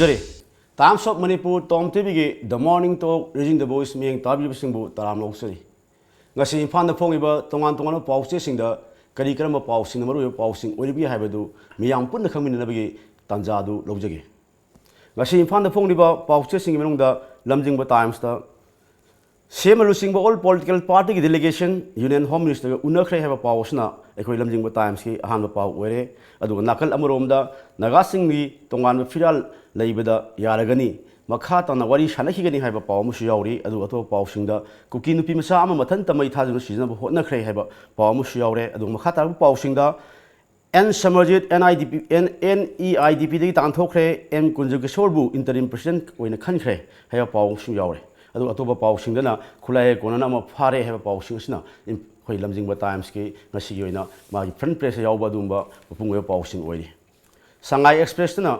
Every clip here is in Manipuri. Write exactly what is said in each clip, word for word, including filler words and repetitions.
Zari. Times of Manipur Tom ꯇꯤꯚꯤꯒꯤ The Morning Talk, Raising the Voice ꯃꯤꯠꯌꯦꯡ ꯇꯥꯕꯤꯔꯤꯕꯁꯤꯡꯕꯨ ꯇꯔꯥꯝꯅ ꯑꯣꯛꯆꯔꯤ꯫ ꯉꯁꯤ ꯏꯝꯐꯥꯜꯗ ꯐꯣꯡꯂꯤꯕ ꯇꯣꯉꯥꯟ ꯇꯣꯉꯥꯟꯕ ꯄꯥꯎꯆꯦꯁꯤꯡꯗ ꯀꯔꯤ ꯀꯔꯝꯕ ꯄꯥꯎꯁꯤꯡꯅ ꯃꯔꯨꯑꯣꯏꯕ ꯄꯥꯎꯁꯤꯡ ꯑꯣꯏꯔꯤꯕꯒꯦ ꯍꯥꯏꯕꯗꯨ ꯃꯤꯌꯥꯝ ꯄꯨꯟꯅ ꯈꯪꯃꯤꯟꯅꯅꯕꯒꯤ ꯇꯥꯟꯖꯥ ꯑꯗꯨ ꯂꯧꯖꯒꯦ꯫ ꯉꯁꯤ ꯏꯝꯐꯥꯜꯗ ꯐꯣꯡꯂꯤꯕ ꯄꯥꯎꯆꯦꯁꯤꯡꯒꯤ ꯃꯅꯨꯡꯗ ꯂꯝꯖꯤꯡꯕ ꯇꯥꯏꯝꯁꯇ ꯁꯦꯝꯕ ꯂꯨꯆꯤꯡꯕ all political partyꯒꯤ delegation Union Home Ministerꯒ ꯎꯅꯈ꯭ꯔꯦ ꯍꯥꯏꯕ ꯄꯥꯎ ꯑꯁꯤꯅ ꯑꯩꯈꯣꯏ ꯂꯝꯖꯤꯡꯕ ꯇꯥꯏꯝꯁꯀꯤ ꯑꯍꯥꯟꯕ ꯄꯥꯎ ꯑꯣꯏꯔꯦ꯫ ꯑꯗꯨꯒ ꯅꯥꯀꯜ ꯑꯃꯔꯣꯝꯗ ꯅꯥꯒꯥꯁꯤꯡꯒꯤ ꯇꯣꯉꯥꯟꯕ ꯐꯤꯔꯥꯜ ꯂꯩꯕꯗ ꯌꯥꯔꯒꯅꯤ, ꯃꯈꯥ ꯇꯥꯅ ꯋꯥꯔꯤ ꯁꯥꯟꯅꯈꯤꯒꯅꯤ ꯍꯥꯏꯕ ꯄꯥꯎ ꯑꯃꯁꯨ ꯌꯥꯎꯔꯤ꯫ ꯑꯗꯨꯒ ꯑꯇꯣꯞꯄ ꯄꯥꯎꯁꯤꯡꯗ ꯀꯨꯀꯤ ꯅꯨꯄꯤ ꯃꯆꯥ ꯑꯃ ꯃꯊꯟꯇ ꯃꯩ ꯊꯥꯗꯨꯅ ꯁꯤꯖꯤꯟꯅꯕ ꯍꯣꯠꯅꯈ꯭ꯔꯦ ꯍꯥꯏꯕ ꯄꯥꯎ ꯑꯃꯁꯨ ꯌꯥꯎꯔꯦ꯫ ꯑꯗꯨꯒ ꯃꯈꯥ ꯇꯥꯔꯛꯄ ꯄꯥꯎꯁꯤꯡꯗ ꯑꯦꯟ ꯁꯃꯔꯖꯤꯠ NIDP, N, NEIDPꯗꯒꯤ ꯇꯥꯟꯊꯣꯛꯈ꯭ꯔꯦ, ꯑꯦꯝ ꯀꯨꯟꯖꯀꯤꯁꯣꯔꯕꯨ interim president ꯑꯣꯏꯅ ꯈꯟꯈ꯭ꯔꯦ ꯍꯥꯏꯕ ꯄꯥꯎ ꯑꯃꯁꯨ ꯌꯥꯎꯔꯦ꯫ ꯑꯗꯨꯒ ꯑꯇꯣꯞꯄ ꯄꯥꯎꯁꯤꯡꯗꯅ ꯈꯨꯠꯂꯥꯏ ꯀꯣꯟꯅꯅ ꯑꯃ ꯐꯥꯔꯦ ꯍꯥꯏꯕ ꯄꯥꯎꯁꯤꯡ ꯑꯁꯤꯅ ꯏꯝ-, ꯑꯩꯈꯣꯏ ꯂꯝꯖꯤꯡꯕ ꯇꯥꯏꯝꯁꯀꯤ ꯉꯁꯤꯒꯤ ꯑꯣꯏꯅ ꯃꯥꯒꯤ front pageꯇ ꯌꯥꯎꯕ ꯑꯗꯨꯒꯨꯝꯕ ꯃꯄꯨꯡ ꯑꯣꯏꯕ ꯄꯥꯎꯁꯤꯡ ꯑꯣꯏꯔꯤ꯫ ꯁꯉꯥꯏ ꯑꯦꯛꯁꯄ꯭ꯔꯦꯁꯇꯅ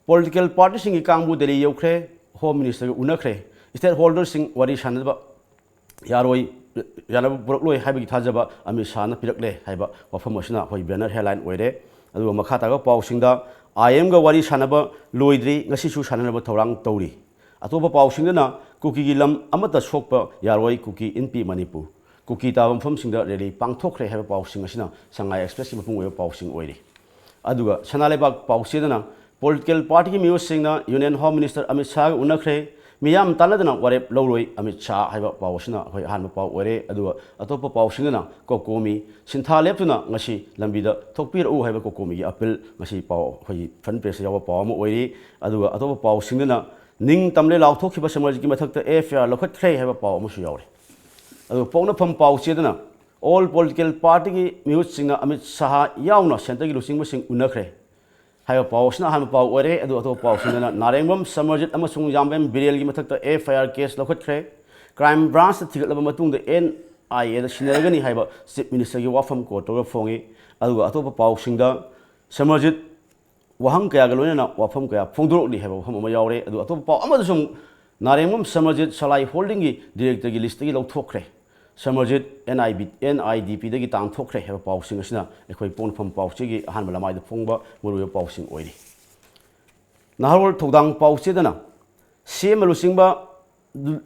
political partyꯁꯤꯡꯒꯤ ꯀꯥꯡꯕꯨ ꯗꯦꯜꯂꯤ ꯌꯧꯈ꯭ꯔꯦ, Home Ministerꯒ ꯎꯅꯈ꯭ꯔꯦ, stakeholderꯁꯤꯡ ꯋꯥꯔꯤ ꯁꯥꯟꯅꯕ ꯌꯥꯔꯣꯏ, ꯌꯥꯅꯕ ꯄꯨꯔꯛꯂꯣꯏ ꯍꯥꯏꯕꯒꯤ ꯊꯥꯖꯕ ꯑꯃꯤꯠ ꯁꯥꯍꯅ ꯄꯤꯔꯛꯂꯦ ꯍꯥꯏꯕ ꯋꯥꯐꯝ ꯑꯁꯤꯅ ꯑꯩꯈꯣꯏ banner headline ꯑꯣꯏꯔꯦ꯫ ꯑꯗꯨꯒ ꯃꯈꯥ ꯇꯥꯕ ꯄꯥꯎꯁꯤꯡꯗ, IMꯒ ꯋꯥꯔꯤ ꯁꯥꯟꯅꯕ ꯂꯣꯏꯗ꯭ꯔꯤ, ꯉꯁꯤꯁꯨ ꯁꯥꯟꯅꯅꯕ ꯊꯧꯔꯥꯡ ꯇꯧꯔꯤ꯫ ꯑꯇꯣꯞꯄ ꯄꯥꯎꯁꯤꯡꯗꯅ ꯀꯨꯀꯤꯒꯤ ꯂꯝ ꯑꯃꯠꯇ ꯁꯣꯛꯄ ꯌꯥꯔꯣꯏ, ꯀꯨꯀꯤ ꯏꯟꯄꯤ ꯃꯅꯤꯄꯨꯔ, ꯀꯨꯀꯤ ꯇꯥꯕ ꯃꯐꯝꯁꯤꯡꯗ rally ꯄꯥꯡꯊꯣꯛꯈ꯭ꯔꯦ ꯍꯥꯏꯕ ꯄꯥꯎꯁꯤꯡ ꯑꯁꯤꯅ ꯁꯉꯥꯏ ꯑꯦꯛꯁꯄ꯭ꯔꯦꯁꯀꯤ ꯃꯄꯨꯡ ꯑꯣꯏꯕ ꯄꯥꯎꯁꯤꯡ ꯑꯣꯏꯔꯤ꯫ ꯑꯗꯨꯒ ꯁꯅꯥ ꯂꯩꯕꯥꯛ ꯄꯥꯎꯆꯦꯗꯅ political partyꯒꯤ ꯃꯤꯑꯣꯏꯁꯤꯡꯅ Union Home Minister ꯑꯃꯤꯠ ꯁꯥꯍꯒ ꯎꯅꯈ꯭ꯔꯦ, ꯃꯤꯌꯥꯝ ꯇꯥꯟꯅꯗꯅ ꯋꯥꯔꯦꯞ ꯂꯧꯔꯣꯏ ꯑꯃꯤꯠ ꯁꯥꯍ ꯍꯥꯏꯕ ꯄꯥꯎ ꯑꯁꯤꯅ ꯑꯩꯈꯣꯏ ꯑꯍꯥꯟꯕ ꯄꯥꯎ ꯑꯣꯏꯔꯦ꯫ ꯑꯗꯨꯒ ꯑꯇꯣꯞꯄ ꯄꯥꯎꯁꯤꯡꯗꯅ ꯀꯣꯀꯣꯃꯤ ꯁꯤꯟꯊꯥ ꯂꯦꯞꯇꯨꯅ ꯉꯁꯤ ꯂꯝꯕꯤꯗ ꯊꯣꯛꯄꯤꯔꯛꯎ ꯍꯥꯏꯕ ꯀꯣꯀꯣꯃꯤꯒꯤ appeal ꯉꯁꯤ ꯄꯥꯎ ꯑꯩꯈꯣꯏꯒꯤ front pageꯇ ꯌꯥꯎꯕ ꯄꯥꯎ ꯑꯃ ꯑꯣꯏꯔꯤ꯫ ꯑꯗꯨꯒ ꯑꯇꯣꯞꯄ ꯄꯥꯎꯁꯤꯡꯗꯅ ꯅꯤꯡ ꯇꯝꯂꯦ ꯂꯥꯎꯊꯣꯛꯈꯤꯕ ꯁꯃꯔꯖꯤꯠꯀꯤ ꯃꯊꯛꯇ FIR ꯂꯧꯈꯠꯈ꯭ꯔꯦ ꯍꯥꯏꯕ ꯄꯥꯎ ꯑꯃꯁꯨ ꯌꯥꯎꯔꯤ꯫ ꯑꯗꯨꯒ ꯄꯣꯛꯅꯐꯝ ꯄꯥꯎꯆꯦꯗꯅ all political partyꯒꯤ ꯃꯤꯍꯨꯠꯁꯤꯡꯅ ꯑꯃꯤꯠ ꯁꯥꯍ ꯌꯥꯎꯅ centreꯒꯤ ꯂꯨꯆꯤꯡꯕꯁꯤꯡ ꯎꯅꯈ꯭ꯔꯦ ꯍꯥꯏꯕ ꯄꯥꯎ ꯑꯁꯤꯅ ꯑꯍꯥꯟꯕ ꯄꯥꯎ ꯑꯣꯏꯔꯦ꯫ ꯑꯗꯨ ꯑꯇꯣꯞꯄ ꯄꯥꯎꯁꯤꯡꯗꯅ ꯅꯥꯔꯦꯡꯕꯝ ꯁꯃꯔꯖꯤꯠ ꯑꯃꯁꯨꯡ ꯌꯥꯝꯕꯦꯝ ꯕꯤꯔꯦꯜꯒꯤ ꯃꯊꯛꯇ FIR case ꯂꯧꯈꯠꯈ꯭ꯔꯦ, crime branchꯇ ꯊꯤꯒꯠꯂꯕ ꯃꯇꯨꯡꯗ NIAꯗ ꯁꯤꯟꯅꯔꯒꯅꯤ ꯍꯥꯏꯕ Chief Ministerꯒꯤ ꯋꯥꯐꯝ quote ꯇꯧꯔꯒ ꯐꯣꯡꯉꯤ꯫ ꯑꯗꯨꯒ ꯑꯇꯣꯞꯄ ꯄꯥꯎꯁꯤꯡꯗ ꯁꯃꯔꯖꯤꯠ ꯋꯥꯍꯪ ꯀꯌꯥꯒ ꯂꯣꯏꯅꯅ ꯋꯥꯐꯝ ꯀꯌꯥ ꯐꯣꯡꯗꯣꯔꯛꯂꯤ ꯍꯥꯏꯕ ꯋꯥꯐꯝ ꯑꯃ ꯌꯥꯎꯔꯦ꯫ ꯑꯗꯨ ꯑꯇꯣꯞꯄ ꯄꯥꯎ ꯑꯃꯗꯁꯨ ꯑꯃꯨꯛ ꯅꯥꯔꯦꯡꯕꯝ ꯁꯃꯔꯖꯤꯠ ꯁꯂꯥꯏ ꯍꯣꯜꯗꯤꯡꯒꯤ directorꯒꯤ listꯇꯒꯤ ꯂꯧꯊꯣꯛꯈ꯭ꯔꯦ, ꯁꯃꯔꯖꯤꯠ NIB, NIDPꯗꯒꯤ ꯇꯥꯟꯊꯣꯛꯈ꯭ꯔꯦ ꯍꯥꯏꯕ ꯄꯥꯎꯁꯤꯡ ꯑꯁꯤꯅ ꯑꯩꯈꯣꯏ ꯄꯣꯛꯅꯐꯝ ꯄꯥꯎꯆꯦꯒꯤ ꯑꯍꯥꯟꯕ ꯂꯃꯥꯏꯗ ꯐꯣꯡꯕ ꯃꯔꯨꯑꯣꯏꯕ ꯄꯥꯎꯁꯤꯡ ꯑꯣꯏꯔꯤ꯫ ꯅꯍꯥꯔꯣꯜ ꯊꯧꯗꯥꯡ ꯄꯥꯎ ꯆꯦꯗꯅ ꯁꯤ ꯑꯦꯝꯅ ꯂꯨꯆꯤꯡꯕ,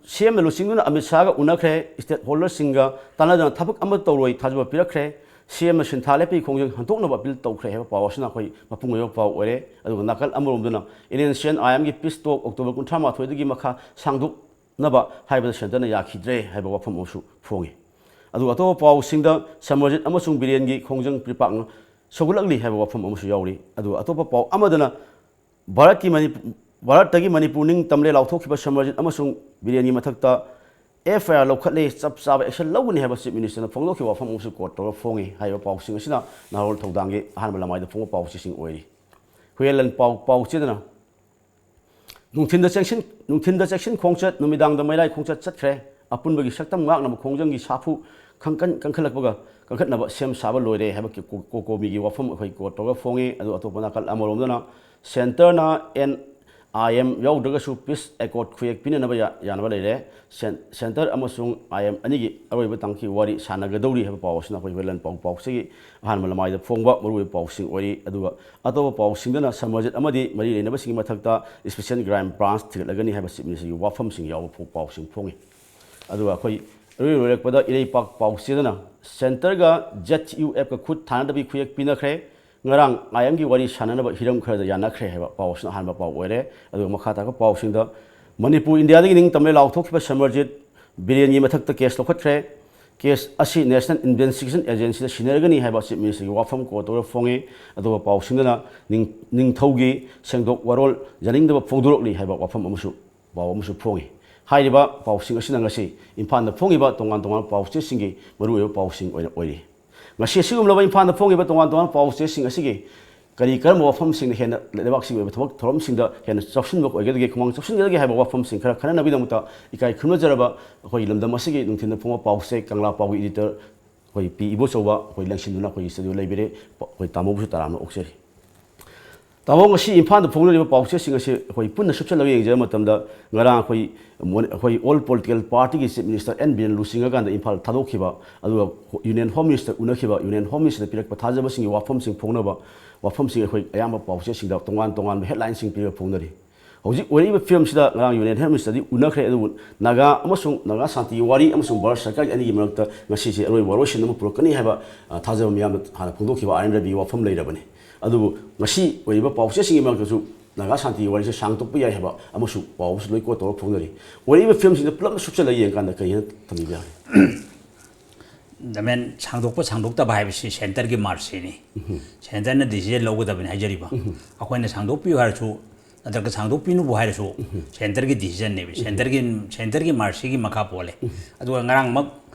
ꯁꯤ ꯑꯦꯝꯅ ꯂꯨꯆꯤꯡꯗꯨꯅ ꯑꯃꯤꯠ ꯁꯥꯍꯒ ꯎꯅꯈ꯭ꯔꯦ, stakeholderꯁꯤꯡꯒ ꯇꯥꯟꯅꯗꯅ ꯊꯕꯛ ꯑꯃ ꯇꯧꯔꯣꯏ ꯊꯥꯖꯕ ꯄꯤꯔꯛꯈ꯭ꯔꯦ, ꯁꯤ ꯑꯦꯝꯅ ꯁꯤꯟꯊꯥ ꯂꯦꯞꯄꯒꯤ ꯈꯣꯡꯖꯪ ꯍꯟꯗꯣꯛꯅꯕ appeal ꯇꯧꯈ꯭ꯔꯦ ꯍꯥꯏꯕ ꯄꯥꯎ ꯑꯁꯤꯅ ꯑꯩꯈꯣꯏ ꯃꯄꯨꯡ ꯑꯣꯏꯕ ꯄꯥꯎ ꯑꯣꯏꯔꯦ꯫ ꯑꯗꯨꯒ ꯅꯥꯀꯜ ꯑꯃꯔꯣꯝꯗꯅ N S C N I M ꯒꯤ peace talk October ꯀꯨꯟꯊ꯭ꯔꯥ ꯃꯥꯊꯣꯏꯗꯒꯤ ꯃꯈꯥ ꯁꯥꯡꯗꯣꯛꯅꯕ ꯍꯥꯏꯕꯗ centreꯅ ꯌꯥꯈꯤꯗ꯭ꯔꯦ ꯍꯥꯏꯕ ꯋꯥꯐꯝ ꯑꯃꯁꯨ ꯐꯣꯡꯉꯤ꯫ ꯑꯗꯨꯒ ꯑꯇꯣꯞꯄ ꯄꯥꯎꯁꯤꯡꯗ ꯁꯃꯔꯖꯤꯠ ꯑꯃꯁꯨꯡ ꯕꯤꯔꯦꯟꯒꯤ ꯈꯣꯡꯖꯪ ꯄꯤꯔꯄꯥꯛꯅ ꯁꯧꯒꯠꯂꯛꯂꯤ ꯍꯥꯏꯕ ꯋꯥꯐꯝ ꯑꯃꯁꯨ ꯌꯥꯎꯔꯤ꯫ ꯑꯗꯨꯒ ꯑꯇꯣꯞꯄ ꯄꯥꯎ ꯑꯃꯗꯅ ꯚꯥꯔꯠꯀꯤ ꯃꯅꯤꯄꯨ-, ꯚꯥꯔꯠꯇꯒꯤ ꯃꯅꯤꯄꯨꯔ ꯅꯤꯡꯇꯝꯂꯦ ꯂꯥꯎꯊꯣꯛꯈꯤꯕ ꯁꯃꯔꯖꯤꯠ ꯑꯃꯁꯨꯡ ꯕꯤꯔꯦꯟꯒꯤ ꯃꯊꯛꯇ F I R ꯂꯧꯈꯠꯂꯦ, ꯆꯞ ꯆꯥꯕ action ꯂꯧꯒꯅꯤ ꯍꯥꯏꯕ Chief Ministerꯅ ꯐꯣꯡꯗꯣꯛꯈꯤꯕ ꯋꯥꯐꯝ ꯑꯃꯁꯨ quote ꯇꯧꯔꯒ ꯐꯣꯡꯉꯤ꯫ ꯍꯥꯏꯔꯤꯕ ꯄꯥꯎꯁꯤꯡ ꯑꯁꯤꯅ ꯅꯍꯥꯔꯣꯜ ꯊꯧꯗꯥꯡꯒꯤ ꯑꯍꯥꯟꯕ ꯂꯃꯥꯏꯗ ꯐꯣꯡꯕ ꯄꯥꯎꯆꯦꯁꯤꯡ ꯑꯣꯏꯔꯤ꯫ ꯍꯨꯌꯦꯟꯂꯟ ꯄꯥꯎ, ꯄꯥꯎꯆꯦꯗꯅ ꯅꯨꯡꯊꯤꯟꯗ ꯆꯦꯛꯁꯤꯟ, ꯅꯨꯡꯊꯤꯟꯗ ꯆꯦꯛꯁꯤꯟ ꯈꯣꯡꯆꯠ, ꯅꯨꯃꯤꯗꯥꯡꯗ ꯃꯩꯔꯥꯏ ꯈꯣꯡꯆꯠ ꯆꯠꯈ꯭ꯔꯦ꯫ ꯑꯄꯨꯟꯕꯒꯤ ꯁꯛꯇꯝ ꯉꯥꯛꯅꯕ ꯈꯣꯡꯖꯪꯒꯤ ꯁꯥꯐꯨ ꯈꯪꯀꯟ-, ꯀꯟꯈꯠꯂꯛꯄꯒ ꯀꯟꯈꯠꯅꯕ ꯁꯦꯝ ꯁꯥꯕ ꯂꯣꯏꯔꯦ ꯍꯥꯏꯕ ꯀꯤ-, ꯀꯣ-, ꯀꯣ-, ꯀꯣꯃꯤꯒꯤ ꯋꯥꯐꯝ ꯑꯩꯈꯣꯏ quote ꯇꯧꯔꯒ ꯐꯣꯡꯉꯤ꯫ ꯑꯗꯨ ꯑꯇꯣꯞꯄ ꯅꯥꯀꯜ ꯑꯃꯔꯣꯝꯗꯅ centreꯅ N I M ꯌꯥꯎꯗ꯭ꯔꯒꯁꯨ peace accord ꯈꯨꯌꯦꯛ ꯄꯤꯅꯅꯕ ꯌꯥ-, ꯌꯥꯅꯕ ꯂꯩꯔꯦ꯫ Cen-, centre ꯑꯃꯁꯨꯡ I M ꯑꯅꯤꯒꯤ ꯑꯔꯣꯏꯕ ꯇꯥꯡꯀꯛꯀꯤ ꯋꯥꯔꯤ ꯁꯥꯟꯅꯒꯗꯧꯔꯤ ꯍꯥꯏꯕ ꯄꯥꯎ ꯑꯁꯤꯅ ꯑꯩꯈꯣꯏ ꯍꯨꯌꯦꯟꯂꯟ ꯄꯥꯎ, ꯄꯥꯎꯆꯦꯒꯤ ꯑꯍꯥꯟꯕ ꯂꯃꯥꯏꯗ ꯐꯣꯡꯕ ꯃꯔꯨꯑꯣꯏꯕ ꯄꯥꯎꯁꯤꯡ ꯑꯣꯏꯔꯤ꯫ ꯑꯗꯨꯒ ꯑꯇꯣꯞꯄ ꯄꯥꯎꯁꯤꯡꯗꯅ ꯁꯃꯔꯖꯤꯠ ꯑꯃꯗꯤ ꯃꯔꯤ ꯂꯩꯅꯕꯁꯤꯡꯒꯤ ꯃꯊꯛꯇ Special Crime Branch ꯊꯤꯒꯠꯂꯒꯅꯤ ꯍꯥꯏꯕ Chief Ministerꯒꯤ ꯋꯥꯐꯝꯁꯤꯡ ꯌꯥꯎꯕ ꯐꯣ-, ꯄꯥꯎꯁꯤꯡ ꯐꯣꯡꯉꯤ꯫ ꯑꯗꯨꯒ ꯑꯩꯈꯣꯏ ꯑꯔꯣꯏ ꯂꯣꯏꯔꯛꯄꯗ ꯏꯔꯩꯄꯥꯛ ꯄꯥꯎꯆꯦꯗꯅ centreꯒ Z U Fꯀ ꯈꯨꯠ ꯊꯥꯅꯗꯕꯒꯤ ꯈꯨꯌꯦꯛ ꯄꯤꯅꯈ꯭ꯔꯦ꯫ ꯉꯔꯥꯡ I M ꯒꯤ ꯋꯥꯔꯤ ꯁꯥꯟꯅꯅꯕ ꯍꯤꯔꯝ ꯈꯔꯗ ꯌꯥꯅꯈ꯭ꯔꯦ ꯍꯥꯏꯕ ꯄꯥꯎ ꯑꯁꯤꯅ ꯑꯍꯥꯟꯕ ꯄꯥꯎ ꯑꯣꯏꯔꯦ꯫ ꯑꯗꯨꯒ ꯃꯈꯥ ꯇꯥꯔꯛꯄ ꯄꯥꯎꯁꯤꯡꯗ ꯃꯅꯤꯄꯨꯔ ꯏꯟꯗꯤꯌꯥꯗꯒꯤ ꯅꯤꯡꯇꯝꯂꯦ ꯂꯥꯎꯊꯣꯛꯈꯤꯕ ꯁꯃꯔꯖꯤꯠ ꯕꯤꯔꯦꯟꯒꯤ ꯃꯊꯛꯇ case ꯂꯧꯈꯠꯈ꯭ꯔꯦ꯫ Case ꯑꯁꯤ National Investigation Agencyꯗ ꯁꯤꯟꯅꯔꯒꯅꯤ ꯍꯥꯏꯕ Chief Ministerꯒꯤ ꯋꯥꯐꯝ quote ꯇꯧꯔꯒ ꯐꯣꯡꯉꯤ꯫ ꯑꯗꯨꯒ ꯄꯥꯎꯁꯤꯡꯗꯅ ꯅꯤꯡ-, ꯅꯤꯡꯊꯧꯒꯤ ꯁꯦꯡꯗꯣꯛ ꯋꯥꯔꯣꯜ ꯌꯥꯅꯤꯡꯗꯕ ꯐꯣꯡꯗꯣꯔꯛꯂꯤ ꯍꯥꯏꯕ ꯋꯥꯐꯝ ꯑꯃꯁꯨ, ꯄꯥꯎ ꯑꯃꯁꯨ ꯐꯣꯡꯉꯤ꯫ ꯍꯥꯏꯔꯤꯕ ꯄꯥꯎꯁꯤꯡ ꯑꯁꯤꯅ ꯉꯁꯤ ꯏꯝꯐꯥꯜꯗ ꯐꯣꯡꯉꯤꯕ ꯇꯣꯉꯥꯟ ꯇꯣꯉꯥꯟꯕ ꯄꯥꯎꯆꯦꯁꯤꯡꯒꯤ ꯃꯔꯨꯑꯣꯏꯕ ꯄꯥꯎꯁꯤꯡ ꯑꯣꯏꯅ ꯑꯣꯏꯔꯤ꯫ ꯉꯁꯤ ꯑꯁꯤꯒꯨꯝꯂꯕ ꯏꯝꯐꯥꯜꯗ ꯐꯣꯡꯉꯤꯕ ꯇꯣꯉꯥꯟ ꯇꯣꯉꯥꯟꯕ ꯄꯥꯎꯆꯦꯁꯤꯡ ꯑꯁꯤꯒꯤ ꯀꯔꯤ ꯀꯔꯝꯕ ꯋꯥꯐꯝꯁꯤꯡꯅ ꯍꯦꯟꯅ ꯂꯩꯕꯥꯛꯁꯤꯒꯤ ꯑꯣꯏꯕ ꯊꯕꯛ ꯊꯧꯔꯝꯁꯤꯡꯗ ꯍꯦꯟꯅ ꯆꯥꯎꯁꯤꯟꯕ ꯑꯣꯏꯒꯗꯒꯦ, ꯈꯨꯃꯥꯡ ꯆꯥꯎꯁꯤꯟꯒꯗꯒꯦ ꯍꯥꯏꯕ ꯋꯥꯐꯝꯁꯤꯡ ꯈꯔ ꯈꯟꯅꯅꯕꯒꯤꯗꯃꯛꯇ ꯏꯀꯥꯏ ꯈꯨꯝꯅꯖꯔꯕ ꯑꯩꯈꯣꯏꯒꯤ ꯂꯝꯗꯝ ꯑꯁꯤꯒꯤ ꯅꯨꯡꯊꯤꯜꯗ ꯐꯣꯡꯕ ꯄꯥꯎꯆꯦ ꯀꯪꯂꯥ ꯄꯥꯎꯒꯤ editor ꯑꯩꯈꯣꯏ ꯄꯤ ꯏꯕꯣꯆꯧꯕ ꯑꯩꯈꯣꯏ ꯂꯦꯡꯁꯤꯟꯗꯨꯅ ꯑꯩꯈꯣꯏꯒꯤ studio ꯂꯩꯕꯤꯔꯦ꯫ ꯑꯩꯈꯣꯏ ꯇꯥꯃꯣꯕꯨꯁꯨ ꯇꯔꯥꯝꯅ ꯑꯣꯛꯆꯔꯤ꯫ ꯇꯥꯃꯣ, ꯉꯁꯤ ꯏꯝꯐꯥꯜꯗ ꯐꯣꯡꯅꯔꯤꯕ ꯄꯥꯎꯆꯦꯁꯤꯡ ꯑꯁꯤ ꯑꯩꯈꯣꯏ ꯄꯨꯟꯅ ꯁꯨꯞꯆꯜꯂꯒ ꯌꯦꯡꯖꯕ ꯃꯇꯝꯗ, ꯉꯔꯥꯡ ꯑꯩꯈꯣꯏ ꯃꯣ-, ꯑꯩꯈꯣꯏ all political partyꯒꯤ Chief Minister N Biren ꯂꯨꯆꯤꯡꯉꯀꯥꯟꯗ Imphal ꯊꯥꯗꯣꯛꯈꯤꯕ, ꯑꯗꯨꯒ Union Home Minister ꯎꯅꯈꯤꯕ, Union Home Ministerꯗ ꯄꯤꯔꯛꯄ ꯊꯥꯖꯕꯁꯤꯡꯒꯤ ꯋꯥꯐꯝꯁꯤꯡ ꯐꯣꯡꯅꯕ, ꯋꯥꯐꯝꯁꯤꯡ ꯑꯩꯈꯣꯏ ꯑꯌꯥꯝꯕ ꯄꯥꯎꯆꯦꯁꯤꯡꯗ ꯇꯣꯉꯥꯟ ꯇꯣꯉꯥꯟꯕ ꯍꯦꯗꯂꯥꯏꯟꯁꯤꯡ ꯄꯤꯕ ꯐꯣꯡꯅꯔꯤ꯫ ꯍꯧꯖꯤꯛ ꯑꯣꯏꯔꯛꯏꯕ ꯐꯤꯕꯝꯁꯤꯗ ꯉꯔꯥꯡ ꯌꯨꯅꯤꯌꯟ ꯍꯦꯗ ꯃꯤꯅꯤꯁꯇꯔꯗꯤ ꯎꯅꯈ꯭ꯔꯦ, ꯑꯗꯨꯕꯨ ꯅꯥꯒꯥ ꯑꯃꯁꯨꯡ ꯅꯥꯒꯥ ꯁꯥꯟꯇꯤꯒꯤ ꯋꯥꯔꯤ ꯑꯃꯁꯨꯡ ꯚꯥꯔꯠ ꯁꯔꯀꯥꯔꯒꯤ ꯑꯅꯤꯒꯤ ꯃꯔꯛꯇ ꯉꯁꯤꯁꯦ ꯑꯔꯣꯏꯕ ꯋꯥꯔꯣꯏꯁꯤꯟ ꯑꯃ ꯄꯨꯔꯛꯀꯅꯤ ꯍꯥꯏꯕ, ꯑ, ꯊꯥꯖꯕ ꯃꯤꯌꯥꯝꯅ ꯍꯥꯟꯅ ꯐꯣꯡꯗꯣꯛꯈꯤꯕ ꯑꯥꯔ ꯑꯦꯟ ꯔꯕꯤꯒꯤ ꯋꯥꯐꯝ ꯂꯩꯔꯕꯅꯤ꯫ ꯑꯗꯨꯕꯨ ꯉꯁꯤ ꯑꯣꯏꯔꯤꯕ ꯄꯥꯎꯆꯦꯁꯤꯡꯒꯤ ꯃꯔꯛꯇꯁꯨ ꯅꯥꯒꯥ ꯁꯥꯟꯇꯤꯒꯤ ꯋꯥꯔꯤꯁꯦ ꯁꯥꯡꯗꯣꯛꯄ ꯌꯥꯏ ꯍꯥꯏꯕ ꯑꯃꯁꯨ ꯄꯥꯎ ꯑꯃꯁꯨ ꯂꯣꯏ ꯀꯣꯠ ꯇꯧꯔꯒ ꯐꯣꯡꯅꯔꯤ꯫ ꯑꯣꯏꯔꯛꯏꯕ ꯐꯤꯕꯝꯁꯤꯡꯗ ꯄꯨꯂꯞ ꯁꯨꯞꯆꯜꯂꯒ ꯌꯦꯡꯀꯥꯟꯗ ꯀꯔꯤ ꯍꯥꯏꯅ ꯊꯝꯕꯤꯕ ꯌꯥꯒꯅꯤ? ꯗꯃꯦꯟ, ꯁꯥꯡꯗꯣꯛꯄ ꯁꯥꯡꯗꯣꯛꯇꯕ ꯍꯥꯏꯕꯁꯤ ꯁꯦꯟꯇꯔꯒꯤ ꯃꯥꯔꯁꯤꯅꯤ꯫ ꯁꯦꯟꯇꯔꯅ ꯗꯤꯁꯤꯖꯟ ꯂꯧꯒꯗꯕꯅꯤ ꯍꯥꯏꯖꯔꯤꯕ꯫ ꯑꯩꯈꯣꯏꯅ ꯁꯥꯡꯗꯣꯛꯄꯤꯌꯨ ꯍꯥꯏꯔꯁꯨ ꯅꯠꯇ꯭ꯔꯒ ꯁꯥꯡꯗꯣꯛꯄꯤꯅꯨꯕꯨ ꯍꯥꯏꯔꯁꯨ ꯁꯦꯟꯇꯔꯒꯤ ꯗꯤꯁꯤꯖꯟꯅꯦꯕ꯫ ꯁꯦꯟꯇꯔꯒꯤ, ꯁꯦꯟꯇꯔꯒꯤ ꯃꯥꯔꯁꯤꯒꯤ ꯃꯈꯥ ꯄꯣꯜꯂꯦ꯫ ꯑꯗꯨꯒ ꯉꯔꯥꯡꯃꯛ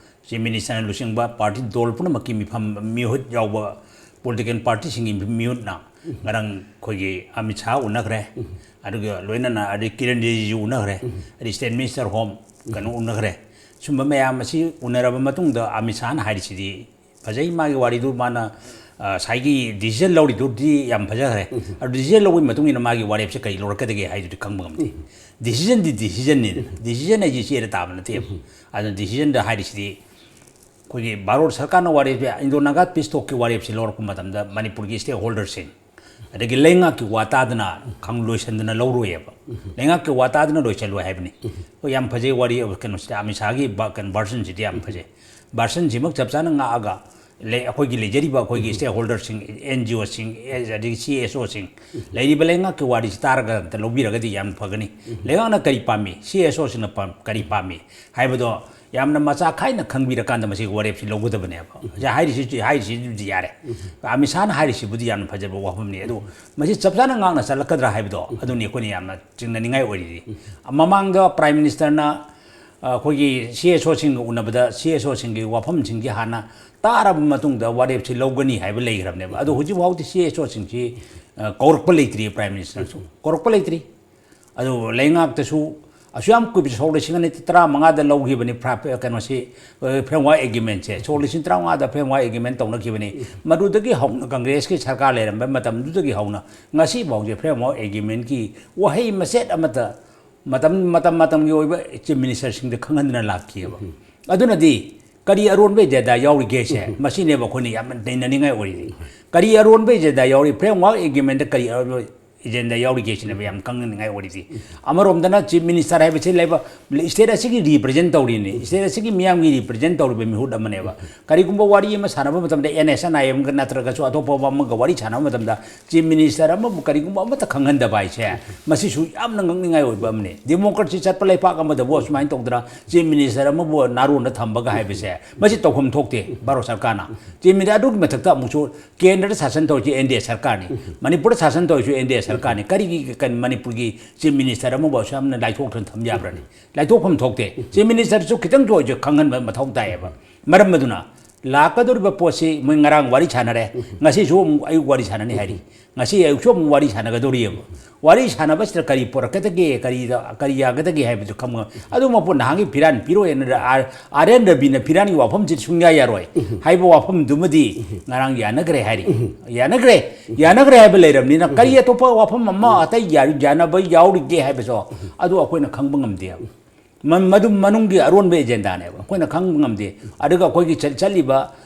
ꯆꯤꯐ ꯃꯤꯅꯤꯁꯇꯔꯅ ꯂꯨꯆꯤꯡꯕ ꯄꯥꯔꯇꯤ ꯗꯣꯜ ꯄꯨꯝꯅꯃꯛꯀꯤ ꯃꯤꯐꯝ, ꯃꯤꯍꯨꯠ ꯌꯥꯎꯕ ꯄꯣꯂꯤꯇꯤꯀꯦꯜ ꯄꯥꯔꯇꯤꯁꯤꯡꯒꯤ ꯃꯤꯍꯨꯠꯅ ꯉꯔꯥꯡ ꯑꯩꯈꯣꯏꯒꯤ ꯑꯃꯤꯠ ꯁꯥꯍ ꯎꯅꯈ꯭ꯔꯦ꯫ ꯑꯗꯨꯒ ꯂꯣꯏꯅꯅ ꯑꯗꯩ ꯀꯤꯔꯟ ꯔꯤꯖꯤꯖꯨ ꯎꯅꯈ꯭ꯔꯦ꯫ ꯑꯗꯩ ꯁ꯭ꯇꯦꯠ ꯃꯤꯅꯤꯁꯇꯔ ꯍꯣꯝ ꯀꯩꯅꯣ ꯎꯅꯈ꯭ꯔꯦ꯫ ꯁꯨꯝꯕ ꯃꯌꯥꯝ ꯑꯁꯤ ꯎꯅꯔꯕ ꯃꯇꯨꯡꯗ ꯑꯃꯤꯠ ꯁꯥꯍꯅ ꯍꯥꯏꯔꯤꯁꯤꯗꯤ ꯐꯖꯩ, ꯃꯥꯒꯤ ꯋꯥꯔꯤꯗꯨ ꯃꯥꯅ, ꯑ, ꯉꯁꯥꯏꯒꯤ ꯗꯤꯁꯤꯖꯟ ꯂꯧꯔꯤꯗꯨꯗꯤ ꯌꯥꯝ ꯐꯖꯈ꯭ꯔꯦ꯫ ꯑꯗꯨ ꯗꯤꯁꯤꯖꯟ ꯂꯧꯕꯒꯤ ꯃꯇꯨꯡ ꯏꯟꯅ ꯃꯥꯒꯤ ꯋꯥꯔꯦꯞꯁꯦ ꯀꯔꯤ ꯂꯧꯔꯛꯀꯗꯒꯦ ꯍꯥꯏꯗꯨꯗꯤ ꯈꯪꯕ ꯉꯝꯗꯦ꯫ ꯗꯤꯁꯤꯖꯟꯗꯤ ꯗꯤꯁꯤꯖꯟꯅꯤꯗꯅ, ꯗꯤꯁꯤꯖꯟ ꯍꯥꯏꯁꯤ ꯆꯦꯗ ꯇꯥꯕ ꯅꯠꯇꯦꯕ꯫ ꯑꯗꯨꯅ ꯗꯤꯁꯤꯖꯟꯗ ꯍꯥꯏꯔꯤꯁꯤꯗꯤ ꯑꯩꯈꯣꯏꯒꯤ ꯚꯥꯔꯠ ꯁꯔꯀꯥꯔꯅ ꯋꯥꯔꯦꯞꯁꯦ, ꯏꯟꯗꯣ ꯅꯥꯒꯥ ꯄꯤꯁ ꯇꯣꯛꯀꯤ ꯋꯥꯔꯦꯞꯁꯦ ꯂꯧꯔꯛꯄ ꯃꯇꯝꯗ ꯃꯅꯤꯄꯨꯔꯒꯤ ꯁ꯭ꯇꯦꯛ ꯍꯣꯜꯗꯔꯁꯤꯡ, ꯑꯗꯒꯤ ꯂꯩꯉꯥꯛꯀꯤ ꯋꯥ ꯇꯥꯗꯅ ꯈꯪ ꯂꯣꯏꯁꯤꯟꯗꯅ ꯂꯧꯔꯣꯏꯑꯕ꯫ ꯂꯩꯉꯥꯛꯀꯤ ꯋꯥ ꯇꯥꯗꯅ ꯂꯣꯏꯁꯤꯜꯂꯣꯏ ꯍꯥꯏꯕꯅꯤ꯫ ꯍꯣꯏ, ꯌꯥꯝ ꯐꯖꯩ ꯋꯥꯔꯤ, ꯀꯩꯅꯣꯁꯤꯗ ꯑꯃꯤꯠ ꯁꯥꯍꯒꯤ ꯕ-, ꯀꯩꯅꯣ, ꯚꯥꯔꯁꯟꯁꯤꯗꯤ ꯌꯥꯝ ꯐꯖꯩ꯫ ꯚꯥꯔꯁꯟꯁꯤꯃꯛ ꯆꯞ ꯆꯥꯅ ꯉꯥꯛꯑꯒ ꯂꯩ, ꯑꯩꯈꯣꯏꯒꯤ ꯂꯩꯖꯔꯤꯕ ꯑꯩꯈꯣꯏꯒꯤ ꯁ꯭ꯇꯦꯛ ꯍꯣꯜꯗꯔꯁꯤꯡ, ꯑꯦꯟ ꯖꯤ ꯑꯣꯁꯤꯡ, ꯑꯦ-, ꯑꯗꯒꯤ ꯁꯤ ꯑꯦꯁ ꯑꯣꯁꯤꯡ, ꯂꯩꯔꯤꯕ ꯂꯩꯉꯥꯛꯀꯤ ꯋꯥꯔꯤꯁꯤ ꯇꯥꯔꯒ ꯑꯝꯇ ꯂꯧꯕꯤꯔꯒꯗꯤ ꯌꯥꯝ ꯐꯒꯅꯤ꯫ ꯂꯩꯉꯥꯛꯅ ꯀꯔꯤ ꯄꯥꯝꯃꯤ, ꯁꯤ ꯑꯦꯁ ꯑꯣꯁꯤꯡꯅ ꯄꯥꯝ-, ꯀꯔꯤ ꯄꯥꯝꯃꯤ ꯍꯥꯏꯕꯗꯣ ꯌꯥꯝꯅ ꯃꯆꯥ ꯈꯥꯏꯅ ꯈꯪꯕꯤꯔꯀꯥꯟꯗ ꯃꯁꯤꯒꯤ ꯋꯥꯔꯦꯞꯁꯤ ꯂꯧꯒꯗꯕꯅꯦꯕ꯫ ꯍꯧꯖꯤꯛ ꯍꯥꯏꯔꯤꯁꯤ, ꯍꯥꯏꯔꯤꯁꯤꯕꯨꯗꯤ ꯌꯥꯔꯦ꯫ ꯑꯃꯤꯠ ꯁꯥꯍꯅ ꯍꯥꯏꯔꯤꯁꯤꯕꯨꯗꯤ ꯌꯥꯝꯅ ꯐꯖꯕ ꯋꯥꯐꯝꯅꯤ꯫ ꯑꯗꯨ ꯃꯁꯤ ꯆꯞ ꯆꯥꯅ ꯉꯥꯛꯅ ꯆꯠꯂꯛꯀꯗ꯭ꯔꯥ ꯍꯥꯏꯕꯗꯣ ꯑꯗꯨꯅꯤ ꯑꯩꯈꯣꯏꯅ ꯌꯥꯝꯅ ꯆꯤꯡꯅꯅꯤꯡꯉꯥꯏ ꯑꯣꯏꯔꯤꯗꯤ꯫ ꯃꯃꯥꯡꯗ ꯄ꯭ꯔꯥꯏꯝ ꯃꯤꯅꯤꯁꯇꯔꯅ, ꯑ, ꯑꯩꯈꯣꯏꯒꯤ ꯁꯤ ꯑꯦꯁ ꯑꯣꯁꯤꯡꯒ ꯎꯅꯕꯗ ꯁꯤ ꯑꯦꯁ ꯑꯣꯁꯤꯡꯒꯤ ꯋꯥꯐꯝꯁꯤꯡꯁꯤ ꯍꯥꯟꯅ ꯇꯥꯔꯕ ꯃꯇꯨꯡꯗ ꯋꯥꯔꯦꯞꯁꯤ ꯂꯧꯒꯅꯤ ꯍꯥꯏꯕ ꯂꯩꯈ꯭ꯔꯕꯅꯦꯕ꯫ ꯑꯗꯣ ꯍꯧꯖꯤꯛ ꯐꯥꯎꯗꯤ ꯁꯤ ꯑꯦꯁ ꯑꯣꯁꯤꯡꯁꯤ, ꯑ, ꯀꯧꯔꯛꯄ ꯂꯩꯇ꯭ꯔꯤ, ꯄ꯭ꯔꯥꯏꯝ ꯃꯤꯅꯤꯁꯇꯔꯁꯨ ꯀꯧꯔꯛꯄ ꯂꯩꯇ꯭ꯔꯤ꯫ ꯑꯗꯨ ꯂꯩꯉꯥꯛꯇꯁꯨ ꯑꯁꯨꯛ ꯌꯥꯝ ꯀꯨꯏꯕꯁꯦ, ꯁꯣꯛ ꯂꯤꯁꯤꯡ ꯑꯅꯤ ꯇꯔꯥꯃꯉꯥꯗ ꯂꯧꯈꯤꯕꯅꯤ, ꯐ꯭ꯔꯥ-, ꯀꯩꯅꯣꯁꯤ, ꯑ, ꯐ꯭ꯔꯦꯝꯋꯥꯔꯛ ꯑꯦꯒ꯭ꯔꯤꯃꯦꯟꯁꯦ, ꯁꯣꯛ ꯂꯤꯁꯤꯡ ꯇꯔꯥꯃꯉꯥꯗ ꯐ꯭ꯔꯦꯝꯋꯥꯔꯛ ꯑꯦꯒ꯭ꯔꯤꯃꯦꯟ ꯇꯧꯅꯈꯤꯕꯅꯤ꯫ ꯃꯗꯨꯗꯒꯤ ꯍꯧꯅ, ꯀꯪꯒ꯭ꯔꯦꯁꯀꯤ ꯁꯔꯀꯥꯔ ꯂꯩꯔꯝꯕ ꯃꯇꯝꯗꯨꯗꯒꯤ ꯍꯧꯅ ꯉꯁꯤ ꯐꯥꯎꯁꯦ ꯐ꯭ꯔꯦꯝꯋꯥꯔꯛ ꯑꯦꯒ꯭ꯔꯤꯃꯦꯟꯒꯤ ꯋꯥꯍꯩ ꯃꯆꯦꯠ ꯑꯃꯠꯇ ꯃꯇꯝ, ꯃꯇꯝ ꯃꯇꯝꯒꯤ ꯑꯣꯏꯕ ꯆꯤꯐ ꯃꯤꯅꯤꯁꯇꯔꯁꯤꯡꯗ ꯈꯪꯍꯟꯗꯅ ꯂꯥꯛꯈꯤꯑꯕ꯫ ꯑꯗꯨꯅꯗꯤ ꯀꯔꯤ ꯑꯔꯣꯟꯕ ꯑꯦꯖꯦꯟꯗꯥ ꯌꯥꯎꯔꯤꯒꯦꯁꯦ, ꯃꯁꯤꯅꯦꯕ ꯑꯩꯈꯣꯏꯅ ꯌꯥꯝꯅ ꯅꯩꯅꯅꯤꯡꯉꯥꯏ ꯑꯣꯏꯔꯤꯁꯦ꯫ ꯀꯔꯤ ꯑꯔꯣꯟꯕ ꯑꯦꯖꯦꯟꯗꯥ ꯌꯥꯎꯔꯤ? ꯐ꯭ꯔꯦꯝꯋꯥꯔꯛ ꯑꯦꯒ꯭ꯔꯤꯃꯦꯟꯗ ꯀꯔꯤ ꯑꯔꯣꯟꯕ ꯑꯦꯖꯦꯟꯗꯥ ꯌꯥꯎꯔꯤꯒꯦ ꯁꯤꯅꯦꯕ ꯌꯥꯝ ꯈꯪꯅꯤꯡꯉꯥꯏ ꯑꯣꯏꯔꯤꯁꯦ꯫ ꯑꯃꯔꯣꯝꯗꯅ ꯆꯤꯐ ꯃꯤꯅꯤꯁꯇꯔ ꯍꯥꯏꯕꯁꯤ ꯂꯩꯕ ꯁ꯭ꯇꯦꯠ ꯑꯁꯤꯒꯤ ꯔꯤꯄ꯭ꯔꯖꯦꯟ ꯇꯧꯔꯤꯅꯤ, ꯁ꯭ꯇꯦꯠ ꯑꯁꯤꯒꯤ ꯃꯤꯌꯥꯝꯒꯤ ꯔꯤꯄ꯭ꯔꯖꯦꯟ ꯇꯧꯔꯤꯕ ꯃꯤꯍꯨꯠ ꯑꯃꯅꯦꯕ꯫ ꯀꯔꯤꯒꯨꯝꯕ ꯋꯥꯔꯤ ꯑꯃ ꯁꯥꯟꯅꯕ ꯃꯇꯝꯗ ꯑꯦꯟ ꯑꯦꯁ ꯑꯦꯟ ꯑꯥꯏ ꯑꯦꯝꯒ ꯅꯠꯇ꯭ꯔꯒꯁꯨ ꯑꯇꯣꯞꯄ ꯑꯃꯒ ꯋꯥꯔꯤ ꯁꯥꯟꯅꯕ ꯃꯇꯝꯗ ꯆꯤꯐ ꯃꯤꯅꯤꯁꯇꯔ ꯑꯃꯕꯨ ꯀꯔꯤꯒꯨꯝꯕ ꯑꯃꯠꯇ ꯈꯪꯍꯟꯗꯕ ꯍꯥꯏꯁꯦ, ꯃꯁꯤꯁꯨ ꯌꯥꯝꯅ ꯉꯛꯅꯤꯡꯉꯥꯏ ꯑꯣꯏꯕ ꯑꯃꯅꯤ꯫ ꯗꯦꯃꯣꯀ꯭ꯔꯦꯁꯤ ꯆꯠꯄ ꯂꯩꯄꯥꯛ ꯑꯃꯗꯕꯨ ꯑꯁꯨꯃꯥꯏꯅ ꯇꯧꯗꯅ ꯆꯤꯐ ꯃꯤꯅꯤꯁꯇꯔ ꯑꯃꯕꯨ ꯅꯥꯔꯣꯟꯗ ꯊꯝꯕꯒ ꯍꯥꯏꯕꯁꯦ, ꯃꯁꯤ ꯇꯧꯐꯝ ꯊꯣꯛꯇꯦ ꯚꯥꯔꯠ ꯁꯔꯀꯥꯔꯅ꯫ ꯆꯤꯐ ꯃꯤꯅꯤꯁꯇꯔ ꯑꯗꯨꯒꯤ ꯃꯊꯛꯇ ꯑꯃꯨꯛꯁꯨ ꯀꯦꯟꯗ꯭ꯔꯗ ꯁꯥꯁꯟ ꯇꯧꯔꯤꯁꯤ ꯑꯦꯟ ꯗꯤ ꯑꯦ ꯁꯔꯀꯥꯔꯅꯤ, ꯃꯅꯤꯄꯨꯔꯗ ꯁꯥꯁꯟ ꯇꯧꯔꯤꯁꯨ ꯑꯦꯟ ꯗꯤ ꯑꯦ ꯁꯔꯀꯥꯔꯅꯤ꯫ ꯀꯔꯤꯒꯤ ꯀꯩꯅꯣ ꯃꯅꯤꯄꯨꯔꯒꯤ ꯆꯤꯐ ꯃꯤꯅꯤꯁꯇꯔ ꯑꯃꯕꯨ ꯑꯁꯨꯛ ꯌꯥꯝꯅ ꯂꯥꯏꯊꯣꯛꯇꯅ ꯊꯝ ꯌꯥꯕ꯭ꯔꯅꯤ? ꯂꯥꯏꯊꯣꯛꯐꯝ ꯊꯣꯛꯇꯦ꯫ ꯆꯤꯐ ꯃꯤꯅꯤꯁꯇꯔꯁꯨ ꯈꯤꯇꯪꯁꯨ ꯑꯣꯏꯁꯨ ꯈꯪꯍꯟꯕ ꯃꯊꯧ ꯇꯥꯏꯌꯦꯕ꯫ ꯃꯔꯝ ꯑꯗꯨꯅ ꯂꯥꯛꯀꯗꯧꯔꯤꯕ ꯄꯣꯠꯁꯤ ꯃꯣꯏ ꯉꯔꯥꯡ ꯋꯥꯔꯤ ꯁꯥꯟꯅꯔꯦ, ꯉꯁꯤꯁꯨ ꯑꯃꯨꯛ ꯑꯌꯨꯛ ꯋꯥꯔꯤ ꯁꯥꯟꯅꯅꯤ ꯍꯥꯏꯔꯤ, ꯉꯁꯤ ꯑꯌꯨꯛꯁꯨ ꯑꯃꯨꯛ ꯋꯥꯔꯤ ꯁꯥꯟꯅꯒꯗꯧꯔꯤꯑꯕ꯫ ꯋꯥꯔꯤ ꯁꯥꯟꯅꯕꯁꯤꯗ ꯀꯔꯤ ꯄꯨꯔꯛꯀꯗꯒꯦ, ꯀꯔꯤ, ꯀꯔꯤ ꯌꯥꯒꯗꯒꯦ ꯍꯥꯏꯕꯗꯨ ꯈꯪꯕ꯫ ꯑꯗꯨꯃꯛꯄꯨ ꯅꯍꯥꯟꯒꯤ ꯐꯤꯔꯥꯟ ꯄꯤꯔꯣꯏꯅ ꯑꯥꯔ ꯑꯦꯟ ꯔꯕꯤꯅ ꯐꯤꯔꯥꯟꯒꯤ ꯋꯥꯐꯝꯁꯤ ꯁꯨꯡꯌꯥ ꯌꯥꯔꯣꯏ ꯍꯥꯏꯕ ꯋꯥꯐꯝꯗꯨꯃꯗꯤ ꯉꯔꯥꯡ ꯌꯥꯅꯈ꯭ꯔꯦ ꯍꯥꯏꯔꯤ꯫ ꯌꯥꯅꯈ꯭ꯔꯦ, ꯌꯥꯅꯈ꯭ꯔꯦ ꯍꯥꯏꯕ ꯂꯩꯔꯕꯅꯤꯅ ꯀꯔꯤ ꯑꯇꯣꯞꯄ ꯋꯥꯐꯝ ꯑꯃ ꯑꯇꯩ ꯌꯥ-, ꯌꯥꯅꯕ ꯌꯥꯎꯔꯤꯒꯦ ꯍꯥꯏꯕꯁꯨ ꯑꯗꯨ ꯑꯩꯈꯣꯏꯅ ꯈꯪꯕ ꯉꯝꯗꯦꯕ꯫ ꯃ-, ꯃꯗꯨ ꯃꯅꯨꯡꯒꯤ ꯑꯔꯣꯟꯕ ꯑꯦꯖꯦꯟꯗꯥꯅꯦꯕ, ꯑꯩꯈꯣꯏꯅ ꯈꯪꯕ ꯉꯝꯗꯦ꯫ ꯑꯗꯨꯒ ꯑꯩꯈꯣꯏꯒꯤ ꯆꯠ-, ꯆꯠꯂꯤꯕ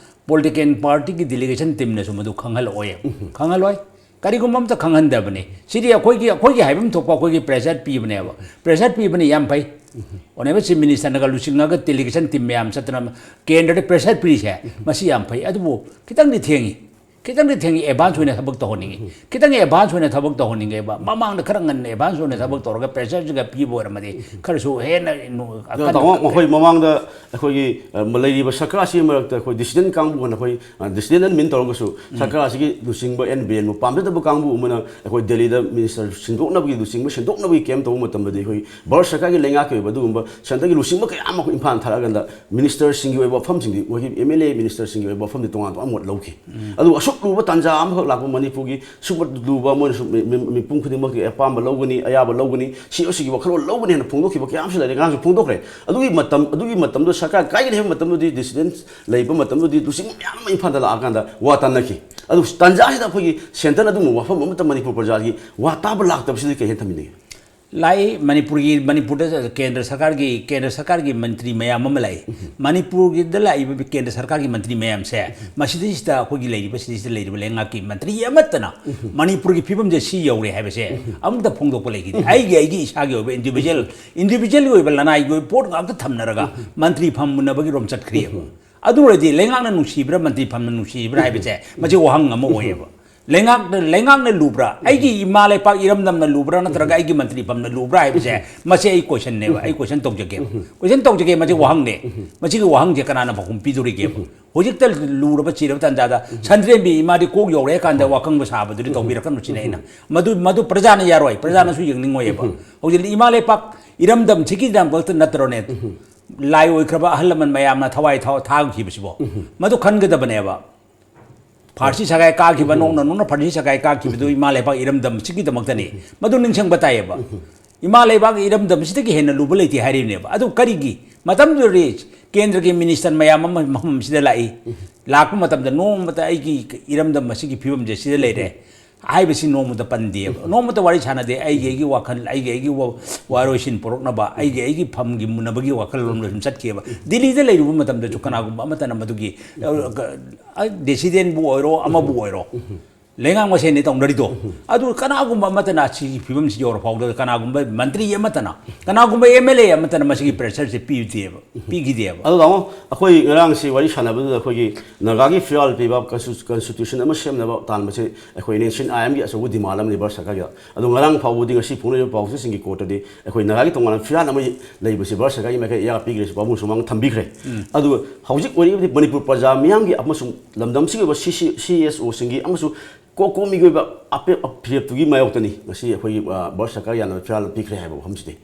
ꯄꯣꯂꯤꯇꯤꯀꯦꯜ ꯄꯥꯔꯇꯤꯒꯤ ꯗꯦꯂꯤꯒꯦꯁꯟ ꯇꯤꯝꯅꯁꯨ ꯃꯗꯨ ꯈꯪꯍꯜꯂꯛꯑꯣꯏ, ꯈꯪꯍꯜꯂꯣꯏ꯫ ꯀꯔꯤꯒꯨꯝꯕ ꯑꯝꯇ ꯈꯪꯍꯟꯗꯕꯅꯤ꯫ ꯁꯤꯗꯤ ꯑꯩꯈꯣꯏꯒꯤ, ꯑꯩꯈꯣꯏꯒꯤ ꯍꯥꯏꯐꯝ ꯊꯣꯛꯄ ꯑꯩꯈꯣꯏꯒꯤ ꯄ꯭ꯔꯦꯁꯔ ꯄꯤꯕꯅꯦꯕ꯫ ꯄ꯭ꯔꯦꯁꯔ ꯄꯤꯕꯅꯤ, ꯌꯥꯝ ꯐꯩ꯫ ꯑꯣꯅꯦꯕꯜ ꯆꯤꯐ ꯃꯤꯅꯤꯁꯇꯔꯅꯒ ꯂꯨꯆꯤꯡꯉꯒ ꯗꯦꯂꯤꯒꯦꯁꯟ ꯇꯤꯝ ꯃꯌꯥꯝ ꯆꯠꯇꯅ ꯀꯦꯟꯗ꯭ꯔꯗ ꯄ꯭ꯔꯦꯁꯔ ꯄꯤꯔꯤꯁꯦ, ꯃꯁꯤ ꯌꯥꯝ ꯐꯩ꯫ ꯑꯗꯨꯕꯨ ꯈꯤꯇꯪꯗꯤ ꯊꯦꯡꯉꯤ, ꯈꯤꯇꯪꯗꯤ ꯊꯦꯡꯉꯤ꯫ ꯑꯦꯗꯚꯥꯟꯁ ꯑꯣꯏꯅ ꯊꯕꯛ ꯇꯧꯍꯟꯅꯤꯡꯉꯤ, ꯈꯤꯇꯪ ꯑꯦꯗꯚꯥꯟꯁ ꯑꯣꯏꯅ ꯊꯕꯛ ꯇꯧꯍꯟꯅꯤꯡꯉꯦꯕ꯫ ꯃꯃꯥꯡꯗ ꯈꯔ ꯉꯟꯅ ꯑꯦꯗꯚꯥꯟꯁ ꯑꯣꯏꯅ ꯊꯕꯛ ꯇꯧꯔꯒ ꯄ꯭ꯔꯦꯁꯔꯁꯤꯒ ꯄꯤꯕ ꯑꯣꯏꯔꯝꯃꯗꯤ ꯈꯔꯁꯨ ꯍꯦꯟꯅ ꯅꯨ-, ꯑꯗꯣ ꯑꯀꯟꯕ ꯇꯥꯃꯣ, ꯃꯈꯣꯏ ꯃꯃꯥꯡꯗ ꯑꯩꯈꯣꯏꯒꯤ, ꯑ, ꯂꯩꯔꯤꯕ ꯁꯔꯀꯥꯔꯁꯤꯒꯤ ꯃꯔꯛꯇ ꯑꯩꯈꯣꯏ ꯗꯤꯁꯤꯗꯦꯟ ꯀꯥꯡꯕꯨ ꯑꯩꯈꯣꯏ, ꯑ, ꯗꯤꯁꯤꯗꯦꯟ ꯑꯦꯟ ꯃꯤꯟ ꯇꯧꯔꯒꯁꯨ ꯁꯔꯀꯥꯔ ꯑꯁꯤꯒꯤ ꯂꯨꯆꯤꯡꯕ ꯑꯦꯟ ꯕꯤꯔꯦꯟꯕꯨ ꯄꯥꯝꯖꯗꯕ ꯀꯥꯡꯕꯨ ꯑꯃꯅ ꯑꯩꯈꯣꯏ ꯗꯦꯜꯂꯤꯗ ꯃꯤꯅꯤꯁꯇꯔ ꯁꯤꯟꯗꯣꯛꯅꯕꯒꯤ, ꯂꯨꯆꯤꯡꯕ ꯁꯤꯟꯗꯣꯛꯅꯕꯒꯤ ꯀꯦꯝ ꯇꯧꯕ ꯃꯇꯝꯗꯗꯤ ꯑꯩꯈꯣꯏ ꯚꯥꯔꯠ ꯁꯔꯀꯥꯔꯒꯤ ꯂꯩꯉꯥꯛꯀꯤ ꯑꯣꯏꯕ ꯑꯗꯨꯒꯨꯝꯕ ꯁꯦꯟꯇꯔꯒꯤ ꯂꯨꯆꯤꯡꯕ ꯀꯌꯥ ꯑꯃ ꯑꯩꯈꯣꯏ ꯏꯝꯐꯥꯜ ꯊꯥꯔꯛꯑꯀꯥꯟꯗ ꯃꯤꯅꯤꯁꯇꯔꯁꯤꯡꯒꯤ ꯋꯥꯐꯝꯁꯤꯡꯗꯤ, ꯃꯣꯏꯒꯤ ꯑꯦꯝ ꯑꯦꯜ ꯑꯦ ꯃꯤꯅꯤꯁꯇꯔꯁꯤꯡꯒꯤ ꯑꯣꯏꯕ ꯋꯥꯐꯝꯗꯤ ꯇꯣꯉꯥꯟ ꯇꯣꯉꯥꯟꯕ ꯃꯣꯠ ꯂꯧꯈꯤ꯫ ꯑꯗꯨꯕꯨ ꯑꯁꯨꯛ ꯂꯨꯕ ꯇꯥꯟꯖꯥ ꯑꯃꯈꯛ ꯂꯥꯛꯄ ꯃꯅꯤꯄꯨꯔꯒꯤ ꯁꯨꯛ ꯂꯨꯕ, ꯃꯣꯏꯅꯁꯨ ꯃꯤ-, ꯃꯤ-, ꯃꯤꯄꯨꯝ ꯈꯨꯗꯤꯡꯃꯛꯀꯤ ꯑꯄꯥꯝꯕ ꯂꯧꯒꯅꯤ, ꯑꯌꯥꯕ ꯂꯧꯒꯅꯤ, ꯁꯤ ꯑꯣ ꯁꯤꯒꯤ ꯋꯥꯈꯜꯂꯣꯟ ꯂꯧꯒꯅꯤ ꯍꯥꯏꯅ ꯐꯣꯡꯗꯣꯛꯈꯤꯕ ꯀꯌꯥ ꯑꯃꯁꯨ ꯂꯩꯔꯦ꯫ ꯉꯔꯥꯡꯁꯨ ꯐꯣꯡꯗꯣꯛꯈ꯭ꯔꯦ꯫ ꯑꯗꯨꯒꯤ ꯃꯇꯝ, ꯑꯗꯨꯒꯤ ꯃꯇꯝꯗꯨ ꯁꯔꯀꯥꯔ ꯀꯥꯏꯒꯅꯤ ꯍꯥꯏꯕ ꯃꯇꯝꯗꯨꯗꯤ, ꯗꯤꯁꯤꯗꯦꯟ ꯂꯩꯕ ꯃꯇꯝꯗꯨꯗꯤ ꯂꯨꯆꯤꯡꯕ ꯃꯌꯥꯝ ꯑꯃ ꯏꯝꯐꯥꯜꯗ ꯂꯥꯛꯑꯀꯥꯟꯗ ꯋꯥ ꯇꯥꯟꯅꯈꯤ꯫ ꯑꯗꯨ ꯇꯥꯟꯖꯥꯁꯤꯗ ꯑꯩꯈꯣꯏꯒꯤ ꯁꯦꯟꯇꯔꯅ ꯑꯗꯨꯒꯨꯝꯕ ꯋꯥꯐꯝ ꯑꯃꯠꯇ ꯃꯅꯤꯄꯨꯔ ꯄ꯭ꯔꯖꯥꯒꯤ ꯋꯥ ꯇꯥꯕ ꯂꯥꯛꯇꯕꯁꯤꯗꯤ ꯀꯩ ꯍꯥꯏꯅ ꯊꯝꯕꯤꯅꯤꯡꯉꯤ? ꯂꯥꯛꯏ꯫ ꯃꯅꯤꯄꯨꯔꯒꯤ, ꯃꯅꯤꯄꯨꯔꯗ ꯀꯦꯟꯗ꯭ꯔ ꯁꯔꯀꯥꯔꯒꯤ, ꯀꯦꯟꯗ꯭ꯔ ꯁꯔꯀꯥꯔꯒꯤ ꯃꯟꯇ꯭ꯔꯤ ꯃꯌꯥꯝ ꯑꯃ ꯂꯥꯛꯏ꯫ ꯃꯅꯤꯄꯨꯔꯒꯤꯗ ꯂꯥꯛꯏꯕ ꯀꯦꯟꯗ꯭ꯔ ꯁꯔꯀꯥꯔꯒꯤ ꯃꯟꯇ꯭ꯔꯤ ꯃꯌꯥꯝꯁꯦ, ꯃꯁꯤꯗꯩꯁꯤꯗ ꯑꯩꯈꯣꯏꯒꯤ ꯂꯩꯔꯤꯕ, ꯁꯤꯗꯩꯁꯤꯗ ꯂꯩꯔꯤꯕ ꯂꯩꯉꯥꯛꯀꯤ ꯃꯟꯇ꯭ꯔꯤ ꯑꯃꯠꯇꯅ ꯃꯅꯤꯄꯨꯔꯒꯤ ꯐꯤꯕꯝꯁꯦ ꯁꯤ ꯌꯧꯔꯦ ꯍꯥꯏꯕꯁꯦ ꯑꯃꯨꯛꯇ ꯐꯣꯡꯗꯣꯛꯄ ꯂꯩꯈꯤꯗꯦ꯫ ꯑꯩꯒꯤ, ꯑꯩꯒꯤ ꯏꯁꯥꯒꯤ ꯑꯣꯏꯕ individual, individual ꯒꯤ ꯑꯣꯏꯕ ꯂꯅꯥꯏꯒꯤ ꯑꯣꯏꯕ ꯄꯣꯠ ꯉꯥꯛꯇ ꯊꯝꯅꯔꯒ ꯃꯟꯇ꯭ꯔꯤ ꯐꯝ ꯃꯨꯟꯅꯕꯒꯤ ꯔꯣꯝ ꯆꯠꯈ꯭ꯔꯤꯑꯕ꯫ ꯑꯗꯨ ꯑꯣꯏꯔꯗꯤ ꯂꯩꯉꯥꯛꯅ ꯅꯨꯡꯁꯤꯕ꯭ꯔꯥ, ꯃꯟꯇ꯭ꯔꯤ ꯐꯝꯅ ꯅꯨꯡꯁꯤꯕ꯭ꯔꯥ ꯍꯥꯏꯕꯁꯦ ꯃꯁꯤ ꯋꯥꯍꯪ ꯑꯃ ꯑꯣꯏꯌꯦꯕ꯫ ꯂꯩꯉꯥꯛꯅ, ꯂꯩꯉꯥꯛꯅ ꯂꯨꯕ꯭ꯔꯥ? ꯑꯩꯒꯤ ꯏꯃꯥ ꯂꯩꯄꯥꯛ ꯏꯔꯝꯗꯝꯅ ꯂꯨꯕ꯭ꯔꯥ, ꯅꯠꯇ꯭ꯔꯒ ꯑꯩꯒꯤ ꯃꯟꯇ꯭ꯔꯤ ꯐꯝꯅ ꯂꯨꯕ꯭ꯔꯥ ꯍꯥꯏꯕꯁꯦ, ꯃꯁꯤ ꯑꯩ question ꯅꯦꯕ, ꯑꯩ question ꯇꯧꯖꯒꯦꯕ꯫ Question ꯇꯧꯖꯒꯦ, ꯃꯁꯤ ꯋꯥꯍꯪꯅꯦ꯫ ꯃꯁꯤꯒꯤ ꯋꯥꯍꯪꯁꯦ ꯀꯅꯥꯅ ꯄꯥꯎꯈꯨꯝ ꯄꯤꯗꯣꯔꯤꯒꯦꯕ? ꯍꯧꯖꯤꯛꯇ ꯂꯨꯔꯕ ꯆꯤꯔꯕ ꯇꯥꯟꯖꯥꯗ ꯁꯟꯗ꯭ꯔꯦꯝꯕꯤ ꯏꯃꯥꯗꯤ ꯀꯣꯛ ꯌꯧꯔꯛꯑꯦ ꯀꯥꯟꯗ ꯋꯥꯀꯪꯕ ꯁꯥꯕꯗꯨꯗꯤ ꯇꯧꯕꯤꯔꯛꯀꯅꯨ ꯁꯤꯅꯦ ꯑꯩꯅ꯫ ꯃꯗꯨ, ꯃꯗꯨ ꯄ꯭ꯔꯖꯥꯅ ꯌꯥꯔꯣꯏ, ꯄ꯭ꯔꯖꯥꯅꯁꯨ ꯌꯦꯡꯅꯤꯡꯉꯣꯏꯌꯦꯕ꯫ ꯍꯧꯖꯤꯛ ꯏꯃꯥ ꯂꯩꯄꯥꯛ ꯏꯔꯝꯗꯝꯁꯤꯒꯤꯗꯃꯛꯇ ꯅꯠꯇ꯭ꯔꯣꯅꯦ, ꯂꯥꯏ ꯑꯣꯏꯈ꯭ꯔꯕ ꯑꯍꯜ ꯂꯃꯟ ꯃꯌꯥꯝꯅ ꯊꯋꯥꯏ ꯊꯥ-, ꯊꯥꯈꯤꯕꯁꯤꯕꯣ? ꯃꯗꯨ ꯈꯟꯒꯗꯕꯅꯦꯕ꯫ ꯐꯥꯔꯁꯤ ꯁꯒꯥꯏ ꯀꯥꯈꯤꯕ, ꯅꯣꯡꯅ ꯅꯣꯡꯅ ꯐꯥꯔꯁꯤ ꯁꯒꯥꯏ ꯀꯥꯈꯤꯕꯗꯨ ꯏꯃꯥ ꯂꯩꯄꯥꯛ ꯏꯔꯝꯗꯝꯁꯤꯒꯤꯗꯃꯛꯇꯅꯤ꯫ ꯃꯗꯨ ꯅꯤꯡꯁꯤꯡꯕ ꯇꯥꯏꯌꯦꯕ꯫ ꯏꯃꯥ ꯂꯩꯕꯥꯛ ꯏꯔꯝꯗꯝꯁꯤꯗꯒꯤ ꯍꯦꯟꯅ ꯂꯨꯕ ꯂꯩꯇꯦ ꯍꯥꯏꯔꯤꯕꯅꯦꯕ꯫ ꯑꯗꯨ ꯀꯔꯤꯒꯤ? ꯃꯇꯝꯗꯨꯗꯗꯤ ꯀꯦꯟꯗ꯭ꯔꯒꯤ ꯃꯤꯅꯤꯁꯇꯔ ꯃꯌꯥꯝ ꯑꯃ ꯃꯐꯝꯁꯤꯗ ꯂꯥꯛꯏ꯫ ꯂꯥꯛꯄ ꯃꯇꯝꯗ ꯅꯣꯡꯃꯇ ꯑꯩꯒꯤ ꯏꯔꯝꯗꯝ ꯑꯁꯤꯒꯤ ꯐꯤꯕꯝꯁꯦ ꯁꯤꯗ ꯂꯩꯔꯦ ꯍꯥꯏꯕꯁꯤ ꯅꯣꯡꯃꯇ ꯄꯟꯗꯦꯕ꯫ ꯅꯣꯡꯃꯇ ꯋꯥꯔꯤ ꯁꯥꯟꯅꯗꯦ꯫ ꯑꯩꯒꯤ, ꯑꯩꯒꯤ ꯋꯥꯈꯜ, ꯑꯩꯒꯤ, ꯑꯩꯒꯤ ꯋꯥ-, ꯋꯥꯔꯣꯏꯁꯤꯟ ꯄꯨꯔꯛꯅꯕ, ꯑꯩꯒꯤ, ꯑꯩꯒꯤ ꯐꯝꯒꯤ ꯃꯨꯟꯅꯕꯒꯤ ꯋꯥꯈꯜꯂꯣꯟꯗ ꯁꯨꯝ ꯆꯠꯈꯤꯑꯕ꯫ ꯗꯤꯜꯂꯤꯗ ꯂꯩꯔꯨꯕ ꯃꯇꯝꯗꯁꯨ ꯀꯅꯥꯒꯨꯝꯕ ꯑꯃꯠꯇꯅ ꯃꯗꯨꯒꯤ, ꯑ, ꯗꯤꯁꯤꯗꯦꯟꯕꯨ ꯑꯣꯏꯔꯣ, ꯑꯃꯕꯨ ꯑꯣꯏꯔꯣ, ꯂꯩꯉꯥꯛ ꯃꯁꯦꯟꯅꯤ ꯇꯧꯅꯔꯤꯗꯣ꯫ ꯑꯗꯨ ꯀꯅꯥꯒꯨꯝꯕ ꯑꯃꯠꯇꯅ ꯁꯤꯒꯤ ꯐꯤꯕꯝꯁꯤ ꯌꯧꯔ ꯐꯥꯎꯗ ꯀꯅꯥꯒꯨꯝꯕ ꯃꯟꯇ꯭ꯔꯤ ꯑꯃꯠꯇꯅ, ꯀꯅꯥꯒꯨꯝꯕ ꯑꯦꯝ ꯑꯦꯜ ꯑꯦ ꯑꯃꯠꯇꯅ ꯃꯁꯤꯒꯤ ꯄ꯭ꯔꯦꯁꯔꯁꯦ ꯄꯤꯗꯦꯕ, ꯄꯤꯈꯤꯗꯦꯕ꯫ ꯑꯗꯣ ꯇꯥꯃꯣ, ꯑꯩꯈꯣꯏ ꯉꯔꯥꯡꯁꯤ ꯋꯥꯔꯤ ꯁꯥꯟꯅꯕꯗꯨꯗ ꯑꯩꯈꯣꯏꯒꯤ ꯅꯥꯒꯥꯒꯤ ꯐꯤꯔꯥꯜ ꯄꯤꯕ ꯀꯟꯁꯇꯤꯇ꯭ꯌꯨ-, ꯀꯟꯁꯇꯤꯇ꯭ꯌꯨꯁꯟ ꯑꯃ ꯁꯦꯝꯅꯕ ꯇꯥꯟꯕꯁꯦ ꯑꯩꯈꯣꯏ ꯑꯦꯟꯁꯤꯌꯟ ꯑꯥꯏ ꯑꯦꯝꯒꯤ ꯑꯆꯧꯕ ꯗꯤꯃꯥꯟ ꯑꯃꯅꯤ ꯚꯥꯔꯠ ꯁꯔꯀꯥꯔꯒꯤꯗ꯫ ꯑꯗꯣ ꯉꯔꯥꯡ ꯐꯥꯎꯕꯗꯤ, ꯉꯁꯤ ꯐꯣꯡꯂꯛꯏꯕ ꯄꯥꯎꯆꯦꯁꯤꯡꯒꯤ ꯀꯣꯔꯠꯇꯗꯤ ꯑꯩꯈꯣꯏ ꯅꯥꯒꯥꯒꯤ ꯇꯣꯉꯥꯟꯕ ꯐꯤꯔꯥꯜ ꯑꯃ ꯂꯩꯕꯁꯤ ꯚꯥꯔꯠ ꯁꯔꯀꯥꯔꯒꯤ ꯃꯥꯏꯀꯩ ꯑꯌꯥꯕ ꯄꯤꯈ꯭ꯔꯦ, ꯁꯨꯄ꯭ꯔꯤꯝ ꯀꯣꯔꯠ ꯁꯨꯃꯥꯡꯗ ꯊꯝꯕꯤꯈ꯭ꯔꯦ꯫ ꯑꯗꯨꯒ ꯍꯧꯖꯤꯛ ꯑꯣꯏꯔꯤꯕꯗꯤ ꯃꯅꯤꯄꯨꯔ ꯄ꯭ꯔꯖꯥ ꯃꯤꯌꯥꯝꯒꯤ ꯑꯃꯁꯨꯡ ꯂꯝꯗꯝꯁꯤꯒꯤ ꯑꯣꯏꯕ ꯁꯤ ꯁꯤ, ꯁꯤ ꯑꯦꯁ ꯑꯣꯁꯤꯡꯒꯤ ꯑꯃꯁꯨꯡ ꯀꯣ-, ꯀꯣꯃꯤꯒꯤ ꯑꯣꯏꯕ ꯑꯄꯦ-, ꯑ, ꯐꯤꯔꯦꯞꯇꯨꯒꯤ ꯃꯥꯌꯣꯛꯇꯅꯤ ꯉꯁꯤ ꯑꯩꯈꯣꯏꯒꯤ, ꯑ, ꯚꯥꯔꯠ ꯁꯔꯀꯥꯔ ꯌꯥꯅꯕ ꯐꯤꯔꯥꯜ ꯑꯃ ꯄꯤꯈ꯭ꯔꯦ ꯍꯥꯏꯕ ꯋꯥꯐꯝꯁꯤꯗꯤ꯫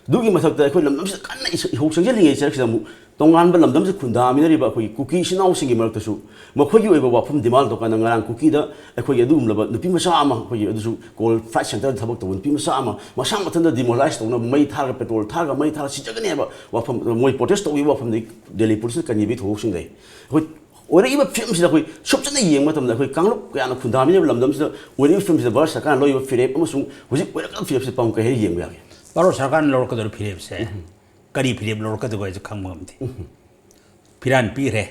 ꯑꯗꯨꯒꯤ ꯃꯊꯛꯇ ꯑꯩꯈꯣꯏ ꯂꯝꯗꯝꯁꯤꯗ ꯀꯟꯅ ꯏꯁ-, ꯏꯍꯧ ꯆꯪꯁꯤꯜꯂꯤꯉꯩ ꯆꯔꯛꯁꯤꯗ ꯑꯃꯨꯛ ꯇꯣꯉꯥꯟꯕ ꯂꯝꯗꯝꯁꯤꯗ ꯈꯨꯟꯗꯥꯃꯤꯟꯅꯔꯤꯕ ꯑꯩꯈꯣꯏꯒꯤ ꯀꯨꯀꯤ ꯏꯆꯤꯟ ꯏꯅꯥꯎꯁꯤꯡꯒꯤ ꯃꯔꯛꯇꯁꯨ ꯃꯈꯣꯏꯒꯤ ꯑꯣꯏꯕ ꯋꯥꯐꯝ ꯗꯤꯃꯥꯟ ꯇꯧꯀꯥꯟꯗ ꯉꯔꯥꯡ ꯀꯨꯀꯤꯗ ꯑꯩꯈꯣꯏꯒꯤ ꯑꯗꯨꯒꯨꯝꯂꯕ ꯅꯨꯄꯤ ꯃꯆꯥ ꯑꯃ, ꯑꯩꯈꯣꯏꯒꯤ ꯑꯗꯨꯁꯨ ꯀꯣꯜ ꯐ꯭ꯂꯥꯏꯠ ꯁꯦꯟꯇꯔꯗ ꯊꯕꯛ ꯇꯧꯕ ꯅꯨꯄꯤ ꯃꯆꯥ ꯑꯃ ꯃꯁꯥ ꯃꯊꯟꯇ ꯗꯤꯃꯣꯔꯦꯂꯥꯏꯁ ꯇꯧꯅꯕ ꯃꯩ ꯊꯥꯔꯒ, ꯄꯦꯇ꯭ꯔꯣꯜ ꯊꯥꯔꯒ, ꯃꯩ ꯊꯥꯔꯒ ꯁꯤꯖꯒꯅꯤ ꯍꯥꯏꯕ ꯋꯥꯐꯝ, ꯃꯣꯏ ꯄ꯭ꯔꯣꯇꯦꯁ ꯇꯧꯈꯤꯕ ꯋꯥꯐꯝꯗꯒꯤ ꯗꯦꯜꯂꯤ ꯄꯨꯂꯤꯁꯅ ꯀꯟꯕꯤꯕꯒꯤ ꯊꯧꯑꯣꯡꯁꯤꯡ ꯂꯩ꯫ ꯑꯩꯈꯣꯏ ꯑꯣꯏꯔꯛꯏꯕ ꯐꯤꯕꯝꯁꯤꯗ ꯑꯩꯈꯣꯏ ꯁꯨꯞꯆꯠꯅ ꯌꯦꯡꯕ ꯃꯇꯝꯗ ꯑꯩꯈꯣꯏ ꯀꯥꯡꯂꯨꯞ ꯀꯌꯥꯅ ꯈꯨꯟꯗꯥꯃꯤꯟꯅꯔꯤꯕ ꯂꯝꯗꯝꯁꯤꯗ ꯑꯣꯏꯔꯛꯏꯕ ꯐꯤꯕꯝꯁꯤꯗ ꯚꯥꯔꯠ ꯁꯔꯀꯥꯔꯅ ꯂꯧꯔꯤꯕ ꯐꯤꯔꯦꯞ ꯑꯃꯁꯨꯡ ꯍꯧꯖꯤꯛ ꯑꯣꯏꯔꯛꯂꯤꯕ ꯐꯤꯔꯦꯞꯁꯤꯗ ꯄꯥꯎ ꯀꯩ ꯍꯥꯏꯅ ꯌꯦꯡꯕ ꯌꯥꯒꯦ? ꯚꯥꯔꯠ ꯁꯔꯀꯥꯔꯅ ꯂꯧꯔꯛꯀꯗꯧꯔꯤꯕ ꯐꯤꯔꯦꯞꯁꯦ ꯀꯔꯤ ꯐꯤꯔꯦꯞ ꯂꯧꯔꯛꯀꯗꯧꯕ ꯍꯥꯏꯁꯦ ꯈꯪꯕ ꯉꯝꯗꯦ꯫ ꯐꯤꯔꯥꯟ ꯄꯤꯈ꯭ꯔꯦ꯫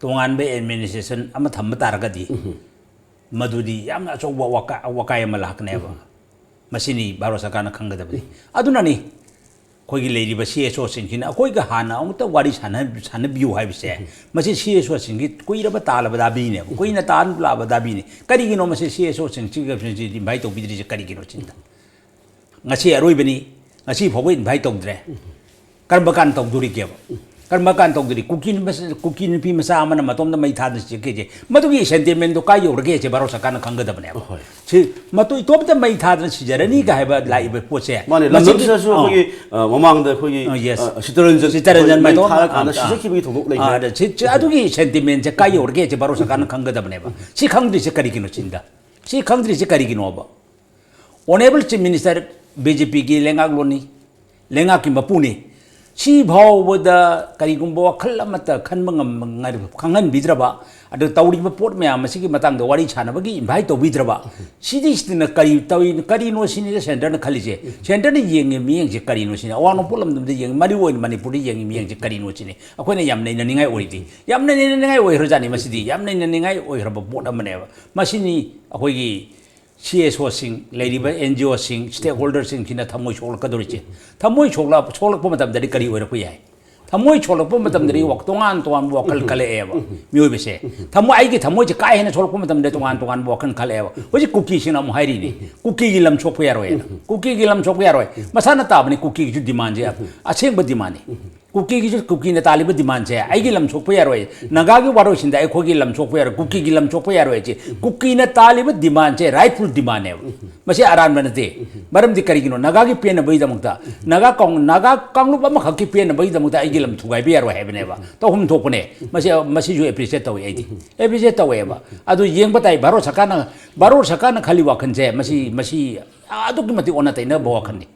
ꯇꯣꯉꯥꯟꯕ ꯑꯦꯗꯃꯤꯅꯤꯁꯇ꯭ꯔꯦꯁꯟ ꯑꯃ ꯊꯝꯕ ꯇꯥꯔꯒꯗꯤ ꯃꯗꯨꯗꯤ ꯌꯥꯝꯅ ꯑꯆꯧꯕ ꯋꯥꯀꯥ-, ꯋꯥꯀꯥꯏ ꯑꯃ ꯂꯥꯛꯀꯅꯦꯕ꯫ ꯃꯁꯤꯅꯤ ꯚꯥꯔꯠ ꯁꯔꯀꯥꯔꯅ ꯈꯪꯒꯗꯕꯅꯤ꯫ ꯑꯗꯨꯅꯅꯤ ꯑꯩꯈꯣꯏꯒꯤ ꯂꯩꯔꯤꯕ ꯁꯤ ꯑꯦꯁ ꯑꯣꯁꯤꯡꯁꯤꯅ ꯑꯩꯈꯣꯏꯒ ꯍꯥꯟꯅ ꯑꯃꯨꯛꯇ ꯋꯥꯔꯤ ꯁꯥꯟꯅ-, ꯁꯥꯟꯅꯕꯤꯌꯨ ꯍꯥꯏꯕꯁꯦ, ꯃꯁꯤ ꯁꯤ ꯑꯦꯁ ꯑꯣꯁꯤꯡꯒꯤ ꯀꯨꯏꯔꯕ ꯇꯥꯜꯂꯕ ꯗꯥꯕꯤꯅꯦꯕ, ꯀꯨꯏꯅ ꯇꯥꯜꯂꯕ ꯗꯥꯕꯤꯅꯦ꯫ ꯀꯔꯤꯒꯤꯅꯣ ꯃꯁꯤ ꯁꯤ ꯑꯦꯁ ꯑꯣꯁꯤꯡꯁꯤꯒ ꯏꯟꯚꯥꯏꯠ ꯇꯧꯕꯤꯗ꯭ꯔꯤꯁꯦ ꯀꯔꯤꯒꯤꯅꯣ ꯁꯤꯅꯤꯗ? ꯉꯁꯤ ꯑꯔꯣꯏꯕꯅꯤ, ꯉꯁꯤ ꯐꯥꯎꯕ ꯏꯟꯚꯥꯏꯠ ꯇꯧꯗ꯭ꯔꯦ꯫ ꯀꯔꯝꯕ ꯀꯥꯟ ꯇꯧꯗꯣꯔꯤꯒꯦꯕ? ꯀꯔꯝꯕ ꯀꯥꯟ ꯇꯧꯗꯣꯔꯤ? ꯀꯨꯀꯤ ꯃꯆꯥ-, ꯀꯨꯀꯤ ꯅꯨꯄꯤ ꯃꯆꯥ ꯑꯃꯅ ꯃꯇꯣꯝꯗ ꯃꯩ ꯊꯥꯗꯅ ꯆꯦꯛꯀꯦꯁꯦ, ꯃꯗꯨꯒꯤ ꯁꯦꯟꯇꯤꯃꯦꯟꯗꯣ ꯀꯥꯏ ꯌꯧꯔꯒꯦꯁꯦ ꯚꯥꯔꯠ ꯁꯔꯀꯥꯔꯅ ꯈꯪꯒꯗꯕꯅꯦꯕ꯫ ꯍꯣꯏ꯫ ꯁꯤ ꯃꯇꯣ ꯏꯇꯣꯝꯇ ꯃꯩ ꯊꯥꯗꯅ ꯁꯤꯖꯔꯅꯤꯒ ꯍꯥꯏꯕ ꯂꯥꯛꯏꯕ ꯄꯣꯠꯁꯦ, ꯃꯥꯅꯦ, ꯃꯁꯤꯒꯤ-, ꯂꯝꯗꯝꯁꯤꯗꯁꯨ ꯑꯥ꯫ ꯑꯩꯈꯣꯏꯒꯤ, ꯑ, ꯃꯃꯥꯡꯗ ꯑꯩꯈꯣꯏꯒꯤ, ꯑ, yes꯫ ꯑ, ꯁꯤꯇꯔꯟꯖꯟ ꯁꯤꯇꯔꯟꯖꯟ ꯑꯩꯈꯣꯏ ꯃꯩ ꯃꯩꯊꯣꯡ, ꯊꯥꯔꯀꯥꯟꯗ ꯑꯥ, ꯑꯥ꯫ ꯁꯤꯖꯈꯤꯕꯒꯤ ꯊꯧꯗꯣꯛ ꯂꯩꯈ꯭ꯔꯦ꯫ ꯑꯥ, ꯑꯗ ꯁꯤ-, ꯁꯤ-, ꯑꯗꯨꯒꯤ ꯁꯦꯟꯇꯤꯃꯦꯟꯁꯦ ꯀꯥꯏ ꯌꯧꯔꯒꯦꯁꯦ ꯚꯥꯔꯠ ꯁꯔꯀꯥꯔꯅ ꯈꯪꯒꯗꯕꯅꯦꯕ꯫ ꯁꯤ ꯈꯪꯗ꯭ꯔꯤꯁꯦ ꯀꯔꯤꯒꯤꯅꯣ ꯁꯤꯗ? ꯁꯤ ꯈꯪꯗ꯭ꯔꯤꯁꯦ ꯀꯔꯤꯒꯤꯅꯣꯕ? Honourable Chief Minister, B J ꯄꯤꯒꯤ ꯂꯩꯉꯥꯛꯂꯣꯟꯅꯤ, ꯂꯩꯉꯥꯛꯀꯤ ꯃꯄꯨꯅꯤ꯫ ꯁꯤ ꯐꯥꯎꯕꯗ ꯀꯔꯤꯒꯨꯝꯕ ꯋꯥꯈꯜ ꯑꯃꯠꯇ ꯈꯟꯕ ꯉꯝ-, ꯉ-, ꯈꯪꯍꯟꯕꯤꯗ꯭ꯔꯕ, ꯑꯗꯨ ꯇꯧꯔꯤꯕ ꯄꯣꯠ ꯃꯌꯥꯝ ꯑꯁꯤꯒꯤ ꯃꯇꯥꯡꯗ ꯋꯥꯔꯤ ꯁꯥꯟꯅꯕꯒꯤ ꯏꯟꯚꯥꯏꯠ ꯇꯧꯕꯤꯗ꯭ꯔꯕ, ꯁꯤꯗꯤ ꯁꯤꯗꯅ ꯀꯔꯤ ꯇꯧꯔꯤ-, ꯀꯔꯤꯅꯣ ꯁꯤꯅꯤꯗ ꯁꯦꯟꯇꯔꯅ ꯈꯜꯂꯤꯁꯦ? ꯁꯦꯟꯇꯔꯅ ꯌꯦꯡꯉꯤ ꯃꯤꯠꯌꯦꯡꯁꯦ ꯀꯔꯤꯅꯣ ꯁꯤꯅꯤ? ꯑꯋꯥꯡ ꯅꯣꯡꯄꯣꯛ ꯂꯝꯗꯝꯗ ꯌꯦꯡꯉꯤ, ꯃꯔꯨ ꯑꯣꯏꯅ ꯃꯅꯤꯄꯨꯔꯗ ꯌꯦꯡꯉꯤ ꯃꯤꯠꯌꯦꯡꯁꯦ ꯀꯔꯤꯅꯣ ꯁꯤꯅꯤ? ꯑꯩꯈꯣꯏꯅ ꯌꯥꯝ ꯅꯩꯅꯅꯤꯡꯉꯥꯏ ꯑꯣꯏꯔꯤꯗꯤ, ꯌꯥꯝ ꯅꯩꯅꯅꯤꯡꯉꯥꯏ ꯑꯣꯏꯈ꯭ꯔꯖꯥꯠꯅꯤ꯫ ꯃꯁꯤꯗꯤ ꯌꯥꯝ ꯅꯩꯅꯅꯤꯡꯉꯥꯏ ꯑꯣꯏꯈ꯭ꯔꯕ ꯄꯣꯠ ꯑꯃꯅꯦꯕ꯫ ꯃꯁꯤꯅꯤ ꯑꯩꯈꯣꯏꯒꯤ ꯁꯤ ꯑꯦꯁ ꯑꯣꯁꯤꯡ, ꯂꯩꯔꯤꯕ ꯑꯦꯟ ꯖꯤ ꯑꯣꯁꯤꯡ, ꯁ꯭ꯇꯦꯛꯍꯣꯜꯗꯔꯁꯤꯡꯁꯤꯅ ꯊꯃꯣꯏ ꯁꯣꯛꯂꯛꯀꯗꯧꯔꯤꯁꯦ꯫ ꯊꯃꯣꯏ ꯁꯣꯛꯂꯛ-, ꯁꯣꯛꯂꯛꯄ ꯃꯇꯝꯗꯗꯤ ꯀꯔꯤ ꯑꯣꯏꯔꯛꯄ ꯌꯥꯏ? ꯊꯃꯣꯏ ꯁꯣꯛꯂꯛꯄ ꯃꯇꯝꯗꯗꯤ ꯋꯥ-, ꯇꯣꯉꯥꯟ ꯇꯣꯉꯥꯟꯕ ꯋꯥꯈꯜ ꯈꯜꯂꯛꯑꯦꯕ ꯃꯤꯑꯣꯏꯕꯁꯦ꯫ ꯊꯃꯣꯏ, ꯑꯩꯒꯤ ꯊꯃꯣꯏꯁꯦ ꯀꯥ ꯍꯦꯟꯅ ꯁꯣꯛꯂꯛꯄ ꯃꯇꯝꯗ ꯇꯣꯉꯥꯟ ꯇꯣꯉꯥꯟꯕ ꯋꯥꯈꯜ ꯈꯜꯂꯛꯑꯦꯕ꯫ ꯍꯧꯖꯤꯛ ꯀꯨꯀꯤꯁꯤꯡꯅ ꯑꯃꯨꯛ ꯍꯥꯏꯔꯤꯅꯤ, ꯀꯨꯀꯤꯒꯤ ꯂꯝ ꯁꯣꯛꯄ ꯌꯥꯔꯣꯏꯅ꯫ ꯀꯨꯀꯤꯒꯤ ꯂꯝ ꯁꯣꯛꯄ ꯌꯥꯔꯣꯏ꯫ ꯃꯁꯥꯅ ꯇꯥꯕꯅꯤ ꯀꯨꯀꯤꯒꯤꯁꯨ ꯗꯤꯃꯥꯟꯁꯦ, ꯑꯁꯦꯡꯕ ꯗꯤꯃꯥꯟꯅꯤ꯫ ꯀꯨꯀꯤꯒꯤꯁꯨ, ꯀꯨꯀꯤꯅ ꯇꯥꯜꯂꯤꯕ ꯗꯤꯃꯥꯟꯁꯦ, "ꯑꯩꯒꯤ ꯂꯝ ꯁꯣꯛꯄ ꯌꯥꯔꯣꯏ, ꯅꯥꯒꯥꯒꯤ ꯋꯥꯔꯣꯏꯁꯤꯟꯗ ꯑꯩꯈꯣꯏꯒꯤ ꯂꯝ ꯁꯣꯛꯄ ꯌꯥꯔꯣꯏ, ꯀꯨꯀꯤꯒꯤ ꯂꯝ ꯁꯣꯛꯄ ꯌꯥꯔꯣꯏ" ꯍꯥꯏꯁꯦ, ꯀꯨꯀꯤꯅ ꯇꯥꯜꯂꯤꯕ ꯗꯤꯃꯥꯟꯁꯦ ꯔꯥꯏꯠꯐꯨꯜ ꯗꯤꯃꯥꯟꯅꯦꯕ꯫ ꯃꯁꯤ ꯑꯔꯥꯟꯕ ꯅꯠꯇꯦ꯫ ꯃꯔꯝꯗꯤ ꯀꯔꯤꯒꯤꯅꯣ? ꯅꯥꯒꯥꯒꯤ ꯄꯦꯟꯅꯕꯒꯤꯗꯃꯛꯇ, ꯅꯥꯒꯥ ꯀꯥꯡ-, ꯅꯥꯒꯥ ꯀꯥꯡꯂꯨꯞ ꯑꯃꯈꯛꯀꯤ ꯄꯦꯟꯅꯕꯒꯤꯗꯃꯛꯇ ꯑꯩꯒꯤ ꯂꯝ ꯊꯨꯒꯥꯏꯕ ꯌꯥꯔꯣꯏ ꯍꯥꯏꯕꯅꯦꯕ꯫ ꯇꯧꯐꯝ ꯊꯣꯛꯄꯅꯦ꯫ ꯃꯁꯤ, ꯃꯁꯤꯁꯨ ꯑꯦꯄ꯭ꯔꯤꯁꯤꯌꯦꯠ ꯇꯧꯋꯤ ꯑꯩꯗꯤ꯫ ꯑꯦꯄ꯭ꯔꯤꯁꯤꯌꯦꯠ ꯇꯧꯋꯦꯕ꯫ ꯑꯗꯨ ꯌꯦꯡꯕ ꯇꯥꯏ, ꯚꯥꯔꯠ ꯁꯔꯀꯥꯔꯅ, ꯚꯥꯔꯠ ꯁꯔꯀꯥꯔꯅ ꯈꯜꯂꯤ ꯋꯥꯈꯜꯁꯦ, ꯃꯁꯤ, ꯃꯁꯤ ꯑꯗꯨꯛꯀꯤ ꯃꯇꯤꯛ ꯑꯣꯟꯅ ꯇꯩꯅꯕ ꯋꯥꯈꯜꯅꯤ꯫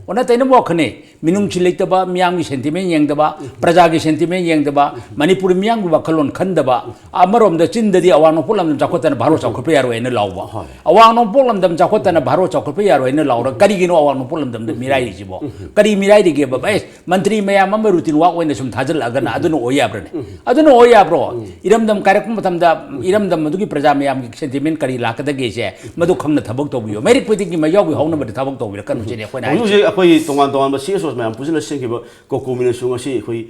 ꯑꯣꯟꯅ ꯇꯩꯅꯕ ꯋꯥꯈꯜꯅꯤ꯫ ꯃꯤꯅꯨꯡꯁꯤ ꯂꯩꯇꯕ, ꯃꯤꯌꯥꯝꯒꯤ sentiment ꯌꯦꯡꯗꯕ, ꯄ꯭ꯔꯖꯥꯒꯤ sentiment ꯌꯦꯡꯗꯕ, ꯃꯅꯤꯄꯨꯔ ꯃꯤꯌꯥꯝꯒꯤ ꯋꯥꯈꯜꯂꯣꯟ ꯈꯟꯗꯕ, ꯑꯃꯔꯣꯝꯗ ꯆꯤꯟꯗꯗꯤ ꯑꯋꯥꯡ ꯅꯣꯡꯄꯣꯛ ꯂꯝꯗꯝ ꯆꯥꯎꯈꯠꯇꯅ ꯚꯥꯔꯣꯠ ꯆꯥꯎꯈꯠꯄ ꯌꯥꯔꯣꯏ ꯍꯥꯏꯅ ꯂꯥꯎꯕ꯫ ꯍꯣꯏ꯫ ꯑꯋꯥꯡ ꯅꯣꯡꯄꯣꯛ ꯂꯝꯗꯝ ꯆꯥꯎꯈꯠꯇꯅ ꯚꯥꯔꯣꯠ ꯆꯥꯎꯈꯠꯄ ꯌꯥꯔꯣꯏ ꯍꯥꯏꯅ ꯂꯥꯎꯔ ꯀꯔꯤꯒꯤꯅꯣ ꯑꯋꯥꯡ ꯅꯣꯡꯄꯣꯛ ꯂꯝꯗꯝꯗ ꯃꯤꯔꯥꯏꯔꯤꯁꯤꯕꯣ? ꯀꯔꯤ ꯃꯤꯔꯥꯏꯔꯤꯒꯦꯕ? ꯑꯦ, ꯃꯟꯇ꯭ꯔꯤ ꯃꯌꯥꯝ ꯑꯃ routine work ꯑꯣꯏꯅ ꯁꯨꯝ ꯊꯥꯖꯤꯜꯂꯛꯑꯒꯅ ꯑꯗꯨꯅ ꯑꯣꯏ ꯌꯥꯕ꯭ꯔꯅꯦ? ꯑꯗꯨꯅ ꯑꯣꯏ ꯌꯥꯕ꯭ꯔꯣ? ꯏꯔꯝꯗꯝ ꯀꯥꯏꯔꯛꯄ ꯃꯇꯝꯗ ꯏꯔꯝꯗꯝ ꯑꯗꯨꯒꯤ ꯄ꯭ꯔꯖꯥ ꯃꯌꯥꯝꯒꯤ sentiment ꯀꯔꯤ ꯂꯥꯛꯀꯗꯒꯦꯁꯦ ꯃꯗꯨ ꯈꯪꯅ ꯊꯕꯛ ꯇꯧꯕꯤꯌꯨ꯫ ꯃꯩꯔꯤꯛ ꯄꯤꯗꯤꯡꯒꯤ ꯃꯩꯌꯥꯎꯒꯤ ꯍꯧꯅꯕꯗꯤ ꯊꯕꯛ ꯇꯧꯕꯤꯔꯛꯀꯅꯨ ꯁꯤꯅꯤ ꯑꯩꯈꯣꯏꯅ ꯍꯧꯖꯤꯛ ꯍꯥꯏꯔꯤꯁꯦ꯫ ꯍꯧꯖꯤꯛ ꯑꯩꯈꯣꯏ ꯇꯣꯉꯥꯟ ꯇꯣꯉꯥꯟꯕ C S Os ꯃꯌꯥꯝ ꯄꯨꯟꯁꯤꯜꯂ ꯁꯦꯝꯈꯤꯕ ꯀꯣꯀꯣꯃꯤꯅꯁꯨ ꯉꯁꯤ ꯑꯩꯈꯣꯏ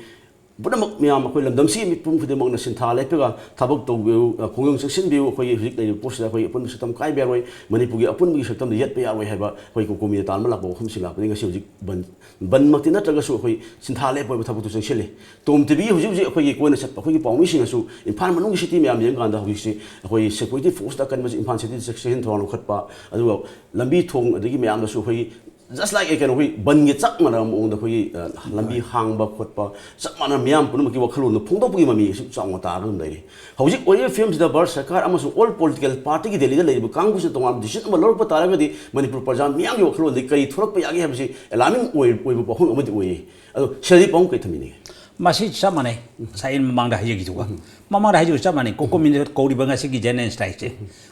ꯄꯨꯝꯅꯃꯛ ꯃꯌꯥꯝ ꯑꯩꯈꯣꯏ ꯂꯝꯗꯝꯁꯤꯒꯤ ꯃꯤꯄꯨꯝ ꯈꯨꯗꯤꯡꯃꯛꯅ ꯁꯤꯟꯊꯥ ꯂꯦꯞꯄꯒ ꯊꯕꯛ ꯇꯧꯕꯤꯌꯨ, ꯑ, ꯈꯣꯡꯖꯪ ꯆꯦꯛꯁꯤꯟꯕꯤꯌꯨ꯫ ꯑꯩꯈꯣꯏꯒꯤ ꯍꯧꯖꯤꯛ ꯂꯩꯔꯤꯕ ꯄꯣꯠꯁꯤꯗ ꯑꯩꯈꯣꯏ ꯑꯄꯨꯟꯕ ꯁꯛꯇꯝ ꯀꯥꯏꯕ ꯌꯥꯔꯣꯏ, ꯃꯅꯤꯄꯨꯔꯒꯤ ꯑꯄꯨꯟꯕꯒꯤ ꯁꯛꯇꯝꯗ ꯌꯦꯠꯄ ꯌꯥꯔꯣꯏ ꯍꯥꯏꯕ ꯑꯩꯈꯣꯏ ꯀꯣꯀꯣꯃꯤꯅ ꯇꯥꯟꯕ ꯂꯥꯛꯄ ꯋꯥꯐꯝꯁꯤꯡ ꯂꯥꯛꯄꯅꯤ꯫ ꯉꯁꯤ ꯍꯧꯖꯤꯛ ꯕꯟ, ꯕꯟꯃꯛꯇꯤ ꯅꯠꯇ꯭ꯔꯒꯁꯨ ꯑꯩꯈꯣꯏ ꯁꯤꯟꯊꯥ ꯂꯦꯞꯄ ꯑꯣꯏꯕ ꯊꯕꯛꯇꯨ ꯆꯪꯁꯤꯜꯂꯤ꯫ ꯇꯣꯝ ꯇꯤꯚꯤ ꯍꯧꯖꯤꯛ ꯍꯧꯖꯤꯛ ꯑꯩꯈꯣꯏꯒꯤ ꯀꯣꯏꯅ ꯆꯠꯄ ꯑꯩꯈꯣꯏꯒꯤ ꯄꯥꯎꯃꯤꯁꯤꯡꯅꯁꯨ ꯏꯝꯐꯥꯜ ꯃꯅꯨꯡꯒꯤ city ꯃꯌꯥꯝ ꯌꯦꯡꯀꯥꯟꯗ ꯍꯧꯖꯤꯛꯁꯤ ꯑꯩꯈꯣꯏ security force ꯑꯀꯟꯕꯁꯤ ꯏꯝꯐꯥꯜ cityꯗ ꯆꯦꯛꯁꯤꯟ ꯊꯧꯔꯥꯡ ꯂꯧꯈꯠꯄ, ꯑꯗꯨꯒ ꯂꯝꯕꯤ ꯊꯣꯡ ꯑꯗꯒꯤ ꯃꯌꯥꯝꯗꯁꯨ ꯑꯩꯈꯣꯏꯒꯤ just like ꯀꯩꯅꯣ ꯑꯩꯈꯣꯏ ꯕꯟꯒꯤ ꯆꯞ ꯃꯥꯟꯅꯕ ꯃꯑꯣꯡꯗ ꯑꯩꯈꯣꯏꯒꯤ, ꯑ, ꯂꯝꯕꯤ ꯍꯥꯡꯕ ꯈꯣꯠꯄ ꯆꯞ ꯃꯥꯟꯅꯕ ꯃꯤꯌꯥꯝ ꯄꯨꯝꯅꯃꯛꯀꯤ ꯋꯥꯈꯜꯂꯣꯟꯗꯣ ꯐꯣꯡꯗꯣꯛꯄꯒꯤ ꯃꯃꯤ ꯑꯁꯨꯛ ꯆꯥꯎꯅ ꯇꯥꯔꯒ ꯑꯗꯨꯝ ꯂꯩꯔꯤ꯫ ꯍꯧꯖꯤꯛ ꯑꯣꯏꯔꯤꯕ ꯐꯤꯕꯝꯁꯤꯗ ꯚꯥꯔꯠ ꯁꯔꯀꯥꯔ ꯑꯃꯁꯨꯡ all political partyꯒꯤ ꯗꯦꯜꯂꯤꯗ ꯂꯩꯔꯤꯕ ꯀꯥꯡꯕꯨꯁꯤꯅ ꯇꯣꯉꯥꯟꯕ decision ꯑꯃ ꯂꯧꯔꯛꯄ ꯇꯥꯔꯒꯗꯤ ꯃꯅꯤꯄꯨꯔ ꯄ꯭ꯔꯖꯥ ꯃꯤꯌꯥꯝꯒꯤ ꯋꯥꯈꯜꯂꯣꯟꯗꯤ ꯀꯔꯤ ꯊꯣꯛꯂꯛꯄ ꯌꯥꯒꯦ ꯍꯥꯏꯕꯁꯤ alarming ꯑꯣꯏ-, ꯑꯣꯏꯕ ꯋꯥꯐꯝ ꯑꯃꯗꯤ ꯑꯣꯏꯌꯦ꯫ ꯑꯗꯣ ꯁꯤꯗꯗꯤ ꯄꯥꯎꯡ ꯀꯩ ꯊꯝꯕꯤꯅꯤꯡꯉꯤ? ꯃꯁꯤ ꯆꯞ ꯃꯥꯟꯅꯩ꯫ ꯉꯁꯥꯏ ꯑꯩꯅ ꯃꯃꯥꯡꯗ ꯍꯥꯏꯖꯈꯤꯗꯨꯒ꯫ ꯃꯃꯥꯡꯗ ꯍꯥꯏꯖꯈꯤꯕ ꯆꯞ ꯃꯥꯟꯅꯩ꯫ ꯀꯣꯀꯣꯃꯤꯅ ꯀꯧꯔꯤꯕ ꯉꯁꯤꯒꯤ general strikeꯁꯦ,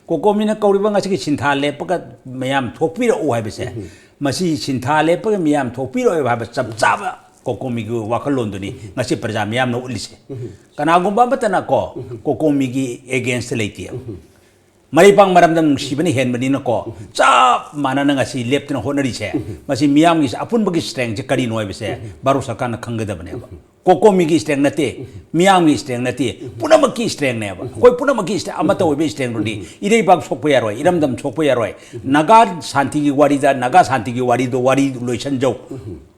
ꯀꯣꯀꯣꯃꯤꯅ ꯀꯧꯔꯤꯕ ꯉꯁꯤꯒꯤ ꯁꯤꯟꯊꯥ ꯂꯦꯞꯄꯒ ꯃꯌꯥꯝ ꯊꯣꯛꯄꯤꯔꯛꯎ ꯍꯥꯏꯕꯁꯦ, ꯃꯁꯤ ꯁꯤꯟꯊꯥ ꯂꯦꯞꯄꯒ ꯃꯤꯌꯥꯝ ꯊꯣꯛꯄꯤꯔꯛꯑꯣ ꯍꯥꯏꯕ ꯆꯞ ꯆꯥꯕ ꯀꯣꯀꯣꯃꯤꯒꯤ ꯋꯥꯈꯜꯂꯣꯟꯗꯨꯅꯤ ꯉꯁꯤ ꯄ꯭ꯔꯖꯥ ꯃꯤꯌꯥꯝꯅ ꯎꯠꯂꯤꯁꯦ꯫ ꯀꯅꯥꯒꯨꯝꯕ ꯑꯃꯠꯇꯅꯀꯣ ꯀꯣꯀꯣꯃꯤꯒꯤ againstꯇ ꯂꯩꯇꯦꯕ꯫ ꯃꯔꯩꯕꯥꯛ ꯃꯔꯝꯗꯝ ꯅꯨꯡꯁꯤꯕꯅ ꯍꯦꯟꯕꯅꯤꯅꯀꯣ, ꯆꯞ ꯃꯥꯟꯅꯅ ꯉꯁꯤ ꯂꯦꯞꯇꯅ ꯍꯣꯠꯅꯔꯤꯁꯦ, ꯃꯁꯤ ꯃꯤꯌꯥꯝꯒꯤ ꯑꯄꯨꯟꯕꯒꯤ strengthꯁꯦ ꯀꯔꯤꯅꯣ ꯍꯥꯏꯕꯁꯦ ꯚꯥꯔꯠ ꯁꯔꯀꯥꯔꯅ ꯈꯪꯒꯗꯕꯅꯦꯕ꯫ ꯀꯣꯀꯣꯃꯤꯒꯤ strength ꯅꯠꯇꯦ, ꯃꯤꯌꯥꯝꯒꯤ strength ꯅꯠꯇꯦ, ꯄꯨꯝꯅꯃꯛꯀꯤ strengthꯅꯦꯕ꯫ ꯑꯩꯈꯣꯏ ꯄꯨꯝꯅꯃꯛꯀꯤ strength ꯑꯃꯠꯇ ꯑꯣꯏꯕ strengthꯗꯨꯅꯤ꯫ ꯏꯔꯩꯕꯥꯛ ꯁꯣꯛꯄ ꯌꯥꯔꯣꯏ, ꯏꯔꯝꯗꯝ ꯁꯣꯛꯄ ꯌꯥꯔꯣꯏ꯫ ꯅꯥꯒꯥ ꯁꯥꯟꯇꯤꯒꯤ ꯋꯥꯔꯤꯗ, ꯅꯥꯒꯥ ꯁꯥꯟꯇꯤꯒꯤ ꯋꯥꯔꯤꯗꯣ ꯋꯥꯔꯤ ꯂꯣꯏꯁꯟꯖꯧ,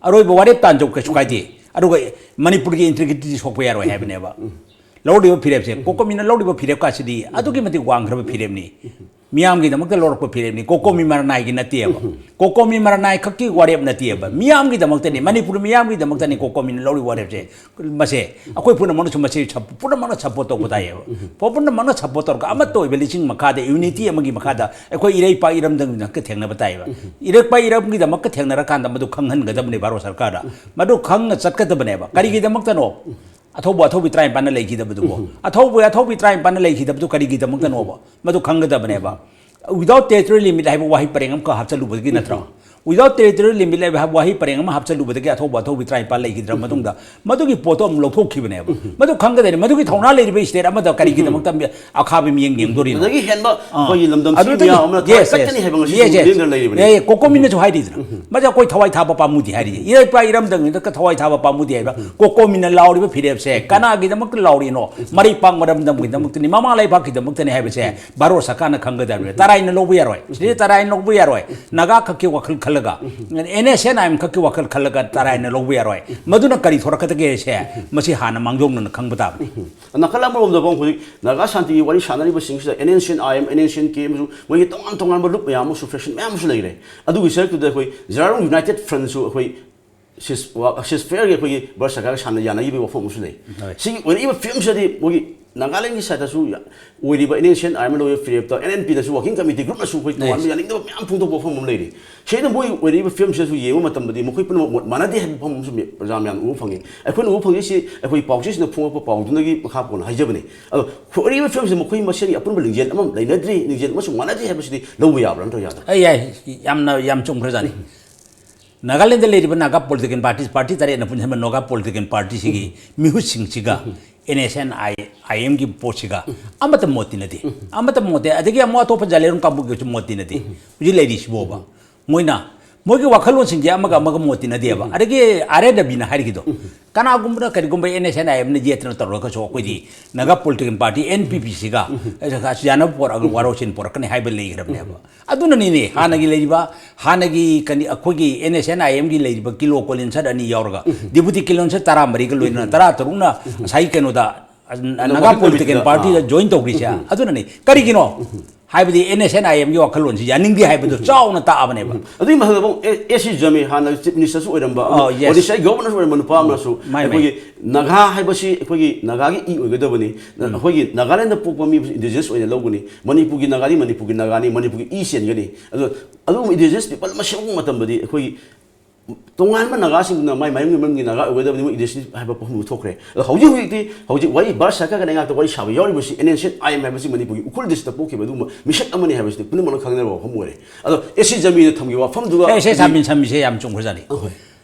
ꯑꯔꯣꯏꯕ ꯋꯥꯔꯦꯞ ꯇꯥꯟꯖꯧ, ꯀꯩꯁꯨ ꯀꯥꯏꯗꯦ꯫ ꯑꯗꯨꯒ ꯃꯅꯤꯄꯨꯔꯒꯤ integrityꯗꯤ ꯁꯣꯛꯄ ꯌꯥꯔꯣꯏ ꯍꯥꯏꯕꯅꯦꯕ꯫ ꯂꯧꯔꯤꯕ ꯐꯤꯔꯦꯞꯁꯦ, ꯀꯣꯀꯣꯃꯤꯅ ꯂꯧꯔꯤꯕ ꯐꯤꯔꯦꯞꯀꯥꯁꯤꯗꯤ ꯑꯗꯨꯛꯀꯤ ꯃꯇꯤꯛ ꯋꯥꯡꯈ꯭ꯔꯕ ꯐꯤꯔꯦꯞꯅꯤ꯫ ꯃꯤꯌꯥꯝꯒꯤꯗꯃꯛꯇ ꯂꯧꯔꯛꯄ ꯐꯤꯔꯦꯞꯅꯤ, ꯀꯣꯀꯣꯃꯤ ꯃꯔꯅꯥꯏꯒꯤ ꯅꯠꯇꯦꯕ꯫ ꯀꯣꯀꯣꯃꯤ ꯃꯔꯅꯥꯏ ꯈꯛꯀꯤ ꯋꯥꯔꯦꯞ ꯅꯠꯇꯦꯕ, ꯃꯤꯌꯥꯝꯒꯤꯗꯃꯛꯇꯅꯤ, ꯃꯅꯤꯄꯨꯔ ꯃꯤꯌꯥꯝꯒꯤꯗꯃꯛꯇꯅꯤ ꯀꯣꯀꯣꯃꯤꯅ ꯂꯧꯔꯤꯕ ꯋꯥꯔꯦꯞꯁꯦ꯫ ꯃꯁꯦ ꯑꯩꯈꯣꯏ ꯄꯨꯝꯅꯃꯛꯅꯁꯨ ꯃꯁꯤ ꯁꯞ-, ꯄꯨꯝꯅꯃꯛꯅ ꯁꯞꯄꯣꯔꯠ ꯇꯧꯕ ꯇꯥꯏꯌꯦꯕ꯫ ꯄꯨꯝꯅꯃꯛꯅ ꯁꯞꯄꯣꯔꯠ ꯇꯧꯔꯒ ꯑꯃꯠꯇ ꯑꯣꯏꯕ ꯂꯤꯁꯤꯡ ꯃꯈꯥꯗ, ꯌꯨꯅꯤꯇꯤ ꯑꯃꯒꯤ ꯃꯈꯥꯗ ꯑꯩꯈꯣꯏ ꯏꯔꯩꯄꯥꯛ ꯏꯔꯝꯗꯝꯒꯤꯗꯃꯛꯇ ꯊꯦꯡꯅꯕ ꯇꯥꯏꯌꯦꯕ꯫ ꯏꯔꯩꯄꯥꯛ ꯏꯔꯝꯒꯤꯗꯃꯛꯇ ꯊꯦꯡꯅꯔꯀꯥꯟꯗ ꯃꯗꯨ ꯈꯪꯍꯟꯒꯗꯕꯅꯤ ꯚꯥꯔꯠ ꯁꯔꯀꯥꯔꯗ꯫ ꯃꯗꯨ ꯈꯪꯅ ꯆꯠꯀꯗꯕꯅꯦꯕ꯫ ꯀꯔꯤꯒꯤꯗꯃꯛꯇꯅꯣ? ꯑꯊꯧꯕ ꯑꯊꯧꯕꯤ ꯇꯔꯥꯅꯤꯄꯥꯟꯅ ꯂꯩꯈꯤꯗꯕꯗꯨꯕꯨ, ꯑꯊꯧꯕ ꯑꯊꯧꯕꯤ ꯇꯔꯥꯅꯤꯄꯥꯟꯅ ꯂꯩꯈꯤꯗꯕꯗꯨ ꯀꯔꯤꯒꯤꯗꯃꯛꯇꯅꯣꯕ? ꯃꯗꯨ ꯈꯪꯒꯗꯕꯅꯦꯕ꯫ Without territorial limit ꯍꯥꯏꯕ ꯋꯥꯍꯩ ꯄꯔꯦꯡ ꯑꯃꯈꯛ ꯍꯥꯞꯆꯜꯂꯨꯕꯗꯒꯤ ꯅꯠꯇ꯭ꯔꯣ? Without territorial limit ꯍꯥꯏꯕ ꯋꯥꯍꯩ ꯄꯔꯦꯡ ꯑꯃ ꯍꯥꯞꯆꯜꯂꯨꯕꯗꯒꯤ ꯑꯊꯧꯕ ꯑꯊꯧꯕꯤ ꯇꯔꯥꯅꯤꯄꯥꯟ ꯂꯩꯈꯤꯗ꯭ꯔ ꯃꯇꯨꯡꯗ ꯃꯗꯨꯒꯤ ꯄꯣꯠꯇꯣ ꯑꯃꯨꯛ ꯂꯧꯊꯣꯛꯈꯤꯕꯅꯦꯕ꯫ ꯃꯗꯨ ꯈꯪꯒꯗꯕꯅꯤ꯫ ꯃꯗꯨꯒꯤ ꯊꯧꯅꯥ ꯂꯩꯔꯤꯕ state ꯑꯃꯗ ꯀꯔꯤꯒꯤꯗꯃꯛꯇ ꯑꯈꯥꯕ ꯃꯤꯠꯌꯦꯡ ꯌꯦꯡꯗꯣꯔꯤꯅꯣ? ꯑꯗꯒꯤ ꯍꯦꯟꯕ ꯑꯥ꯫ ꯑꯩꯈꯣꯏꯒꯤ ꯂꯝꯗꯝꯁꯤ ꯑꯗꯨꯗꯒꯤ ꯃꯤꯌꯥꯝ ꯑꯃꯅ ꯊꯋꯥꯏ yes, yes, ꯀꯠꯀꯅꯤ ꯍꯥꯏꯕ ꯉꯁꯤ yes, yes, ꯂꯦꯡꯗꯅ ꯂꯩꯔꯤꯕꯅꯤ꯫ ꯌꯥꯏ, ꯌꯥꯏ, ꯀꯣꯀꯣꯃꯤꯅꯁꯨ ꯍꯥꯏꯔꯤꯗꯅ꯫ ꯃꯁꯤ ꯑꯩꯈꯣꯏ ꯊꯋꯥꯏ ꯊꯥꯕ ꯄꯥꯝꯃꯨꯗꯦ ꯍꯥꯏꯔꯤ꯫ ꯏꯔꯩꯄꯥꯛ ꯏꯔꯝꯗꯝꯒꯤꯗꯃꯛꯇ ꯊꯋꯥꯏ ꯊꯥꯕ ꯄꯥꯝꯃꯨꯗꯦ ꯍꯥꯏꯕ ꯀꯣꯀꯣꯃꯤꯅ ꯂꯥꯎꯔꯤꯕ ꯐꯤꯔꯦꯞꯁꯦ ꯀꯅꯥꯒꯤꯗꯃꯛꯇ ꯂꯥꯎꯔꯤꯅꯣ? ꯃꯔꯩꯄꯥꯛ ꯃꯔꯝꯗꯝꯒꯤꯗꯃꯛꯇꯅꯤ, ꯃꯃꯥ ꯂꯩꯕꯥꯛꯀꯤꯗꯃꯛꯇꯅꯤ ꯍꯥꯏꯕꯁꯦ ꯚꯥꯔꯠ ꯁꯔꯀꯥꯔꯅ ꯈꯪꯒꯗꯕꯅꯤ꯫ ꯇꯔꯥꯏꯅ ꯂꯧꯕ ꯌꯥꯔꯣꯏ꯫ ꯁꯤꯗꯤ ꯇꯔꯥꯏꯅ ꯂꯧꯕ ꯌꯥꯔꯣꯏ꯫ ꯅꯥꯒꯥ ꯈꯛꯀꯤ ꯋꯥꯈꯜ ꯈꯜꯂꯒ, NSCN-IM ꯈꯛꯀꯤ ꯋꯥꯈꯜ ꯈꯜꯂꯒ ꯇꯔꯥꯏꯅ ꯂꯧꯕ ꯌꯥꯔꯣꯏ꯫ ꯃꯗꯨꯅ ꯀꯔꯤ ꯊꯣꯔꯛꯀꯗꯒꯦ ꯍꯥꯏꯁꯦ ꯃꯁꯤ ꯍꯥꯟꯅ ꯃꯥꯡꯖꯧꯅꯅ ꯈꯪꯕ ꯇꯥꯕꯅꯤ꯫ ꯅꯥꯀꯜ ꯑꯃꯔꯣꯝꯗ ꯄꯥꯎ ꯍꯧꯖꯤꯛ ꯅꯥꯒꯥ ꯁꯥꯟꯇꯤꯒꯤ ꯋꯥꯔꯤ ꯁꯥꯟꯅꯔꯤꯕꯁꯤꯡꯁꯤꯗ NSCN-IM, NSCN-K ꯑꯃꯁꯨꯡ ꯃꯣꯏꯒꯤ ꯇꯣꯉꯥꯟ ꯇꯣꯉꯥꯟꯕ ꯂꯨꯞ ꯃꯌꯥꯝ ꯑꯃꯁꯨ, faction ꯃꯌꯥꯝ ꯑꯃꯁꯨ ꯂꯩꯔꯦ꯫ ꯑꯗꯨꯒꯤ ꯁꯔꯨꯛꯇꯨꯗ ꯑꯩꯈꯣꯏ Jarawadhan United Front-ꯁꯨ ꯑꯩꯈꯣꯏ cease-, ꯋꯥ-, ceasefire-ꯒꯤ ꯑꯩꯈꯣꯏꯒꯤ ꯚꯥꯔꯠ ꯁꯔꯀꯥꯔꯒ ꯁꯥꯟꯅ ꯌꯥꯅꯈꯤꯕꯒꯤ ꯋꯥꯐꯝ ꯑꯃꯁꯨ ꯂꯩ꯫ ꯍꯣꯏ꯫ ꯁꯤꯒꯤ ꯑꯣꯏꯔꯛꯏꯕ ꯐꯤꯕꯝꯁꯤꯗꯗꯤ ꯃꯣꯏꯒꯤ ꯅꯥꯒꯥꯂꯦꯟꯒꯤ side-ꯇꯁꯨ ꯌꯥ-, ꯑꯣꯏꯔꯤꯕ NSCN-IM ꯂꯣꯏꯔꯤꯕ ꯐꯤꯔꯦꯞꯇ NNP-ꯗꯁꯨ working committee group-ꯅꯁꯨ ꯑꯩꯈꯣꯏ ꯇꯣꯉꯥꯟꯕ ꯌꯥꯅꯤꯡꯗꯕ ꯃꯌꯥꯝ ꯐꯣꯡꯗꯣꯛꯄ ꯋꯥꯐꯝ ꯑꯃ ꯂꯩꯔꯤ꯫ ꯁꯤꯗ ꯃꯣꯏ ꯑꯣꯏꯔꯛꯏꯕ ꯐꯤꯕꯝꯁꯤꯗꯁꯨ ꯌꯦꯡꯕ ꯃꯇꯝꯗꯗꯤ ꯃꯈꯣꯏ ꯄꯨꯝꯅꯃꯛ ꯃꯣꯠ ꯃꯥꯟꯅꯗꯦ ꯍꯥꯏꯕ ꯋꯥꯐꯝ ꯑꯃꯁꯨ ꯃꯤ-, ꯄ꯭ꯔꯖꯥ ꯃꯌꯥꯝꯅ ꯎꯕ ꯐꯪꯉꯤ꯫ ꯑꯩꯈꯣꯏꯅ ꯎꯕ ꯐꯪꯉꯤꯁꯤ ꯑꯩꯈꯣꯏ ꯄꯥꯎꯆꯦꯁꯤꯡꯅ ꯐꯣꯡꯉꯛꯄ ꯄꯥꯎꯗꯨꯅꯒꯤ ꯃꯈꯥ ꯄꯣꯟꯅ ꯍꯥꯏꯖꯕꯅꯤ꯫ ꯑꯗꯣ ꯑꯣꯏꯔꯛꯏꯕ ꯐꯤꯕꯝꯁꯤ ꯃꯈꯣꯏ ꯃꯁꯦꯟꯒꯤ ꯑꯄꯨꯟꯕ ꯂꯤꯡꯖꯦꯜ ꯑꯃ ꯂꯩꯅꯗ꯭ꯔꯤ, ꯂꯤꯡꯖꯦꯜ ꯑꯃꯁꯨ ꯃꯥꯟꯅꯗ꯭ꯔꯤ ꯍꯥꯏꯕꯁꯤꯗꯤ ꯂꯧꯕ ꯌꯥꯕ꯭ꯔꯥ ꯅꯠꯇ꯭ꯔꯒ ꯌꯥꯗꯕ꯭ꯔꯥ? ꯑꯩ ꯌꯥꯏ, ꯌꯥꯝꯅ, ꯌꯥꯝ ꯆꯨꯝꯈ꯭ꯔꯖꯥꯠꯅꯤ꯫ ꯅꯥꯒꯥꯂꯦꯟꯗ ꯂꯩꯔꯤꯕ ꯅꯥꯒꯥ political party, party ꯇꯔꯦꯠꯅ ꯄꯨꯟꯁꯤꯟꯕ ꯅꯥꯒꯥ political party-ꯁꯤꯒꯤ ꯃꯤꯍꯨꯠꯁꯤꯡꯁꯤꯒ NSCN-IM-ꯒꯤ ꯄꯣꯠꯁꯤꯒ ꯑꯃꯠꯇ ꯃꯣꯠ ꯇꯤꯟꯅꯗꯦ꯫ ꯑꯃꯠꯇ ꯃꯣꯠ ꯇꯤꯟꯅꯗꯦ꯫ ꯑꯗꯒꯤ ꯑꯃꯨꯛ ꯑꯇꯣꯞꯄ ꯖꯥꯂꯦꯔꯣꯡ ꯀꯥꯡꯕꯨꯒꯤꯁꯨ ꯃꯣꯠ ꯇꯤꯟꯅꯗꯦ꯫ ꯍꯧꯖꯤꯛ ꯂꯩꯔꯤꯁꯤꯕꯣꯕ꯫ ꯃꯣꯏꯅ, ꯃꯣꯏꯒꯤ ꯋꯥꯈꯜꯂꯣꯟꯁꯤꯡꯁꯦ ꯑꯃꯒ ꯑꯃꯒ ꯃꯣꯠ ꯇꯤꯟꯅꯗꯦꯕ꯫ ꯑꯗꯒꯤ ꯑꯥꯔ ꯑꯦꯟ ꯔꯕꯤꯅ ꯍꯥꯏꯔꯤꯗꯣ, ꯀꯅꯥꯒꯨꯝꯕꯅ ꯀꯔꯤꯒꯨꯝꯕ NSCN-IM-ꯅ ꯌꯦꯠꯇꯅ ꯇꯧꯔꯒꯁꯨ ꯑꯩꯈꯣꯏꯗꯤ ꯅꯥꯒꯥ political party, NPP-ꯁꯤꯒ ꯌꯥꯅꯕ ꯄꯣꯔꯛꯑꯒ ꯋꯥꯔꯣꯏꯁꯤꯟ ꯄꯣꯔꯛꯀꯅꯤ ꯍꯥꯏꯕ ꯂꯩꯈ꯭ꯔꯕꯅꯦꯕ꯫ ꯑꯗꯨꯅꯅꯤꯅꯦ ꯍꯥꯟꯅꯒꯤ ꯂꯩꯔꯤꯕ, ꯍꯥꯟꯅꯒꯤ ꯀꯅꯤ-, ꯑꯩꯈꯣꯏꯒꯤ NSCN-IM-ꯒꯤ ꯂꯩꯔꯤꯕ ꯀꯤꯂꯣ ꯀꯣꯂꯤꯟꯁꯔ ꯑꯅꯤ ꯌꯥꯎꯔꯒ, deputy ꯀꯤꯂꯣꯟꯁꯔ ꯇꯔꯥꯃꯔꯤꯒ ꯂꯣꯏꯅꯅ ꯇꯔꯥꯇꯔꯨꯛꯅ ꯉꯁꯥꯏꯒꯤ ꯀꯩꯅꯣꯗ ꯅꯒꯥ ꯄꯣꯂꯤꯇꯤꯀꯦꯜ ꯄꯥꯔꯇꯤꯗ ꯖꯣꯏꯟ ꯇꯧꯈ꯭ꯔꯤꯁꯦ ꯑꯗꯨꯅꯅꯤ꯫ ꯀꯔꯤꯒꯤꯅꯣ ꯍꯥꯏꯕꯗꯤ ꯑꯦꯟ ꯑꯦꯁ ꯑꯦꯟ ꯑꯥꯏ ꯑꯦꯝꯒꯤ ꯋꯥꯈꯜꯂꯣꯟꯁꯤ ꯌꯥꯅꯤꯡꯗꯦ ꯍꯥꯏꯕꯗꯨ ꯆꯥꯎꯅ ꯇꯥꯛꯑꯕꯅꯦꯕ꯫ ꯑꯗꯨꯒꯤ ꯃꯊꯛꯇ ꯑꯃꯨꯛ ꯑꯦ ꯑꯦꯁ ꯁꯤ ꯖꯃꯤ ꯍꯥꯟꯅ ꯆꯤꯐ ꯃꯤꯅꯤꯁꯇꯔꯁꯨ ꯑꯣꯏꯔꯝꯕ, ꯑꯣ, yes. ꯑꯣꯗꯤꯁꯥꯒꯤ ꯒꯣꯕꯔꯅꯔꯁꯨ ꯑꯣꯏꯔꯝꯕ ꯅꯨꯄꯥ ꯑꯃꯅꯁꯨ ꯃꯥꯏ, ꯃꯥꯏ꯫ ꯑꯩꯈꯣꯏꯒꯤ ꯅꯥꯒꯥ ꯍꯥꯏꯕꯁꯤ ꯑꯩꯈꯣꯏꯒꯤ ꯅꯥꯒꯥꯒꯤ ꯏ ꯑꯣꯏꯒꯗꯕꯅꯤ, ꯑꯩꯈꯣꯏꯒꯤ ꯅꯥꯒꯥꯂꯦꯟꯗ ꯄꯣꯛꯄ ꯃꯤꯕꯨꯁꯨ ꯏꯟꯗꯤꯖꯤꯅꯁ ꯑꯣꯏꯅ ꯂꯧꯒꯅꯤ, ꯃꯅꯤꯄꯨꯔꯒꯤ ꯅꯥꯒꯥꯗꯤ ꯃꯅꯤꯄꯨꯔꯒꯤ ꯅꯥꯒꯥꯅꯤ, ꯃꯅꯤꯄꯨꯔꯒꯤ ꯏ ꯆꯦꯟꯒꯅꯤ꯫ ꯑꯗꯣ ꯑꯗꯨꯒꯨꯝꯕ ꯏꯟꯗꯤꯖꯤꯅꯁ ꯄꯤꯄꯜ ꯑꯃ ꯁꯦꯝꯃꯛꯄ ꯃꯇꯝꯗꯗꯤ ꯑꯩꯈꯣꯏꯒꯤ ꯇꯣꯉꯥꯟꯕ ꯅꯥꯒꯥꯁꯤꯡꯗꯨꯅ ꯃꯥꯏ ꯃꯥꯏ ꯃꯔꯝꯒꯤ ꯅꯥꯒꯥ ꯑꯣꯏꯒꯗꯕꯅꯤ, ꯃꯣꯏ ꯏꯟꯗꯤꯖꯤꯅꯁ ꯍꯥꯏꯕ ꯄꯣꯠꯐꯝꯗꯨ ꯊꯣꯛꯈ꯭ꯔꯦ꯫ ꯑꯗꯣ ꯍꯧꯖꯤꯛ ꯍꯧꯖꯤꯛꯇꯤ ꯍꯧꯖꯤꯛ ꯋꯥꯔꯤ ꯚꯥꯔꯠ ꯁꯔꯀꯥꯔꯒ ꯂꯩꯉꯥꯛꯇ ꯋꯥꯔꯤ ꯁꯥꯕ ꯌꯥꯎꯔꯤꯕꯁꯤ and N C I M ꯍꯥꯏꯕꯁꯤ ꯃꯅꯤꯄꯨꯔꯒꯤ ꯎꯈ꯭ꯔꯨꯜ ꯗꯤꯁꯇ꯭ꯔꯤꯛꯇ ꯄꯣꯛꯈꯤꯕ ꯑꯗꯨꯒꯨꯝꯕ ꯃꯤꯁꯛ ꯑꯃꯅꯤ ꯍꯥꯏꯕꯁꯤꯗꯤ ꯄꯨꯝꯅꯃꯛꯅ ꯈꯪꯅꯔꯕ ꯋꯥꯐꯝ ꯑꯣꯏꯔꯦ꯫ ꯑꯗꯣ ꯑꯦꯁ ꯁꯤ ꯖꯃꯤꯅ ꯊꯝꯈꯤꯕ ꯋꯥꯐꯝꯗꯨꯒ ꯑꯦꯁ ꯑꯦꯁ ꯍꯥꯏꯗꯤ ꯁꯥꯃꯤꯟ ꯁꯥꯃꯤꯁꯦ ꯌꯥꯝ ꯆꯨꯝꯈ꯭ꯔꯖꯥꯠꯅꯤ꯫ ꯑꯍꯣꯏ꯫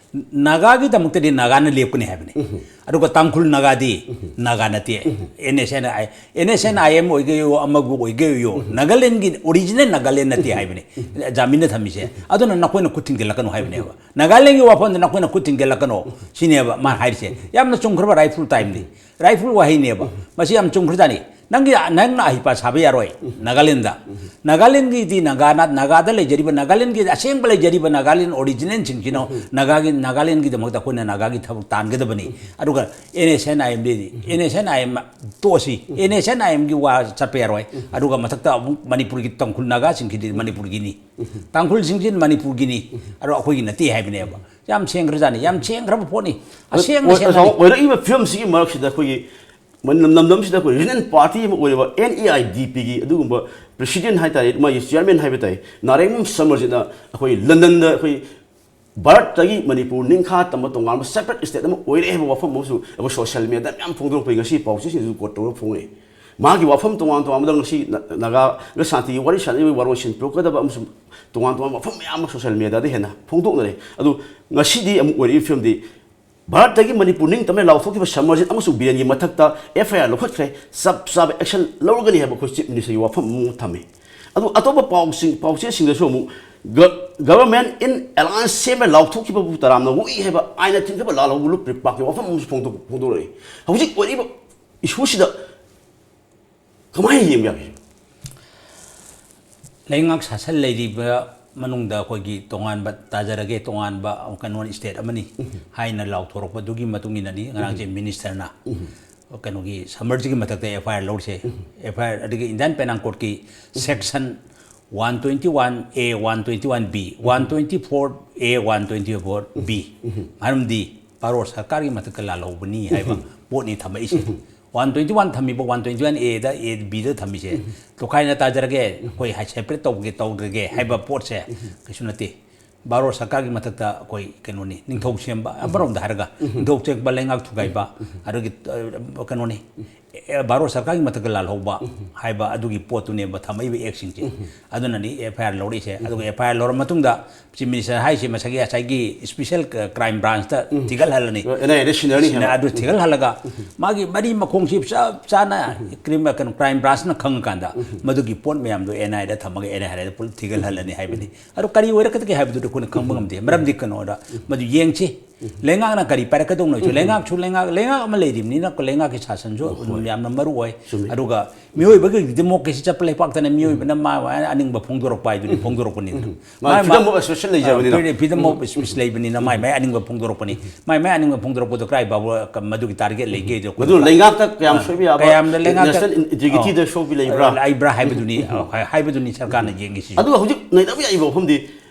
ꯅꯥꯒꯥꯒꯤꯗꯃꯛꯇꯗꯤ ꯅꯥꯒꯥꯅ ꯂꯦꯞꯀꯅꯤ ꯍꯥꯏꯕꯅꯤ꯫ ꯑꯗꯨꯒ ꯇꯥꯡꯈꯨꯜ ꯅꯥꯒꯥꯗꯤ ꯅꯥꯒꯥ ꯅꯠꯇꯦ꯫ N S N I, N S N I M ꯑꯣꯏꯒꯦꯌꯣ, ꯑꯃꯕꯨ ꯑꯣꯏꯒꯦꯌꯣ, ꯅꯥꯒꯥꯂꯦꯟꯒꯤ ꯑꯣꯔꯤꯖꯤꯅꯦꯜ ꯅꯥꯒꯥꯂꯦꯟ ꯅꯠꯇꯦ ꯍꯥꯏꯕꯅꯤ ꯖꯥꯃꯤꯟꯅ ꯊꯝꯃꯤꯁꯦ꯫ ꯑꯗꯨꯅ ꯅꯈꯣꯏꯅ ꯈꯨꯠ ꯊꯤꯡꯖꯤꯜꯂꯛꯀꯅꯨ ꯍꯥꯏꯕꯅꯦꯕ꯫ ꯅꯥꯒꯥꯂꯦꯟꯒꯤ ꯋꯥꯐꯝꯗ ꯅꯈꯣꯏꯅ ꯈꯨꯠ ꯊꯤꯡꯖꯤꯜꯂꯛꯀꯅꯣ ꯁꯤꯅꯦꯕ ꯃꯥꯅ ꯍꯥꯏꯔꯤꯁꯦ꯫ ꯌꯥꯝꯅ ꯆꯨꯝꯈ꯭ꯔꯕ ꯔꯥꯏꯐꯨꯜ ꯇꯥꯏꯝꯅꯤ, ꯔꯥꯏꯐꯨꯜ ꯋꯥꯍꯩꯅꯦꯕ꯫ ꯃꯁꯤ ꯌꯥꯝ ꯆꯨꯝꯈ꯭ꯔꯖꯥꯠꯅꯤ꯫ ꯅꯪꯒꯤ, ꯅꯪꯅ ꯑꯍꯩꯄꯥ ꯁꯥꯕ ꯌꯥꯔꯣꯏ ꯅꯥꯒꯥꯂꯦꯟꯗ꯫ ꯅꯥꯒꯥꯂꯦꯟꯒꯤꯗꯤ ꯅꯥꯒꯥꯅ, ꯅꯥꯒꯥꯗ ꯂꯩꯖꯔꯤꯕ, ꯅꯥꯒꯥꯂꯦꯟꯒꯤ ꯑꯁꯦꯡꯕ ꯂꯩꯖꯔꯤꯕ ꯅꯥꯒꯥꯂꯦꯟ ꯑꯣꯔꯤꯖꯤꯅꯦꯜꯁꯤꯡꯁꯤꯅ ꯅꯥꯒꯥꯒꯤ, ꯅꯥꯒꯥꯂꯦꯟꯒꯤꯗꯃꯛꯇ ꯑꯩꯈꯣꯏꯅ ꯅꯥꯒꯥꯒꯤ ꯊꯕꯛ ꯇꯥꯟꯒꯗꯕꯅꯤ꯫ ꯑꯗꯨꯒ ꯑꯦꯟ ꯑꯦꯁ ꯑꯦꯟ ꯑꯥꯏ ꯑꯦꯝꯗꯤ, N S N I M ꯇꯣꯛꯑꯁꯤ, ꯑꯦꯟ ꯑꯦꯁ ꯑꯦꯟ ꯑꯥꯏ ꯑꯦꯝꯒꯤ ꯋꯥ ꯆꯠꯄ ꯌꯥꯔꯣꯏ꯫ ꯑꯗꯨꯒ ꯃꯊꯛꯇ ꯑꯃꯨꯛ ꯃꯅꯤꯄꯨꯔꯒꯤ ꯇꯥꯡꯈꯨꯜ ꯅꯥꯒꯥꯁꯤꯡꯒꯤꯗꯤ ꯃꯅꯤꯄꯨꯔꯒꯤꯅꯤ, ꯇꯥꯡꯈꯨꯜꯁꯤꯡꯁꯤ ꯃꯅꯤꯄꯨꯔꯒꯤꯅꯤ, ꯑꯗꯣ ꯑꯩꯈꯣꯏꯒꯤ ꯅꯠꯇꯦ ꯍꯥꯏꯕꯅꯦꯕ꯫ ꯌꯥꯝ ꯁꯦꯡꯈ꯭ꯔꯖꯥꯠꯅꯤ, ꯌꯥꯝ ꯁꯦꯡꯈ꯭ꯔꯕ ꯄꯣꯠꯅꯤ꯫ ꯑꯁꯦꯡꯕ ꯑꯣꯏ-, ꯁꯦꯡꯕꯅꯤ꯫ ꯑꯣꯏꯔꯛꯏꯕ ꯐꯤꯕꯝꯁꯤꯒꯤ ꯃꯔꯛꯁꯤꯗ ꯑꯩꯈꯣꯏꯒꯤ ꯃꯅꯤ-, ꯂꯝꯗꯝꯁꯤꯗ ꯑꯩꯈꯣꯏ ꯔꯤꯖꯅꯦꯜ ꯄꯥꯔꯇꯤ ꯑꯃ ꯑꯣꯏꯔꯤꯕ ꯑꯦꯟ ꯏ ꯑꯥꯏ ꯗꯤ ꯄꯤꯒꯤ ꯑꯗꯨꯒꯨꯝꯕ ꯄ꯭ꯔꯦꯁꯤꯗꯦꯟ ꯍꯥꯏꯇꯥꯔꯦ, ꯃꯥꯒꯤ ꯆꯤꯌꯔꯃꯦꯟ ꯍꯥꯏꯕ ꯇꯥꯏ, ꯅꯥꯔꯦꯡꯕꯝ ꯁꯃꯔꯖꯤꯠꯅ ꯑꯩꯈꯣꯏ ꯂꯟꯗꯟꯗ ꯑꯩꯈꯣꯏ ꯚꯥꯔꯠꯇꯒꯤ ꯃꯅꯤꯄꯨꯔ ꯅꯤꯡꯈꯥ ꯇꯝꯕ ꯇꯣꯉꯥꯟꯕ ꯁꯦꯄꯔꯦꯠ ꯁ꯭ꯇꯦꯠ ꯑꯃ ꯑꯣꯏꯔꯦ ꯍꯥꯏꯕ ꯋꯥꯐꯝ ꯑꯃꯁꯨ ꯑꯩꯈꯣꯏ ꯁꯣꯁꯤꯌꯦꯜ ꯃꯤꯗꯤꯌꯥꯗ ꯃꯌꯥꯝ ꯐꯣꯡꯗꯣꯔꯛꯄꯒꯤ ꯉꯁꯤ ꯄꯥꯎꯆꯦꯁꯤꯡꯁꯨ ꯀꯣꯠ ꯇꯧꯔꯒ ꯐꯣꯡꯉꯛꯑꯦ꯫ ꯃꯥꯒꯤ ꯋꯥꯐꯝ ꯇꯣꯉꯥꯟ ꯇꯣꯉꯥꯟꯕꯗ ꯉꯁꯤ ꯅ-, ꯅꯥꯒꯥꯒ ꯁꯥꯟꯇꯤꯒꯤ ꯋꯥꯔꯤ ꯁꯥꯟꯅꯔꯤꯕ ꯋꯥꯔꯣꯏꯁꯤꯟ ꯄꯨꯔꯛꯀꯗꯕ ꯑꯃꯁꯨꯡ ꯇꯣꯉꯥꯟ ꯇꯣꯉꯥꯟꯕ ꯋꯥꯐꯝ ꯃꯌꯥꯝ ꯑꯃ ꯁꯣꯁꯤꯌꯦꯜ ꯃꯤꯗꯤꯌꯥꯗ ꯍꯦꯟꯅ ꯐꯣꯡꯗꯣꯛꯅꯔꯦ꯫ ꯑꯗꯨ ꯉꯁꯤꯗꯤ ꯑꯃꯨꯛ ꯑꯣꯏꯔꯤꯕ ꯐꯤꯕꯝꯗꯤ ꯚꯥꯔꯠꯇꯒꯤ ꯃꯅꯤꯄꯨꯔ ꯅꯤꯡꯇꯝꯅ ꯂꯥꯎꯊꯣꯛꯈꯤꯕ ꯁꯃꯔꯖꯤꯠ ꯑꯃꯁꯨꯡ ꯕꯤꯔꯦꯟꯒꯤ ꯃꯊꯛꯇ ꯑꯦꯐ ꯑꯥꯏ ꯑꯥꯔ ꯂꯧꯈꯠꯈ꯭ꯔꯦ, ꯆꯞ ꯆꯥꯕ ꯑꯦꯛꯁꯟ ꯂꯧꯔꯒꯅꯤ ꯍꯥꯏꯕ ꯑꯩꯈꯣꯏ ꯆꯤꯐ ꯃꯤꯅꯤꯁꯇꯔꯒꯤ ꯋꯥꯐꯝ ꯑꯃ ꯊꯝꯃꯤ꯫ ꯑꯗꯨ ꯑꯇꯣꯞꯄ ꯄꯥꯎꯁꯤꯡ, ꯄꯥꯎꯆꯦꯁꯤꯡꯗꯁꯨ ꯑꯃꯨꯛ ꯒ-, ꯒꯚꯔꯟꯃꯦꯟꯠ ꯏꯟ ꯑꯦꯂꯥꯏꯟꯁ ꯁꯦꯝꯕ ꯂꯥꯎꯊꯣꯛꯈꯤꯕꯕꯨ ꯇꯔꯥꯝꯅ ꯑꯣꯛꯏ ꯍꯥꯏꯕ ꯑꯥꯏꯟꯅ ꯊꯤꯡꯖꯕ ꯂꯥꯜꯍꯧꯕ ꯂꯨꯞ ꯄꯥꯛꯀꯤ ꯋꯥꯐꯝ ꯑꯃꯁꯨ ꯐꯣꯡꯗꯣꯛ-, ꯐꯣꯡꯗꯣꯔꯛꯏ꯫ ꯍꯧꯖꯤꯛ ꯑꯣꯏꯔꯤꯕ ꯏꯁꯨꯁꯤꯗ ꯀꯃꯥꯏꯅ ꯌꯦꯡꯕ ꯌꯥꯒꯦ? ꯂꯩꯉꯥꯛ ꯁꯥꯁꯟ ꯂꯩꯔꯤꯕ ꯃꯅꯨꯡꯗ ꯑꯩꯈꯣꯏꯒꯤ ꯇꯣꯉꯥꯟꯕ ꯇꯥꯖꯔꯒꯦ, ꯇꯣꯉꯥꯟꯕ ꯀꯩꯅꯣ ꯁ꯭ꯇꯦꯠ ꯑꯃꯅꯤ ꯍꯥꯏꯅ ꯂꯥꯎꯊꯣꯔꯛꯄꯗꯨꯒꯤ ꯃꯇꯨꯡ ꯏꯟꯅꯅꯤ ꯉꯔꯥꯡꯁꯦ ꯃꯤꯅꯤꯁꯇꯔꯅ ꯀꯩꯅꯣꯒꯤ ꯁꯝꯃꯔꯁꯤꯒꯤ ꯃꯊꯛꯇ ꯑꯦꯐ ꯑꯥꯏ ꯑꯥꯔ ꯂꯧꯔꯤꯁꯦ, ꯑꯦꯐ ꯑꯥꯏ ꯑꯥꯔ ꯑꯗꯒꯤ ꯏꯟꯗꯤꯌꯥꯟ ꯄꯦꯅꯥꯜ ꯀꯣꯗꯀꯤ section one twenty one A, one twenty one B, one twenty four A, one twenty four B. ꯃꯔꯝꯗꯤ ꯕꯥꯔꯣ ꯁꯔꯀꯥꯔꯒꯤ ꯃꯊꯛꯇ ꯂꯥꯜꯍꯧꯕꯅꯤ ꯍꯥꯏꯕ ꯄꯣꯠꯅꯤ ꯊꯝꯃꯛꯏꯁꯦ꯫ ꯋꯥꯟ ꯇ꯭ꯋꯦꯟꯇꯤ ꯋꯥꯟ ꯊꯝꯃꯤꯕ, ꯋꯥꯟ ꯇ꯭ꯋꯦꯟꯇꯤ ꯋꯥꯟ ꯑꯦꯗ, ꯑꯦ ꯕꯤꯗ ꯊꯝꯃꯤꯁꯦ ꯇꯣꯈꯥꯏꯅ ꯇꯥꯖꯔꯒꯦ, ꯑꯩꯈꯣꯏ ꯁꯦꯄꯔꯦꯠ ꯇꯧꯒꯦ ꯇꯧꯗ꯭ꯔꯒꯦ ꯍꯥꯏꯕ ꯄꯣꯠꯁꯦ ꯀꯩꯁꯨ ꯅꯠꯇꯦ꯫ ꯕꯥꯔꯣ ꯁꯔꯀꯥꯔꯒꯤ ꯃꯊꯛꯇ ꯑꯩꯈꯣꯏ ꯀꯩꯅꯣꯅꯤ, ꯅꯤꯡꯊꯧ ꯁꯦꯝꯕ, ꯑꯃꯔꯣꯝꯗ ꯍꯥꯏꯔꯒ ꯅꯤꯡꯊꯧ ꯆꯦꯛꯄ, ꯂꯩꯉꯥꯛ ꯊꯨꯒꯥꯏꯕ, ꯑꯗꯨꯒꯤ ꯑ, ꯀꯩꯅꯣꯅꯤ, ꯑꯦ, ꯕꯥꯔꯣ ꯁꯔꯀꯥꯔꯒꯤ ꯃꯊꯛꯇ ꯂꯥꯜꯍꯧꯕ ꯍꯥꯏꯕ ꯑꯗꯨꯒꯤ ꯄꯣꯠꯇꯨꯅꯦꯕ ꯊꯝꯃꯛꯏꯕ ꯑꯦꯛꯁꯤꯡꯁꯦ꯫ ꯑꯗꯨꯅꯅꯤ ꯑꯦꯐ ꯑꯥꯏ ꯑꯥꯔ ꯂꯧꯔꯛꯏꯁꯦ꯫ ꯑꯗꯨꯒ ꯑꯦꯐ ꯑꯥꯏ ꯑꯥꯔ ꯂꯧꯔ ꯃꯇꯨꯡꯗ ꯆꯤꯐ ꯃꯤꯅꯤꯁꯇꯔ ꯍꯥꯏꯁꯦ ꯃꯁꯥꯒꯤ ꯉꯁꯥꯏꯒꯤ ꯏꯁꯄꯤꯁꯦꯜ ꯀ꯭ꯔꯥꯏꯝ ꯕ꯭ꯔꯥꯟꯁꯇ ꯊꯤꯒꯠꯍꯜꯂꯅꯤ꯫ ꯑꯦꯟ ꯑꯥꯏ ꯑꯦꯗ ꯁꯤꯟꯅꯔꯅꯤ ꯁꯤꯟꯅ-, ꯍꯥꯏꯕ꯫ ꯑꯗꯨ ꯊꯤꯒꯠꯍꯜꯂꯒ ꯃꯥꯒꯤ ꯃꯔꯤ ꯃꯈꯣꯡꯁꯤ ꯆꯞ ꯆꯥꯅ ꯀ꯭ꯔꯤꯝ, ꯀꯩꯅꯣ, ꯀ꯭ꯔꯥꯏꯝ ꯕ꯭ꯔꯥꯟꯁꯅ ꯈꯪꯉꯀꯥꯟꯗ ꯃꯗꯨꯒꯤ ꯄꯣꯠ ꯃꯌꯥꯝꯗꯣ ꯑꯦꯟ ꯑꯥꯏ ꯑꯦꯗ ꯊꯝꯃꯒ ꯑꯦꯟ ꯑꯥꯏ ꯑꯦꯗ ꯄꯨꯂꯞ ꯊꯤꯒꯠꯍꯜꯂꯅꯤ ꯍꯥꯏꯕꯅꯤ꯫ ꯑꯗꯣ ꯀꯔꯤ ꯑꯣꯏꯔꯛꯀꯗꯒꯦ ꯍꯥꯏꯕꯗꯨꯗꯤ ꯑꯩꯈꯣꯏꯅ ꯈꯪꯕ ꯉꯝꯗꯦ꯫ ꯃꯔꯝꯗꯤ ꯀꯩꯅꯣꯗ ꯃꯗꯨ ꯌꯦꯡꯁꯤ꯫ ꯂꯩꯉꯥꯛꯅ ꯀꯔꯤ ꯄꯥꯏꯔꯛꯀꯗꯧꯅꯣꯁꯨ, ꯂꯩꯉꯥꯛꯁꯨ ꯂꯩꯉꯥꯛ, ꯂꯩꯉꯥꯛ ꯑꯃ ꯂꯩꯔꯤꯕꯅꯤꯅ ꯂꯩꯉꯥꯛꯀꯤ ꯁꯥꯁꯟꯁꯨ ꯑꯗꯨꯝ ꯌꯥꯝꯅ ꯃꯔꯨ ꯑꯣꯏ꯫ ꯆꯨꯝꯃꯤ꯫ ꯑꯗꯨꯒ ꯃꯤꯑꯣꯏꯕꯒꯤ ꯗꯦꯃꯣꯀ꯭ꯔꯦꯁꯤ ꯆꯠꯄ ꯂꯩꯄꯥꯛꯇꯅ ꯃꯤꯑꯣꯏꯕꯅ ꯃꯥ ꯃꯥ ꯑꯅꯤꯡꯕ ꯐꯣꯡꯗꯣꯔꯛꯄ ꯍꯥꯏꯗꯨꯅꯤ, ꯐꯣꯡꯗꯣꯔꯛꯄꯅꯤꯗꯅ꯫ ꯃꯥ ꯃꯥ ꯃꯥ freedom of expression ꯂꯩꯖꯕꯅꯤꯅ꯫ ꯑ, freedom of speech ꯂꯩꯕꯅꯤꯅ ꯃꯥꯏ ꯃꯥꯏ ꯑꯅꯤꯡꯕ ꯐꯣꯡꯗꯣꯔꯛꯄꯅꯤ꯫ ꯃꯥꯏ ꯃꯥꯏ ꯑꯅꯤꯡꯕ ꯐꯣꯡꯗꯣꯔꯛꯄꯗꯣ ꯀꯔꯥꯏ ꯐꯥꯎꯕ ꯃꯗꯨꯒꯤ target ꯂꯩꯒꯦ ꯑꯗꯣ ꯑꯩꯈꯣꯏ ꯃꯗꯨ ꯂꯩꯉꯥꯛꯇ ꯀꯌꯥꯝ ꯑ, ꯁꯣꯏꯕ ꯌꯥꯕ, ꯀꯌꯥꯝꯅ ꯂꯩꯉꯥꯛꯇ national integrity ꯗ ꯑ, ꯁꯣꯛꯄ ꯂꯩꯕ꯭ꯔꯥ? ꯂꯩꯕ꯭ꯔꯥ ꯍꯥꯏꯕꯗꯨꯅꯤ, ꯑ, ꯍꯥꯏ-, ꯍꯥꯏꯕꯗꯨꯅꯤ ꯁꯔꯀꯥꯔꯅ ꯌꯦꯡꯉꯤꯁꯤꯁꯨ꯫ ꯑꯗꯨꯒ ꯍꯧꯖꯤꯛ ꯅꯩꯅꯕ ꯌꯥꯏꯕ ꯋꯥꯐꯝꯗꯤ,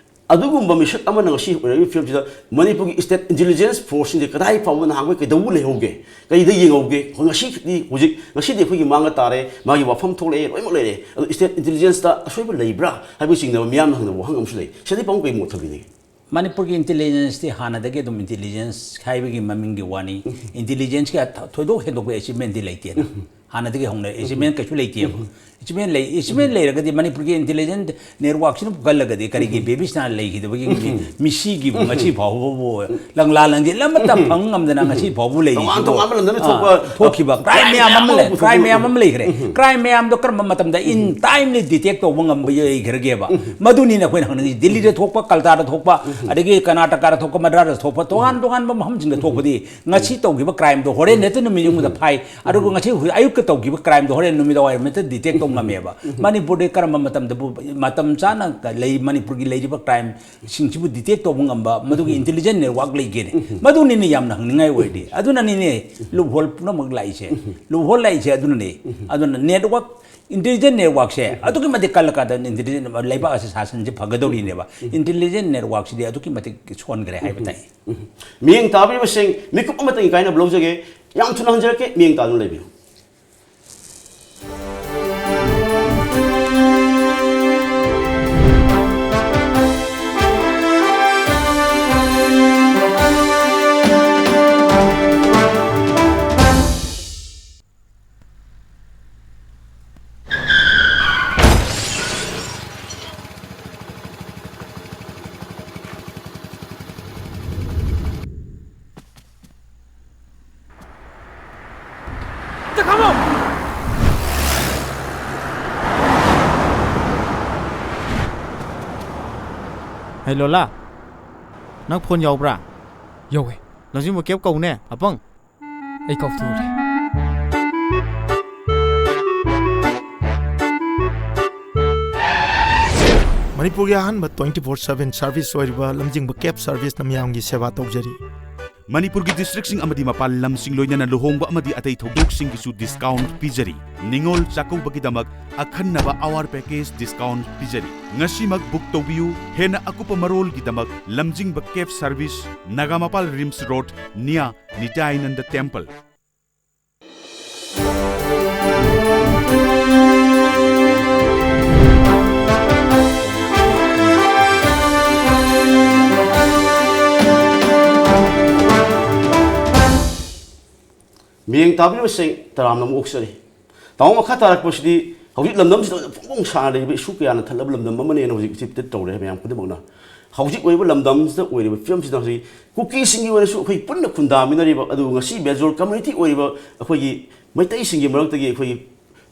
ꯑꯗꯨꯒꯨꯝꯕ ꯃꯤꯁꯛ ꯑꯃꯅ ꯉꯁꯤ ꯑꯣꯏꯔꯛꯂꯤꯕ ꯐꯤꯕꯝꯁꯤꯗ ꯃꯅꯤꯄꯨꯔꯒꯤ state intelligence force ꯁꯤꯡꯁꯦ ꯀꯗꯥꯏ ꯐꯥꯎꯕ ꯅꯍꯥꯟꯈꯣꯏ ꯀꯩꯗꯧꯕ ꯂꯩꯍꯧꯒꯦ? ꯀꯩꯗ ꯌꯦꯡꯍꯧꯒꯦ? ꯑꯩꯈꯣꯏ ꯉꯁꯤꯗꯤ, ꯍꯧꯖꯤꯛ, ꯉꯁꯤꯗꯤ ꯑꯩꯈꯣꯏꯒꯤ ꯃꯥꯡꯗ ꯇꯥꯔꯦ, ꯃꯥꯒꯤ ꯋꯥꯐꯝ ꯊꯣꯛꯂꯛꯑꯦ, ꯂꯣꯏꯅꯃꯛ ꯂꯩꯔꯦ꯫ ꯑꯗꯣ state intelligence ꯇ ꯑꯁꯣꯏꯕ ꯂꯩꯕ꯭ꯔꯥ ꯍꯥꯏꯕ ꯆꯤꯡꯅꯕ ꯃꯤꯌꯥꯝꯅ ꯍꯪꯅꯕ ꯋꯥꯍꯪ ꯑꯃꯁꯨ ꯂꯩ꯫ ꯁꯤꯗꯤ ꯄꯥꯕꯨꯡ ꯀꯩ ꯃꯣꯠ ꯊꯝꯕꯤꯅꯤꯡꯉꯤ? ꯃꯅꯤꯄꯨꯔꯒꯤ intelligence ꯇꯤ ꯍꯥꯟꯅꯗꯒꯤ ꯑꯗꯨꯝ intelligence ꯍꯥꯏꯕꯒꯤ ꯃꯃꯤꯡꯒꯤ ꯋꯥꯅꯤ꯫ Intelligence ꯀꯤ ꯊ-, ꯊꯣꯏꯗꯣꯛ ꯍꯦꯟꯗꯣꯛꯄ achievement ꯇꯤ ꯂꯩꯇꯦꯅ꯫ ꯍꯥꯟꯅꯗꯒꯤ ꯍꯧꯅ achievement ꯀꯩꯁꯨ ꯂꯩꯇꯦꯕ꯫ Achievement ꯂꯩ, achievement ꯂꯩꯔꯒꯗꯤ ꯃꯅꯤꯄꯨꯔꯒꯤ intelligence network ꯁꯤꯅ ꯄꯨꯈꯠꯂꯒꯗꯤ ꯀꯔꯤꯒꯤ ꯕꯦꯕꯤꯁꯅꯥ ꯂꯩꯈꯤꯗꯕꯒꯤ ꯃꯤ-, ꯃꯤꯁꯤꯒꯤꯕꯨ ꯉꯁꯤ ꯐꯥꯎꯕꯕꯨ ꯂꯪꯂꯥ ꯂꯪꯖꯤꯜ ꯑꯃꯠꯇ ꯐꯪ ꯉꯝꯗꯅ ꯉꯁꯤ ꯐꯥꯎꯕ ꯂꯩꯔꯤꯁꯤꯕꯨ? ꯇꯣꯉꯥꯟ ꯇꯣꯉꯥꯟꯕ ꯂꯝꯗ ꯑꯥ, ꯊꯣꯛꯄ ꯊꯣꯛꯈꯤꯕ crime ꯃꯌꯥꯝ ꯑꯃ ꯂꯩ, crime ꯃꯌꯥꯝ ꯑꯃ ꯂꯩꯈ꯭ꯔꯦ꯫ Crime ꯃꯌꯥꯝꯗꯣ ꯀꯔꯝꯕ ꯃꯇꯝꯗ in timely detect ꯇꯧꯕ ꯉꯝꯕ ꯂꯩꯈ꯭ꯔꯒꯦꯕ? ꯃꯗꯨꯅꯤꯅ ꯑꯩꯈꯣꯏꯅ ꯍꯪꯅꯤꯡꯉꯤ꯫ ꯗꯤꯜꯂꯤꯗ ꯊꯣꯛꯄ, ꯀꯜꯇꯥꯗ ꯊꯣꯛꯄ, ꯑꯗꯒꯤ ꯀꯔꯅꯥꯇꯀꯥꯗ ꯊꯣꯛꯄ, ꯃꯗ꯭ꯔꯥꯁꯇ ꯊꯣꯛꯄ, ꯇꯣꯉꯥꯟ ꯇꯣꯉꯥꯟꯕ ꯃꯐꯝꯁꯤꯡꯗ ꯊꯣꯛꯄꯗꯤ ꯉꯁꯤ ꯇꯧꯈꯤꯕ crime ꯗꯣ ꯍꯣꯔꯦꯟ ꯍꯦꯛꯇ ꯅꯨꯃꯤꯠ ꯌꯨꯡꯕꯗ ꯐꯥꯏ꯫ ꯑꯗꯨꯒ ꯉꯁꯤ ꯍꯧꯖꯤꯛ ꯑꯌꯨꯛ ꯇꯧꯈꯤꯕ crimeꯗꯣ ꯍꯣꯔꯦꯟ ꯅꯨꯃꯤꯗꯥꯡ ꯋꯥꯏꯔꯝ ꯍꯦꯛꯇ detect ꯇꯧ ꯉꯝꯃꯦꯕ꯫ ꯃꯅꯤꯄꯨꯔꯗ ꯀꯔꯝꯕ ꯃꯇꯝꯗꯕꯨ ꯃꯇꯝ ꯆꯥꯅ ꯂꯩ, ꯃꯅꯤꯄꯨꯔꯒꯤ ꯂꯩꯔꯤꯕ crimeꯁꯤꯡꯁꯤꯕꯨ detect ꯇꯧꯕ ꯉꯝꯕ ꯃꯗꯨꯒꯤ intelligent network ꯂꯩꯒꯦꯅꯦ꯫ ꯃꯗꯨꯅꯤꯅꯦ ꯌꯥꯝꯅ ꯍꯪꯅꯤꯡꯉꯥꯏ ꯑꯣꯏꯔꯗꯤ꯫ ꯑꯗꯨꯅꯅꯤꯅꯦ loophole ꯄꯨꯝꯅꯃꯛ ꯂꯥꯛꯏꯁꯦ꯫ Loophole ꯂꯥꯛꯏꯁꯦ ꯑꯗꯨꯅꯅꯦ꯫ ꯑꯗꯨꯅ network, intelligent networkꯁꯦ ꯑꯗꯨꯛꯀꯤ ꯃꯇꯤꯛ ꯀꯜꯂꯀꯥꯟꯗ intelligent ꯂꯩꯕꯥꯛ ꯑꯁꯤ ꯁꯥꯁꯟꯁꯦ ꯐꯒꯗꯧꯔꯤꯅꯦꯕ꯫ Intelligent networkꯁꯤꯗꯤ ꯑꯗꯨꯛꯀꯤ ꯃꯇꯤꯛ ꯁꯣꯟꯈ꯭ꯔꯦ ꯍꯥꯏꯕ ꯇꯥꯏ꯫ ꯎꯝ꯫ ꯃꯤꯠꯌꯦꯡ ꯇꯥꯕꯤꯔꯤꯕꯁꯤꯡ, ꯃꯤꯀꯨꯞ ꯑꯃꯇꯪꯒꯤ ꯀꯥꯏꯅꯕ ꯂꯧꯖꯒꯦ꯫ ꯌꯥꯝ ꯊꯨꯅ ꯍꯟꯖꯔꯛꯀꯦ, ꯃꯤꯠꯌꯦꯡ ꯇꯥꯗꯨꯅ ꯂꯩꯕꯤꯌꯨ꯫ ꯍꯩ ꯂꯣꯂꯥ, ꯅꯪ ꯐꯣꯟ ꯌꯥꯎꯕ꯭ꯔꯥ? ꯌꯧꯋꯦ꯫ ꯂꯝꯖꯤꯡꯕ ꯀꯦꯞ ꯀꯧꯅꯦ, ꯑꯄꯪ꯫ ꯑꯩ ꯀꯥꯎꯊꯣꯛꯎꯔꯦ꯫ ꯃꯅꯤꯄꯨꯔꯒꯤ ꯑꯍꯥꯟꯕ twenty four seven service ꯑꯣꯏꯔꯤꯕ ꯂꯝꯖꯤꯡꯕ cab serviceꯅ ꯃꯤꯌꯥꯝꯒꯤ ꯁꯦꯕꯥ ꯇꯧꯖꯔꯤ꯫ ꯃꯅꯤꯄꯨꯔꯒꯤ districtꯁꯤꯡ ꯑꯃꯗꯤ ꯃꯄꯥꯟ ꯂꯝꯁꯤꯡ, ꯂꯣꯏꯅꯅ ꯂꯨꯍꯣꯡꯕ ꯑꯃꯗꯤ ꯑꯇꯩ ꯊꯧꯗꯣꯛꯁꯤꯡꯒꯤꯁꯨ discount ꯄꯤꯖꯔꯤ꯫ ꯅꯤꯉꯣꯜ ꯆꯥꯛꯀꯧꯕꯒꯤꯗꯃꯛ ꯑꯈꯟꯅꯕ award package discount ꯄꯤꯖꯔꯤ꯫ ꯉꯁꯤꯃꯛ book ꯇꯧꯕꯤꯌꯨ꯫ ꯍꯦꯟꯅ ꯑꯀꯨꯞꯄ ꯃꯔꯣꯜꯒꯤꯗꯃꯛ ꯂꯝꯖꯤꯡꯕ cab service, Nagampal RIMS road, near ꯅꯤꯇꯥꯌꯥꯅꯟꯗ temple꯫ ꯃꯤꯠꯌꯦꯡ ꯇꯥꯕꯤꯔꯤꯕꯁꯤꯡ ꯇꯔꯥꯝꯅ ꯑꯃꯨꯛ ꯑꯣꯛꯆꯔꯤ꯫ ꯇꯥꯃꯣ, ꯃꯈꯥ ꯇꯥꯔꯛꯄꯁꯤꯗꯤ ꯍꯧꯖꯤꯛ ꯂꯝꯗꯝꯁꯤꯗ ꯐꯣꯡ ꯐꯣꯡ ꯁꯥꯅ ꯂꯩꯔꯤꯕ issue ꯀꯌꯥꯅ ꯊꯜꯂꯕ ꯂꯝꯗꯝ ꯑꯃꯅꯦꯅ ꯍꯧꯖꯤꯛ ꯊꯤꯠ ꯇꯧꯔꯦ ꯃꯌꯥꯝ ꯈꯨꯗꯤꯡꯃꯛꯅ꯫ ꯍꯧꯖꯤꯛ ꯑꯣꯏꯔꯤꯕ ꯂꯝꯗꯝꯁꯤꯗ ꯑꯣꯏꯔꯤꯕ ꯐꯤꯕꯝꯁꯤꯗ ꯍꯧꯖꯤꯛ ꯀꯨꯀꯤꯁꯤꯡꯒꯤ ꯑꯣꯏꯅꯁꯨ ꯑꯩꯈꯣꯏ ꯄꯨꯟꯅ ꯈꯨꯟꯗꯥꯃꯤꯟꯅꯔꯤꯕ, ꯑꯗꯨꯕꯨ ꯉꯁꯤ major community ꯑꯣꯏꯔꯤꯕ ꯑꯩꯈꯣꯏꯒꯤ ꯃꯩꯇꯩꯁꯤꯡꯒꯤ ꯃꯔꯛꯇꯒꯤ ꯑꯩꯈꯣꯏꯒꯤ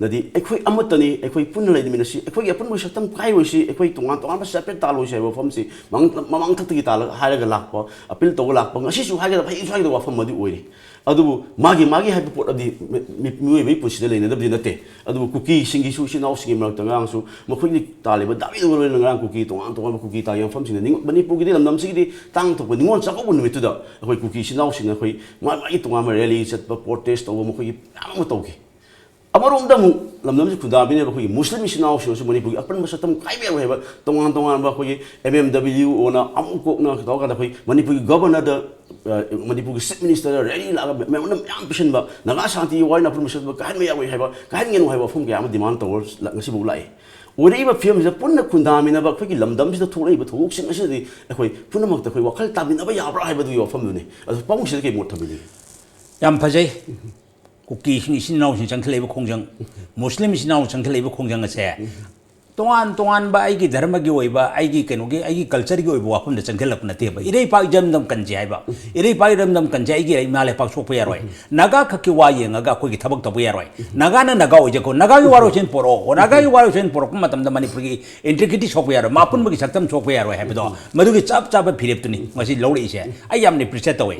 ꯗꯤ ꯑꯩꯈꯣꯏ ꯑꯃꯠꯇꯅꯤ, ꯑꯩꯈꯣꯏ ꯄꯨꯟꯅ ꯂꯩꯃꯤꯟꯅꯁꯤ, ꯑꯩꯈꯣꯏꯒꯤ ꯑꯄꯨꯟꯕꯒꯤ ꯁꯛꯇꯝ ꯀꯥꯏꯔꯣꯏꯁꯤ, ꯑꯩꯈꯣꯏ ꯇꯣꯉꯥꯟ ꯇꯣꯉꯥꯟꯕ separate ꯇꯥꯜꯂꯣꯏꯁꯤ ꯍꯥꯏꯕ ꯋꯥꯐꯝꯁꯤ ꯃꯃꯥꯡ, ꯃꯃꯥꯡꯊꯛꯇꯒꯤ ꯇꯥꯜꯂꯒ ꯍꯥꯏꯔꯒ ꯂꯥꯛꯄ, ꯑꯄꯤꯜ ꯇꯧꯕ ꯂꯥꯛꯄ, ꯉꯁꯤꯁꯨ ꯍꯥꯏꯒꯗꯕ, ꯍꯌꯦꯡꯁꯨ ꯍꯥꯏꯒꯗꯕ ꯋꯥꯐꯝ ꯑꯃꯗꯤ ꯑꯣꯏꯔꯤ꯫ ꯑꯗꯨꯕꯨ ꯃꯥꯒꯤ, ꯃꯥꯒꯤ ꯍꯥꯏꯕ ꯄꯣꯠ ꯑꯗꯤ ꯃꯤ-, ꯃꯤ-, ꯃꯤꯑꯣꯏꯕꯒꯤ ꯄꯨꯟꯁꯤꯗ ꯂꯩꯅꯗꯕꯗꯤ ꯅꯠꯇꯦ꯫ ꯑꯗꯨꯕꯨ ꯀꯨꯀꯤꯁꯤꯡꯒꯤꯁꯨ ꯏꯆꯤꯟ ꯏꯅꯥꯎꯁꯤꯡꯒꯤ ꯃꯔꯛꯇ ꯉꯔꯥꯡꯁꯨ ꯃꯈꯣꯏꯒꯤ ꯇꯥꯜꯂꯤꯕ ꯗꯥꯕꯤꯗꯨꯒ ꯂꯣꯏꯅꯅ ꯉꯔꯥꯡ ꯀꯨꯀꯤ ꯇꯣꯉꯥꯟ ꯇꯣꯉꯥꯟꯕ ꯀꯨꯀꯤ ꯇꯥꯜꯂꯤꯕ ꯃꯐꯝꯁꯤꯡꯗ ꯅꯤꯡ-, ꯃꯅꯤꯄꯨꯔꯒꯤꯗꯤ ꯂꯝꯗꯝꯁꯤꯒꯤꯗꯤ ꯇꯥꯡ ꯊꯣꯛꯄ ꯅꯤꯉꯣꯜ ꯆꯥꯛꯀꯧꯕ ꯅꯨꯃꯤꯠꯇꯨꯗ ꯑꯩꯈꯣꯏ ꯀꯨꯀꯤ ꯏꯆꯤꯟ ꯏꯅꯥꯎꯁꯤꯡꯅ ꯑꯩꯈꯣꯏ ꯃꯥꯒꯤ, ꯃꯥꯒꯤ ꯇꯣꯉꯥꯟꯕ rally ꯆꯠꯄ, protest ꯇꯧꯕ ꯃꯈꯣꯏꯒꯤ ꯃꯌꯥꯝ ꯑꯃ ꯇꯧꯈꯤ꯫ ꯑꯃꯔꯣꯝꯗ ꯑꯃꯨꯛ ꯂꯝꯗꯝꯁꯤ ꯈꯨꯟꯗꯥꯃꯤꯟꯅꯕ ꯑꯩꯈꯣꯏꯒꯤ ꯃꯨꯁꯂꯤꯝ ꯏꯆꯤꯟ ꯏꯅꯥꯎꯁꯤꯡꯅꯁꯨ ꯃꯅꯤꯄꯨꯔꯒꯤ ꯑꯄꯨꯟꯕ ꯁꯛꯇꯝ ꯀꯥꯏꯕ ꯌꯥꯔꯣꯏ ꯍꯥꯏꯕ ꯇꯣꯉꯥꯟ ꯇꯣꯉꯥꯟꯕ ꯑꯩꯈꯣꯏꯒꯤ M M W ꯑꯣꯅ ꯑꯃꯨꯛ ꯀꯣꯛꯅ ꯇꯧꯔꯀꯥꯟꯗ ꯑꯩꯈꯣꯏ ꯃꯅꯤꯄꯨꯔꯒꯤ governorꯗ, ꯑ, ꯃꯅꯤꯄꯨꯔꯒꯤ chief ministerꯗ rally ꯂꯥꯛꯑꯒ memorandum ꯃꯌꯥꯝ ꯄꯤꯁꯤꯟꯕ, ꯅꯥꯒꯥ ꯁꯥꯟꯇꯤꯒꯤ ꯋꯥꯔꯤꯅ ꯑꯄꯨꯟꯕ ꯁꯛꯇꯝ ꯀꯥꯏꯍꯟꯕ ꯌꯥꯔꯣꯏ ꯍꯥꯏꯕ, ꯀꯥꯏꯍꯟꯒꯅꯨ ꯍꯥꯏꯕ ꯋꯥꯐꯝ ꯀꯌꯥ ꯑꯃ demand ꯇꯧꯔ ꯉꯁꯤꯐꯥꯎ ꯂꯥꯛꯏ꯫ ꯑꯣꯏꯔꯛꯏꯕ ꯐꯤꯕꯝꯁꯤꯗ ꯄꯨꯟꯅ ꯈꯨꯟꯗꯥꯃꯤꯟꯅꯕ ꯑꯩꯈꯣꯏꯒꯤ ꯂꯝꯗꯝꯁꯤꯗ ꯊꯣꯛꯂꯛꯏꯕ ꯊꯧꯗꯣꯛꯁꯤꯡ ꯑꯁꯤꯗꯗꯤ ꯑꯩꯈꯣꯏ ꯄꯨꯝꯅꯃꯛꯇ ꯑꯩꯈꯣꯏ ꯋꯥꯈꯜ ꯇꯥꯃꯤꯟꯅꯕ ꯌꯥꯕ꯭ꯔꯥ ꯍꯥꯏꯕꯗꯨꯒꯤ ꯋꯥꯐꯝꯗꯨꯅꯤ꯫ ꯑꯗꯨ ꯄꯥꯕꯨꯡꯁꯤꯗ ꯀꯩ ꯃꯣꯠ ꯊꯝꯕꯤꯅꯤꯡꯉꯤ? ꯌꯥꯝ ꯐꯖꯩ꯫ ꯀꯨꯀꯤꯁꯤꯡ ꯏꯆꯤꯟ ꯏꯅꯥꯎꯁꯤꯡ ꯆꯪꯈꯠꯂꯛꯏꯕ ꯈꯣꯡꯖꯪ, ꯃꯨꯁꯂꯤꯝ ꯏꯆꯤꯟ ꯏꯅꯥꯎ ꯆꯪꯈꯠꯂꯛꯏꯕ ꯈꯣꯡꯖꯪ ꯑꯁꯦ ꯇꯣꯉꯥꯟ ꯇꯣꯉꯥꯟꯕ ꯑꯩꯒꯤ ꯙꯔꯃꯒꯤ ꯑꯣꯏꯕ, ꯑꯩꯒꯤ ꯀꯩꯅꯣꯒꯤ, ꯑꯩꯒꯤ cultureꯒꯤ ꯑꯣꯏꯕ ꯋꯥꯐꯝꯗ ꯆꯪꯈꯠꯂꯛꯄ ꯅꯠꯇꯦꯕ꯫ ꯏꯔꯩꯄꯥꯛ ꯏꯔꯝꯗꯝ ꯀꯟꯁꯦ ꯍꯥꯏꯕ, ꯏꯔꯩꯄꯥꯛ ꯏꯔꯝꯗꯝ ꯀꯟꯁꯦ ꯑꯩꯒꯤ ꯏꯃꯥ ꯂꯩꯄꯥꯛ ꯁꯣꯛꯄ ꯌꯥꯔꯣꯏ꯫ ꯅꯥꯒꯥ ꯈꯛꯀꯤ ꯋꯥ ꯌꯦꯡꯉꯒ ꯑꯩꯈꯣꯏꯒꯤ ꯊꯕꯛ ꯇꯧꯕ ꯌꯥꯔꯣꯏ꯫ ꯅꯥꯒꯥꯅ ꯅꯥꯒꯥ ꯑꯣꯏꯖꯈꯣ, ꯅꯥꯒꯥꯒꯤ ꯋꯥꯔꯣꯏꯁꯤꯟ ꯄꯣꯔꯛꯑꯣ, ꯅꯥꯒꯥꯒꯤ ꯋꯥꯔꯣꯏꯁꯤꯟ ꯄꯣꯔꯛꯄ ꯃꯇꯝꯗ ꯃꯅꯤꯄꯨꯔꯒꯤ integrity ꯁꯣꯛꯄ ꯌꯥꯔꯣꯏ, ꯑꯄꯨꯟꯕꯒꯤ ꯁꯛꯇꯝ ꯁꯣꯛꯄ ꯌꯥꯔꯣꯏ ꯍꯥꯏꯕꯗꯣ ꯃꯗꯨꯒꯤ ꯆꯞ ꯆꯥꯕ ꯐꯤꯔꯦꯞꯇꯨꯅꯤ ꯉꯁꯤ ꯂꯧꯔꯛꯏꯁꯦ꯫ ꯑꯩ ꯌꯥꯝꯅ appreciate ꯇꯧꯋꯦ꯫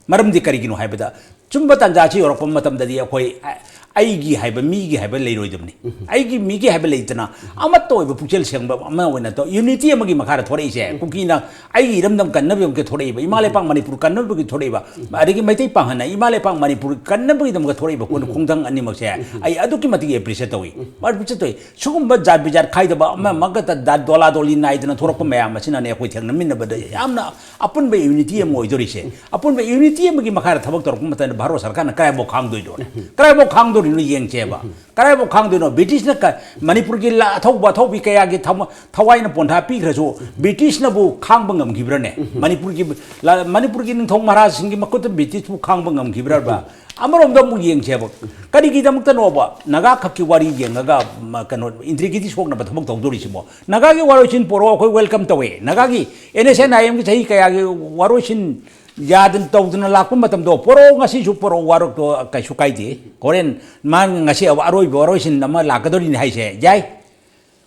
ꯃꯔꯝꯗꯤ ꯀꯔꯤꯒꯤꯅꯣ ꯍꯥꯏꯕꯗ ꯆꯨꯝꯕ ꯇꯥꯟꯖꯥ ꯑꯁꯤ ꯌꯧꯔꯛꯄ ꯃꯇꯝꯗꯗꯤ ꯑꯩꯈꯣꯏ ꯑ-, ꯑꯩꯒꯤ ꯍꯥꯏꯕ, ꯃꯤꯒꯤ ꯍꯥꯏꯕ ꯂꯩꯔꯣꯏꯗꯕꯅꯤ꯫ ꯑꯩꯒꯤ, ꯃꯤꯒꯤ ꯍꯥꯏꯕ ꯂꯩꯇꯅ ꯑꯃꯠꯇ ꯑꯣꯏꯕ ꯄꯨꯛꯆꯦꯜ ꯁꯦꯡꯕ ꯑꯃ ꯑꯣꯏꯅ ꯇꯧ-, unity ꯑꯃꯒꯤ ꯃꯈꯥꯗ ꯊꯣꯔꯛꯏꯁꯦ꯫ ꯀꯨꯀꯤꯅ ꯑꯩꯒꯤ ꯏꯔꯝꯗꯝ ꯀꯟꯅꯕꯒꯤ ꯊꯣꯔꯛꯏꯕ, ꯏꯃꯥ ꯂꯩꯄꯥꯛ ꯃꯅꯤꯄꯨꯔ ꯀꯟꯅꯕꯒꯤ ꯊꯣꯔꯛꯏꯕ, ꯑꯗꯒꯤ ꯃꯩꯇꯩ ꯄꯥꯡꯒꯜꯅ ꯏꯃꯥ ꯂꯩꯄꯥꯛ ꯃꯅꯤꯄꯨꯔ ꯀꯟꯅꯕꯒꯤꯗꯃꯛꯇ ꯊꯣꯔꯛꯏꯕ ꯈꯣꯡ-, ꯈꯣꯡꯊꯥꯡ ꯑꯅꯤꯃꯛꯁꯦ ꯑꯩ ꯑꯗꯨꯛꯀꯤ ꯃꯇꯤꯛ appreciate ꯇꯧꯏ꯫ Appreciate ꯇꯧꯏ꯫ ꯁꯤꯒꯨꯝꯕ ꯖꯥꯠ ꯕꯤꯖꯥꯠ ꯈꯥꯏꯗꯕ, ꯑꯃ ꯑꯃꯒ ꯗꯣꯂꯥ ꯗꯣꯂꯤ ꯅꯥꯏꯗꯅ ꯊꯣꯔꯛꯄ ꯃꯌꯥꯝ ꯑꯁꯤꯅꯅꯦ ꯑꯩꯈꯣꯏ ꯊꯦꯡꯅꯃꯤꯟꯅꯕꯗ ꯌꯥꯝꯅ ꯑꯄꯨꯟꯕ unity ꯑꯃ ꯑꯣꯏꯗꯣꯔꯤꯁꯦ꯫ ꯑꯄꯨꯟꯕ unity ꯑꯃꯒꯤ ꯃꯈꯥꯗ ꯊꯕꯛ ꯇꯧꯔꯛꯄ ꯃꯇꯝꯗ ꯚꯥꯔꯠ ꯁꯔꯀꯥꯔꯅ ꯀꯗꯥꯏꯐꯥꯎ ꯈꯥꯡꯗꯣꯏꯅꯣ? ꯀꯗꯥꯏꯐꯥꯎ ꯈꯥꯡꯗꯣꯔꯤꯅꯣ ꯌꯦꯡꯁꯦꯕ꯫ ꯀꯗꯥꯏꯐꯥꯎ ꯈꯥꯡꯗꯣꯏꯅꯣ? ꯕ꯭ꯔꯤꯇꯤꯁꯅ ꯀ-, ꯃꯅꯤꯄꯨꯔꯒꯤ ꯂ-, ꯑꯊꯧꯕ ꯑꯊꯧꯕꯤ ꯀꯌꯥꯒꯤ ꯊꯃ-, ꯊꯋꯥꯏꯅ ꯄꯣꯟꯊꯥ ꯄꯤꯈ꯭ꯔꯁꯨ ꯕ꯭ꯔꯤꯇꯤꯁꯅꯕꯨ ꯈꯥꯡꯕ ꯉꯝꯈꯤꯕ꯭ꯔꯅꯦ? ꯃꯅꯤꯄꯨꯔꯒꯤ ꯂ-, ꯃꯅꯤꯄꯨꯔꯒꯤ ꯅꯤꯡꯊꯧ ꯃꯍꯥꯔꯥꯖꯁꯤꯡꯒꯤ ꯃꯈꯨꯠꯇ ꯕ꯭ꯔꯤꯇꯤꯁꯄꯨ ꯈꯥꯡꯕ ꯉꯝꯈꯤꯕ꯭ꯔꯕ? ꯑꯃꯔꯣꯝꯗ ꯑꯃꯨꯛ ꯌꯦꯡꯁꯦꯕ꯫ ꯀꯔꯤꯒꯤꯗꯃꯛꯇꯅꯣꯕ ꯅꯥꯒꯥ ꯈꯛꯀꯤ ꯋꯥꯔꯤ ꯌꯦꯡꯉꯒ, ꯃ-, ꯀꯩꯅꯣ, integrity ꯁꯣꯛꯅꯕ ꯊꯕꯛ ꯇꯧꯗꯣꯔꯤꯁꯤꯕꯣ? ꯅꯥꯒꯥꯒꯤ ꯋꯥꯔꯣꯏꯁꯤꯟ ꯄꯣꯔꯛꯑꯣ, ꯑꯩꯈꯣꯏ welcome ꯇꯧꯋꯦ꯫ ꯅꯥꯒꯥꯒꯤ NSCN IMꯒꯤ ꯆꯍꯤ ꯀꯌꯥꯒꯤ ꯋꯥꯔꯣꯏꯁꯤꯟ ꯌꯥꯗꯅ ꯇꯧꯗꯅ ꯂꯥꯛꯄ ꯃꯇꯝꯗꯣ ꯄꯣꯔꯛꯑꯣ, ꯉꯁꯤꯁꯨ ꯄꯣꯔꯛꯑꯣ, ꯋꯥꯔꯣꯛꯇꯣ ꯀꯩꯁꯨ ꯀꯥꯏꯗꯦ꯫ ꯍꯣꯔꯦꯟ ꯃꯥ ꯉꯁꯤ ꯑꯔꯣꯏꯕ ꯋꯥꯔꯣꯏꯁꯤꯟ ꯑꯃ ꯂꯥꯛꯀꯗꯧꯔꯤꯅꯤ ꯍꯥꯏꯁꯦ ꯌꯥꯏ꯫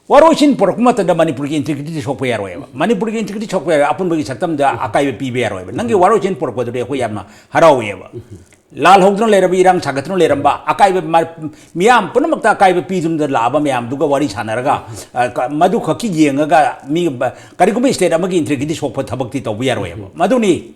ꯋꯥꯔꯣꯏꯁꯤꯟ ꯄꯨꯔꯛꯄ ꯃꯇꯝꯗ ꯃꯅꯤꯄꯨꯔꯒꯤ ꯏꯟꯇꯤꯒ꯭ꯔꯤꯇꯤꯗꯤ ꯁꯣꯛꯄ ꯌꯥꯔꯣꯏꯕ, ꯃꯅꯤꯄꯨꯔꯒꯤ ꯏꯟꯇꯤꯒ꯭ꯔꯤꯇꯤ ꯁꯣꯛꯄ ꯌꯥꯔꯣꯏ, ꯑꯄꯨꯟꯕꯒꯤ ꯁꯛꯇꯝꯗ ꯑꯀꯥꯏꯕ ꯄꯤꯕ ꯌꯥꯔꯣꯏꯕ꯫ ꯅꯪꯒꯤ ꯋꯥꯔꯣꯏꯁꯤꯟ ꯄꯨꯔꯛꯄꯗꯨꯗꯤ ꯑꯩꯈꯣꯏ ꯌꯥꯝꯅ ꯍꯔꯥꯎꯋꯦꯕ꯫ ꯂꯥꯜꯍꯧꯗꯨꯅ ꯂꯩꯔꯝꯕ, ꯏꯔꯥꯡ ꯁꯥꯒꯠꯇꯨꯅ ꯂꯩꯔꯝꯕ, ꯑꯀꯥꯏꯕ ꯃ-, ꯃꯤꯌꯥꯝ ꯄꯨꯝꯅꯃꯛꯇ ꯑꯀꯥꯏꯕ ꯄꯤꯗꯨꯅ ꯂꯥꯛꯑꯕ ꯃꯌꯥꯝꯗꯨꯒ ꯋꯥꯔꯤ ꯁꯥꯟꯅꯔꯒ, ꯑ, ꯀ-, ꯃꯗꯨ ꯈꯛꯀꯤ ꯌꯦꯡꯉꯒ ꯃꯤ ꯕ-, ꯀꯔꯤꯒꯨꯝꯕ ꯁ꯭ꯇꯦꯠ ꯑꯃꯒꯤ ꯏꯟꯇꯤꯒ꯭ꯔꯤꯇꯤ ꯁꯣꯛꯄ ꯊꯕꯛꯇꯤ ꯇꯧꯕ ꯌꯥꯔꯣꯏꯕ꯫ ꯃꯗꯨꯅꯤ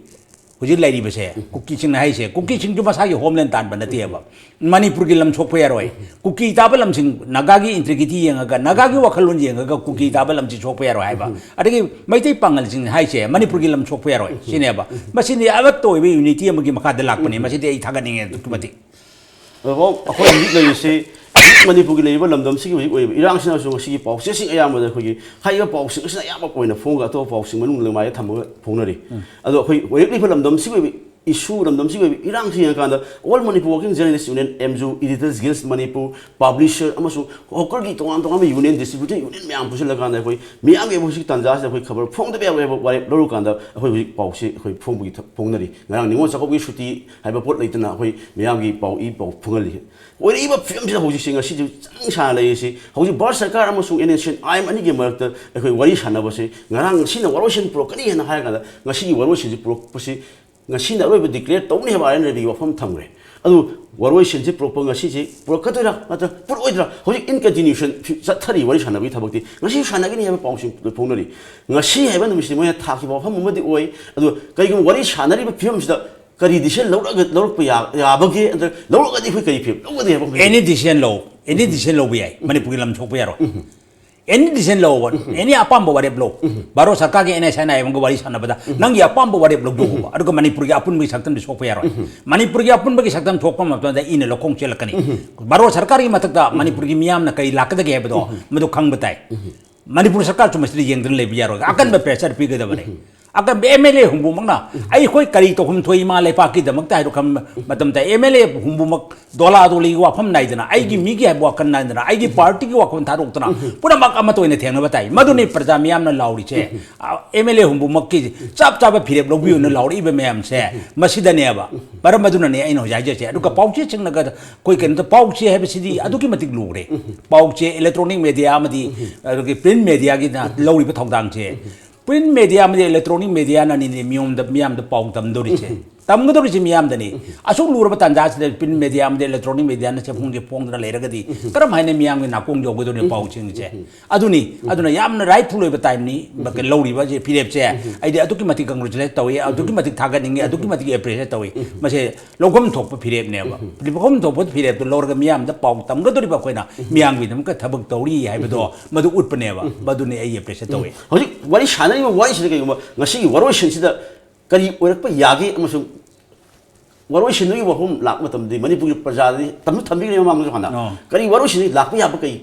ꯍꯧꯖꯤꯛ ꯂꯩꯔꯤꯕꯁꯦ, ꯀꯨꯀꯤꯁꯤꯡꯅ ꯍꯥꯏꯁꯦ꯫ ꯀꯨꯀꯤꯁꯤꯡꯁꯨ ꯃꯁꯥꯒꯤ ꯍꯣꯝꯂꯦꯟ ꯇꯥꯟꯕ ꯅꯠꯇꯦꯕ꯫ ꯃꯅꯤꯄꯨꯔꯒꯤ ꯂꯝ ꯁꯣꯛꯄ ꯌꯥꯔꯣꯏ꯫ ꯀꯨꯀꯤ ꯇꯥꯕ ꯂꯝꯁꯤꯡ, ꯅꯥꯒꯥꯒꯤ ꯏꯟꯇꯤꯒ꯭ꯔꯤꯇꯤ ꯌꯦꯡꯉꯒ, ꯅꯥꯒꯥꯒꯤ ꯋꯥꯈꯜꯂꯣꯟ ꯌꯦꯡꯉꯒ ꯀꯨꯀꯤ ꯇꯥꯕ ꯂꯝꯁꯤ ꯁꯣꯛꯄ ꯌꯥꯔꯣꯏ ꯍꯥꯏꯕ꯫ ꯑꯗꯒꯤ ꯃꯩꯇꯩ ꯄꯥꯉꯜꯁꯤꯡ ꯍꯥꯏꯁꯦ ꯃꯅꯤꯄꯨꯔꯒꯤ ꯂꯝ ꯁꯣꯛꯄ ꯌꯥꯔꯣꯏ ꯁꯤꯅꯦꯕ꯫ ꯃꯁꯤꯗꯤ ꯑꯃꯠꯇ ꯑꯣꯏꯕ ꯌꯨꯅꯤꯇꯤ ꯑꯃꯒꯤ ꯃꯈꯥꯗ ꯂꯥꯛꯄꯅꯤ꯫ ꯃꯁꯤꯗꯤ ꯑꯩ ꯊꯥꯒꯠꯅꯤꯡꯉꯦ ꯑꯗꯨꯛꯀꯤ ꯃꯇꯤꯛ꯫ ꯑꯗꯨꯐꯥꯎ ꯑꯩꯈꯣꯏ ꯍꯧꯖꯤꯛ ꯂꯩꯔꯤꯁꯤ, ꯍꯧꯖꯤꯛ ꯃꯅꯤꯄꯨꯔꯒꯤ ꯂꯩꯔꯤꯕ ꯂꯝꯗꯝꯁꯤꯒꯤ ꯍꯧꯖꯤꯛ ꯑꯣꯏꯔꯤꯕ ꯏꯔꯥꯡꯁꯤꯅꯁꯨ ꯉꯁꯤꯒꯤ ꯄꯥꯎꯆꯦꯁꯤꯡ ꯑꯌꯥꯝꯕꯗ ꯑꯩꯈꯣꯏꯒꯤ ꯍꯥꯏꯔꯤꯕ ꯄꯥꯎꯁꯤꯡ ꯑꯁꯤꯅ ꯑꯌꯥꯝꯕ ꯑꯣꯏꯅ ꯐꯣꯡꯒ ꯑꯇꯣꯞꯄ ꯄꯥꯎꯁꯤꯡ ꯃꯅꯨꯡ ꯂꯩꯃꯥꯏꯗ ꯊꯝꯃꯒ ꯐꯣꯡꯅꯔꯤ꯫ ꯑꯗꯣ ꯑꯩꯈꯣꯏ ꯑꯣꯏꯔꯛꯂꯤꯕ ꯂꯝꯗꯝꯁꯤꯒꯤ ꯑꯣꯏꯕ ꯏꯁꯨ, ꯂꯝꯗꯝꯁꯤꯒꯤ ꯑꯣꯏꯕ ꯏꯔꯥꯡꯁꯤ ꯌꯦꯡꯉꯀꯥꯟꯗ All Manipur Working Journalist Union, M U, Editors Guild Manipur, Publisher ꯑꯃꯁꯨꯡ hawkerꯒꯤ ꯇꯣꯉꯥꯟ ꯇꯣꯉꯥꯟꯕ ꯌꯨꯅꯤꯌꯟ, ꯗꯤꯁꯇ꯭ꯔꯤꯕ꯭ꯌꯨꯇꯔ ꯌꯨꯅꯤꯌꯟ ꯃꯌꯥꯝ ꯄꯨꯟꯁꯤꯜꯂꯀꯥꯟꯗ ꯑꯩꯈꯣꯏ ꯃꯤꯌꯥꯝꯒꯤ ꯑꯩꯈꯣꯏ ꯍꯧꯖꯤꯛ ꯇꯥꯟꯖꯥꯁꯤꯗ ꯑꯩꯈꯣꯏ ꯈꯕꯔ ꯐꯣꯡꯗꯕ ꯌꯥꯔꯣꯏ ꯍꯥꯏꯕ ꯋꯥꯔꯦꯞ ꯂꯧꯔꯀꯥꯟꯗ ꯑꯩꯈꯣꯏ ꯍꯧꯖꯤꯛ ꯄꯥꯎꯁꯤ ꯑꯩꯈꯣꯏ ꯐꯣꯡꯕꯒꯤ ꯊ-, ꯐꯣꯡꯅꯔꯤ꯫ ꯉꯔꯥꯡ ꯅꯤꯉꯣꯜ ꯆꯥꯛꯀꯧꯕꯒꯤ ꯁꯨꯇꯤ ꯍꯥꯏꯕ ꯄꯣꯠ ꯂꯩꯇꯅ ꯑꯩꯈꯣꯏ ꯃꯤꯌꯥꯝꯒꯤ ꯄꯥꯎ ꯏ ꯄꯥꯎ ꯐꯣꯡꯍꯜꯂꯤ꯫ ꯑꯣꯏꯔꯛꯏꯕ ꯐꯤꯕꯝꯁꯤꯗ ꯍꯧꯖꯤꯛꯁꯤ ꯉꯁꯤꯁꯨ ꯆꯪ ꯁꯥꯅ ꯂꯩꯔꯤꯁꯤ ꯍꯧꯖꯤꯛ ꯚꯥꯔꯠ ꯁꯔꯀꯥꯔ ꯑꯃꯁꯨꯡ N S N I M ꯑꯅꯤꯒꯤ ꯃꯔꯛꯇ ꯑꯩꯈꯣꯏ ꯋꯥꯔꯤ ꯁꯥꯟꯅꯕꯁꯤ ꯉꯔꯥꯡ ꯉꯁꯤꯅ ꯋꯥꯔꯣꯏꯁꯤꯟ ꯄꯨꯔꯛꯀꯅꯤ ꯍꯥꯏꯅ ꯍꯥꯏꯔꯀꯥꯟꯗ ꯉꯁꯤꯒꯤ ꯋꯥꯔꯣꯏꯁꯤꯟꯁꯤ ꯄꯨꯔꯛꯄꯁꯤ ꯉꯁꯤꯅ ꯑꯔꯣꯏꯕ ꯗꯤꯀ꯭ꯂꯦꯌꯔ ꯇꯧꯅꯤ ꯍꯥꯏꯕ ꯑꯥꯏ ꯑꯦꯟ ꯑꯦꯜꯒꯤ ꯋꯥꯐꯝ ꯊꯝꯈ꯭ꯔꯦ꯫ ꯑꯗꯨ ꯋꯥꯔꯣꯏꯁꯤꯟꯁꯤ ꯄꯨꯔꯛꯄ ꯉꯁꯤꯁꯤ ꯄꯨꯔꯛꯀꯗꯣꯏꯔꯥ ꯅꯠꯇ꯭ꯔꯒ ꯄꯨꯔꯛꯑꯣꯏꯗ꯭ꯔꯥ? ꯍꯧꯖꯤꯛ in continuation ꯆꯠꯊꯔꯤ ꯋꯥꯔꯤ ꯁꯥꯟꯅꯕꯒꯤ ꯊꯕꯛꯇꯤ꯫ ꯉꯁꯤꯁꯨ ꯁꯥꯟꯅꯒꯅꯤ ꯍꯥꯏꯕ ꯄꯥꯎꯁꯤꯡ ꯐꯣꯡꯅꯔꯤ꯫ ꯉꯁꯤ ꯍꯥꯏꯕ ꯅꯨꯃꯤꯠꯁꯤ ꯃꯣꯏꯅ ꯊꯥꯈꯤꯕ ꯋꯥꯐꯝ ꯑꯃꯗꯤ ꯑꯣꯏ꯫ ꯑꯗꯨ ꯀꯔꯤꯒꯨꯝꯕ ꯋꯥꯔꯤ ꯁꯥꯟꯅꯔꯤꯕ ꯐꯤꯕꯝꯁꯤꯗ ꯀꯔꯤ decision ꯂꯧꯔꯒ, ꯂꯧꯔꯛꯄ ꯌꯥ-, ꯌꯥꯕꯒꯦ? ꯅꯠꯇ꯭ꯔꯒ ꯂꯧꯔꯒꯗꯤ ꯑꯩꯈꯣꯏ ꯀꯔꯤ ꯐꯤꯕꯝ ꯂꯧꯒꯗꯒꯦ ꯍꯥꯏꯕ ꯑꯃ ꯑꯦꯅꯤ ꯗꯤꯁꯤꯖꯟ ꯂꯧ, ꯑꯦꯅꯤ ꯗꯤꯁꯤꯖꯟ ꯂꯧꯕ ꯌꯥꯏ꯫ ꯃꯅꯤꯄꯨꯔꯒꯤ ꯂꯝ ꯁꯣꯛꯄ ꯌꯥꯔꯣꯏ꯫ ꯑꯦꯅꯤ ꯗꯤꯁꯤꯖꯟ ꯂꯧꯕ, ꯑꯦꯅꯤ ꯑꯄꯥꯝꯕ ꯋꯥꯔꯦꯞ ꯂꯧ꯫ ꯚꯥꯔꯠ ꯁꯔꯀꯥꯔꯒꯤ ꯑꯦꯟ ꯑꯦꯁ ꯑꯦꯟ ꯑꯥꯏ ꯑꯦꯝꯒ ꯋꯥꯔꯤ ꯁꯥꯟꯅꯕꯗ ꯅꯪꯒꯤ ꯑꯄꯥꯝꯕ ꯋꯥꯔꯦꯞ ꯂꯧꯊꯣꯛꯎꯕ꯫ ꯑꯗꯨꯒ ꯃꯅꯤꯄꯨꯔꯒꯤ ꯑꯄꯨꯟꯕꯒꯤ ꯁꯛꯇꯝꯗꯤ ꯁꯣꯛꯄ ꯌꯥꯔꯣꯏ꯫ ꯃꯅꯤꯄꯨꯔꯒꯤ ꯑꯄꯨꯟꯕꯒꯤ ꯁꯛꯇꯝ ꯁꯣꯛꯄ ꯃꯇꯝꯗ ꯏꯅ ꯂꯧꯈꯣꯡ ꯆꯦꯜꯂꯛꯀꯅꯤ꯫ ꯚꯥꯔꯠ ꯁꯔꯀꯥꯔꯒꯤ ꯃꯊꯛꯇ ꯃꯅꯤꯄꯨꯔꯒꯤ ꯃꯤꯌꯥꯝꯅ ꯀꯔꯤ ꯂꯥꯛꯀꯗꯒꯦ ꯍꯥꯏꯕꯗꯣ ꯃꯗꯨ ꯈꯪꯕ ꯇꯥꯏ꯫ ꯃꯅꯤꯄꯨꯔ ꯁꯔꯀꯥꯔꯁꯨ ꯃꯁꯤꯗ ꯌꯦꯡꯗꯨꯅ ꯂꯩꯕ ꯌꯥꯔꯣꯏ꯫ ꯑꯀꯟꯕ ꯄ꯭ꯔꯦꯁꯔ ꯄꯤꯒꯗꯕꯅꯤ꯫ ꯑꯀꯟꯕ ꯑꯦꯝ ꯑꯦꯜ ꯑꯦ ꯍꯨꯝꯐꯨꯃꯛꯅ ꯑꯩꯈꯣꯏ ꯀꯔꯤ ꯇꯧꯐꯝ ꯊꯣꯛꯏ ꯏꯃꯥ ꯂꯩꯄꯥꯛꯀꯤꯗꯃꯛꯇ ꯍꯥꯏꯔꯣ ꯈꯟꯕ ꯃꯇꯝꯗ, ꯑꯦꯝ ꯑꯦꯜ ꯑꯦ ꯍꯨꯝꯐꯨꯃꯛ ꯗꯣꯂꯥ ꯗꯣꯂꯤꯒꯤ ꯋꯥꯐꯝ ꯅꯥꯏꯗꯅ, ꯑꯩꯒꯤ ꯃꯤꯒꯤ ꯍꯥꯏꯕ ꯋꯥꯈꯜ ꯅꯥꯏꯗꯅ, ꯑꯩꯒꯤ ꯄꯥꯔꯇꯤꯒꯤ ꯋꯥꯈꯜ ꯊꯥꯗꯣꯛꯇꯅ ꯄꯨꯝꯅꯃꯛ ꯑꯃꯠꯇ ꯑꯣꯏꯅ ꯊꯦꯡꯅꯕ ꯇꯥꯏ꯫ ꯃꯗꯨꯅꯤ ꯄ꯭ꯔꯖꯥ ꯃꯤꯌꯥꯝꯅ ꯂꯥꯎꯔꯤꯁꯦ꯫ ꯑꯦꯝ ꯑꯦꯜ ꯑꯦ ꯍꯨꯝꯐꯨꯃꯛꯀꯤ ꯆꯞ ꯆꯥꯕ ꯐꯤꯔꯦꯞ ꯂꯧꯕꯤꯌꯨꯅ ꯂꯥꯎꯔꯛꯏꯕ ꯃꯌꯥꯝꯁꯦ ꯃꯁꯤꯗꯅꯦꯕ꯫ ꯃꯔꯝ ꯑꯗꯨꯅꯅꯦ ꯑꯩꯅ ꯍꯧꯖꯤꯛ ꯍꯥꯏꯖꯔꯤꯁꯦ꯫ ꯑꯗꯨꯒ ꯄꯥꯎꯆꯦꯁꯤꯡꯅꯒ ꯑꯩꯈꯣꯏ ꯀꯩꯅꯣꯗ ꯄꯥꯎꯆꯦ ꯍꯥꯏꯕꯁꯤꯗꯤ ꯑꯗꯨꯛꯀꯤ ꯃꯇꯤꯛ ꯂꯨꯔꯦ꯫ ꯄꯥꯎꯆꯦ, ꯏꯂꯦꯛꯇ꯭ꯔꯣꯅꯤꯛ ꯃꯦꯗꯤꯌꯥ ꯑꯃꯗꯤ ꯑꯗꯨꯒꯤ ꯄ꯭ꯔꯤꯟ ꯃꯦꯗꯤꯌꯥꯒꯤꯅ ꯂꯧꯔꯤꯕ ꯊꯧꯗꯥꯡꯁꯦ, ꯄ꯭ꯔꯤꯟ ꯃꯦꯗꯤꯌꯥ ꯑꯃꯗꯤ ꯏꯂꯦꯛꯇ꯭ꯔꯣꯅꯤꯛ ꯃꯦꯗꯤꯌꯥꯅꯅꯤꯅꯦ ꯃꯤꯌꯣꯝꯗ, ꯃꯤꯌꯥꯝꯗ ꯄꯥꯎ ꯇꯝꯗꯧꯔꯤꯁꯦ꯫ ꯇꯝꯒꯗꯧꯔꯤꯁꯦ ꯃꯤꯌꯥꯝꯗꯅꯤ꯫ ꯑꯁꯨꯛ ꯂꯨꯔꯕ ꯇꯥꯟꯖꯥꯁꯤꯗ ꯄ꯭ꯔꯤꯟ ꯃꯦꯗꯤꯌꯥ ꯑꯃꯗꯤ ꯏꯂꯦꯛꯇ꯭ꯔꯣꯅꯤꯛ ꯃꯦꯗꯤꯌꯥꯅ ꯆꯦꯐꯣꯡꯁꯦ ꯐꯣꯡꯗꯅ ꯂꯩꯔꯒꯗꯤ ꯀꯔꯝ ꯍꯥꯏꯅ ꯃꯤꯌꯥꯝꯒꯤ ꯅꯥꯀꯣꯡ ꯌꯧꯒꯗꯧꯔꯤꯕ ꯄꯥꯎꯁꯤꯡꯁꯦ? ꯑꯗꯨꯅꯤ꯫ ꯑꯗꯨꯅ ꯌꯥꯝꯅ ꯔꯥꯏꯠꯐꯨꯜ ꯑꯣꯏꯕ ꯇꯥꯏꯝꯅꯤ ꯂꯧꯔꯤꯕ ꯁꯤ ꯐꯤꯔꯦꯞꯁꯦ꯫ ꯑꯩꯗꯤ ꯑꯗꯨꯛꯀꯤ ꯃꯇꯤꯛ ꯀꯪꯒ꯭ꯔꯦꯆꯨꯂꯦꯠ ꯇꯧꯏ, ꯑꯗꯨꯛꯀꯤ ꯃꯇꯤꯛ ꯊꯥꯒꯠꯅꯤꯡꯉꯤ, ꯑꯗꯨꯛꯀꯤ ꯃꯇꯤꯛ ꯑꯦꯄ꯭ꯔꯤꯁꯤꯌꯦꯠ ꯇꯧꯏ꯫ ꯃꯁꯦ ꯂꯧꯐꯝ ꯊꯣꯛꯄ ꯐꯤꯔꯦꯞꯅꯦꯕ꯫ ꯂꯧꯐꯝ ꯊꯣꯛꯄ ꯐꯤꯔꯦꯞꯇꯨ ꯂꯧꯔꯒ ꯃꯤꯌꯥꯝꯗ ꯄꯥꯎ ꯇꯝꯒꯗꯧꯔꯤꯕ ꯑꯩꯈꯣꯏꯅ ꯃꯤꯌꯥꯝꯒꯤꯗꯃꯛꯇ ꯊꯕꯛ ꯇꯧꯔꯤ ꯍꯥꯏꯕꯗꯣ ꯃꯗꯨ ꯎꯠꯄꯅꯦꯕ꯫ ꯃꯗꯨꯅꯤ ꯑꯩ ꯑꯦꯄ꯭ꯔꯤꯁꯤꯌꯦꯠ ꯇꯧꯏ꯫ ꯍꯧꯖꯤꯛ ꯋꯥꯔꯤ ꯁꯥꯟꯅꯔꯤꯕ ꯋꯥꯔꯤꯁꯤꯗ ꯀꯩꯒꯨꯝꯕ ꯉꯁꯤꯒꯤ ꯋꯥꯔꯣꯏꯁꯤꯟꯁꯤꯗ ꯀꯔꯤ ꯑꯣꯏꯔꯛꯄ ꯌꯥꯒꯦ ꯑꯃꯁꯨꯡ ꯋꯥꯔꯣꯏꯁꯤꯟꯗꯨꯒꯤ ꯋꯥꯐꯝ ꯂꯥꯛꯄ ꯃꯇꯝꯗꯗꯤ ꯃꯅꯤꯄꯨꯔꯒꯤ ꯄ꯭ꯔꯖꯥꯗꯗꯤ ꯇꯝꯁꯨ ꯊꯝꯕꯤꯈ꯭ꯔꯦ ꯃꯃꯥꯡꯗꯁꯨ ꯍꯥꯟꯅ꯫ ꯑꯣ꯫ ꯀꯔꯤ ꯋꯥꯔꯣꯏꯁꯤꯟꯗꯨ ꯂꯥꯛꯄ ꯌꯥꯕ ꯀꯩ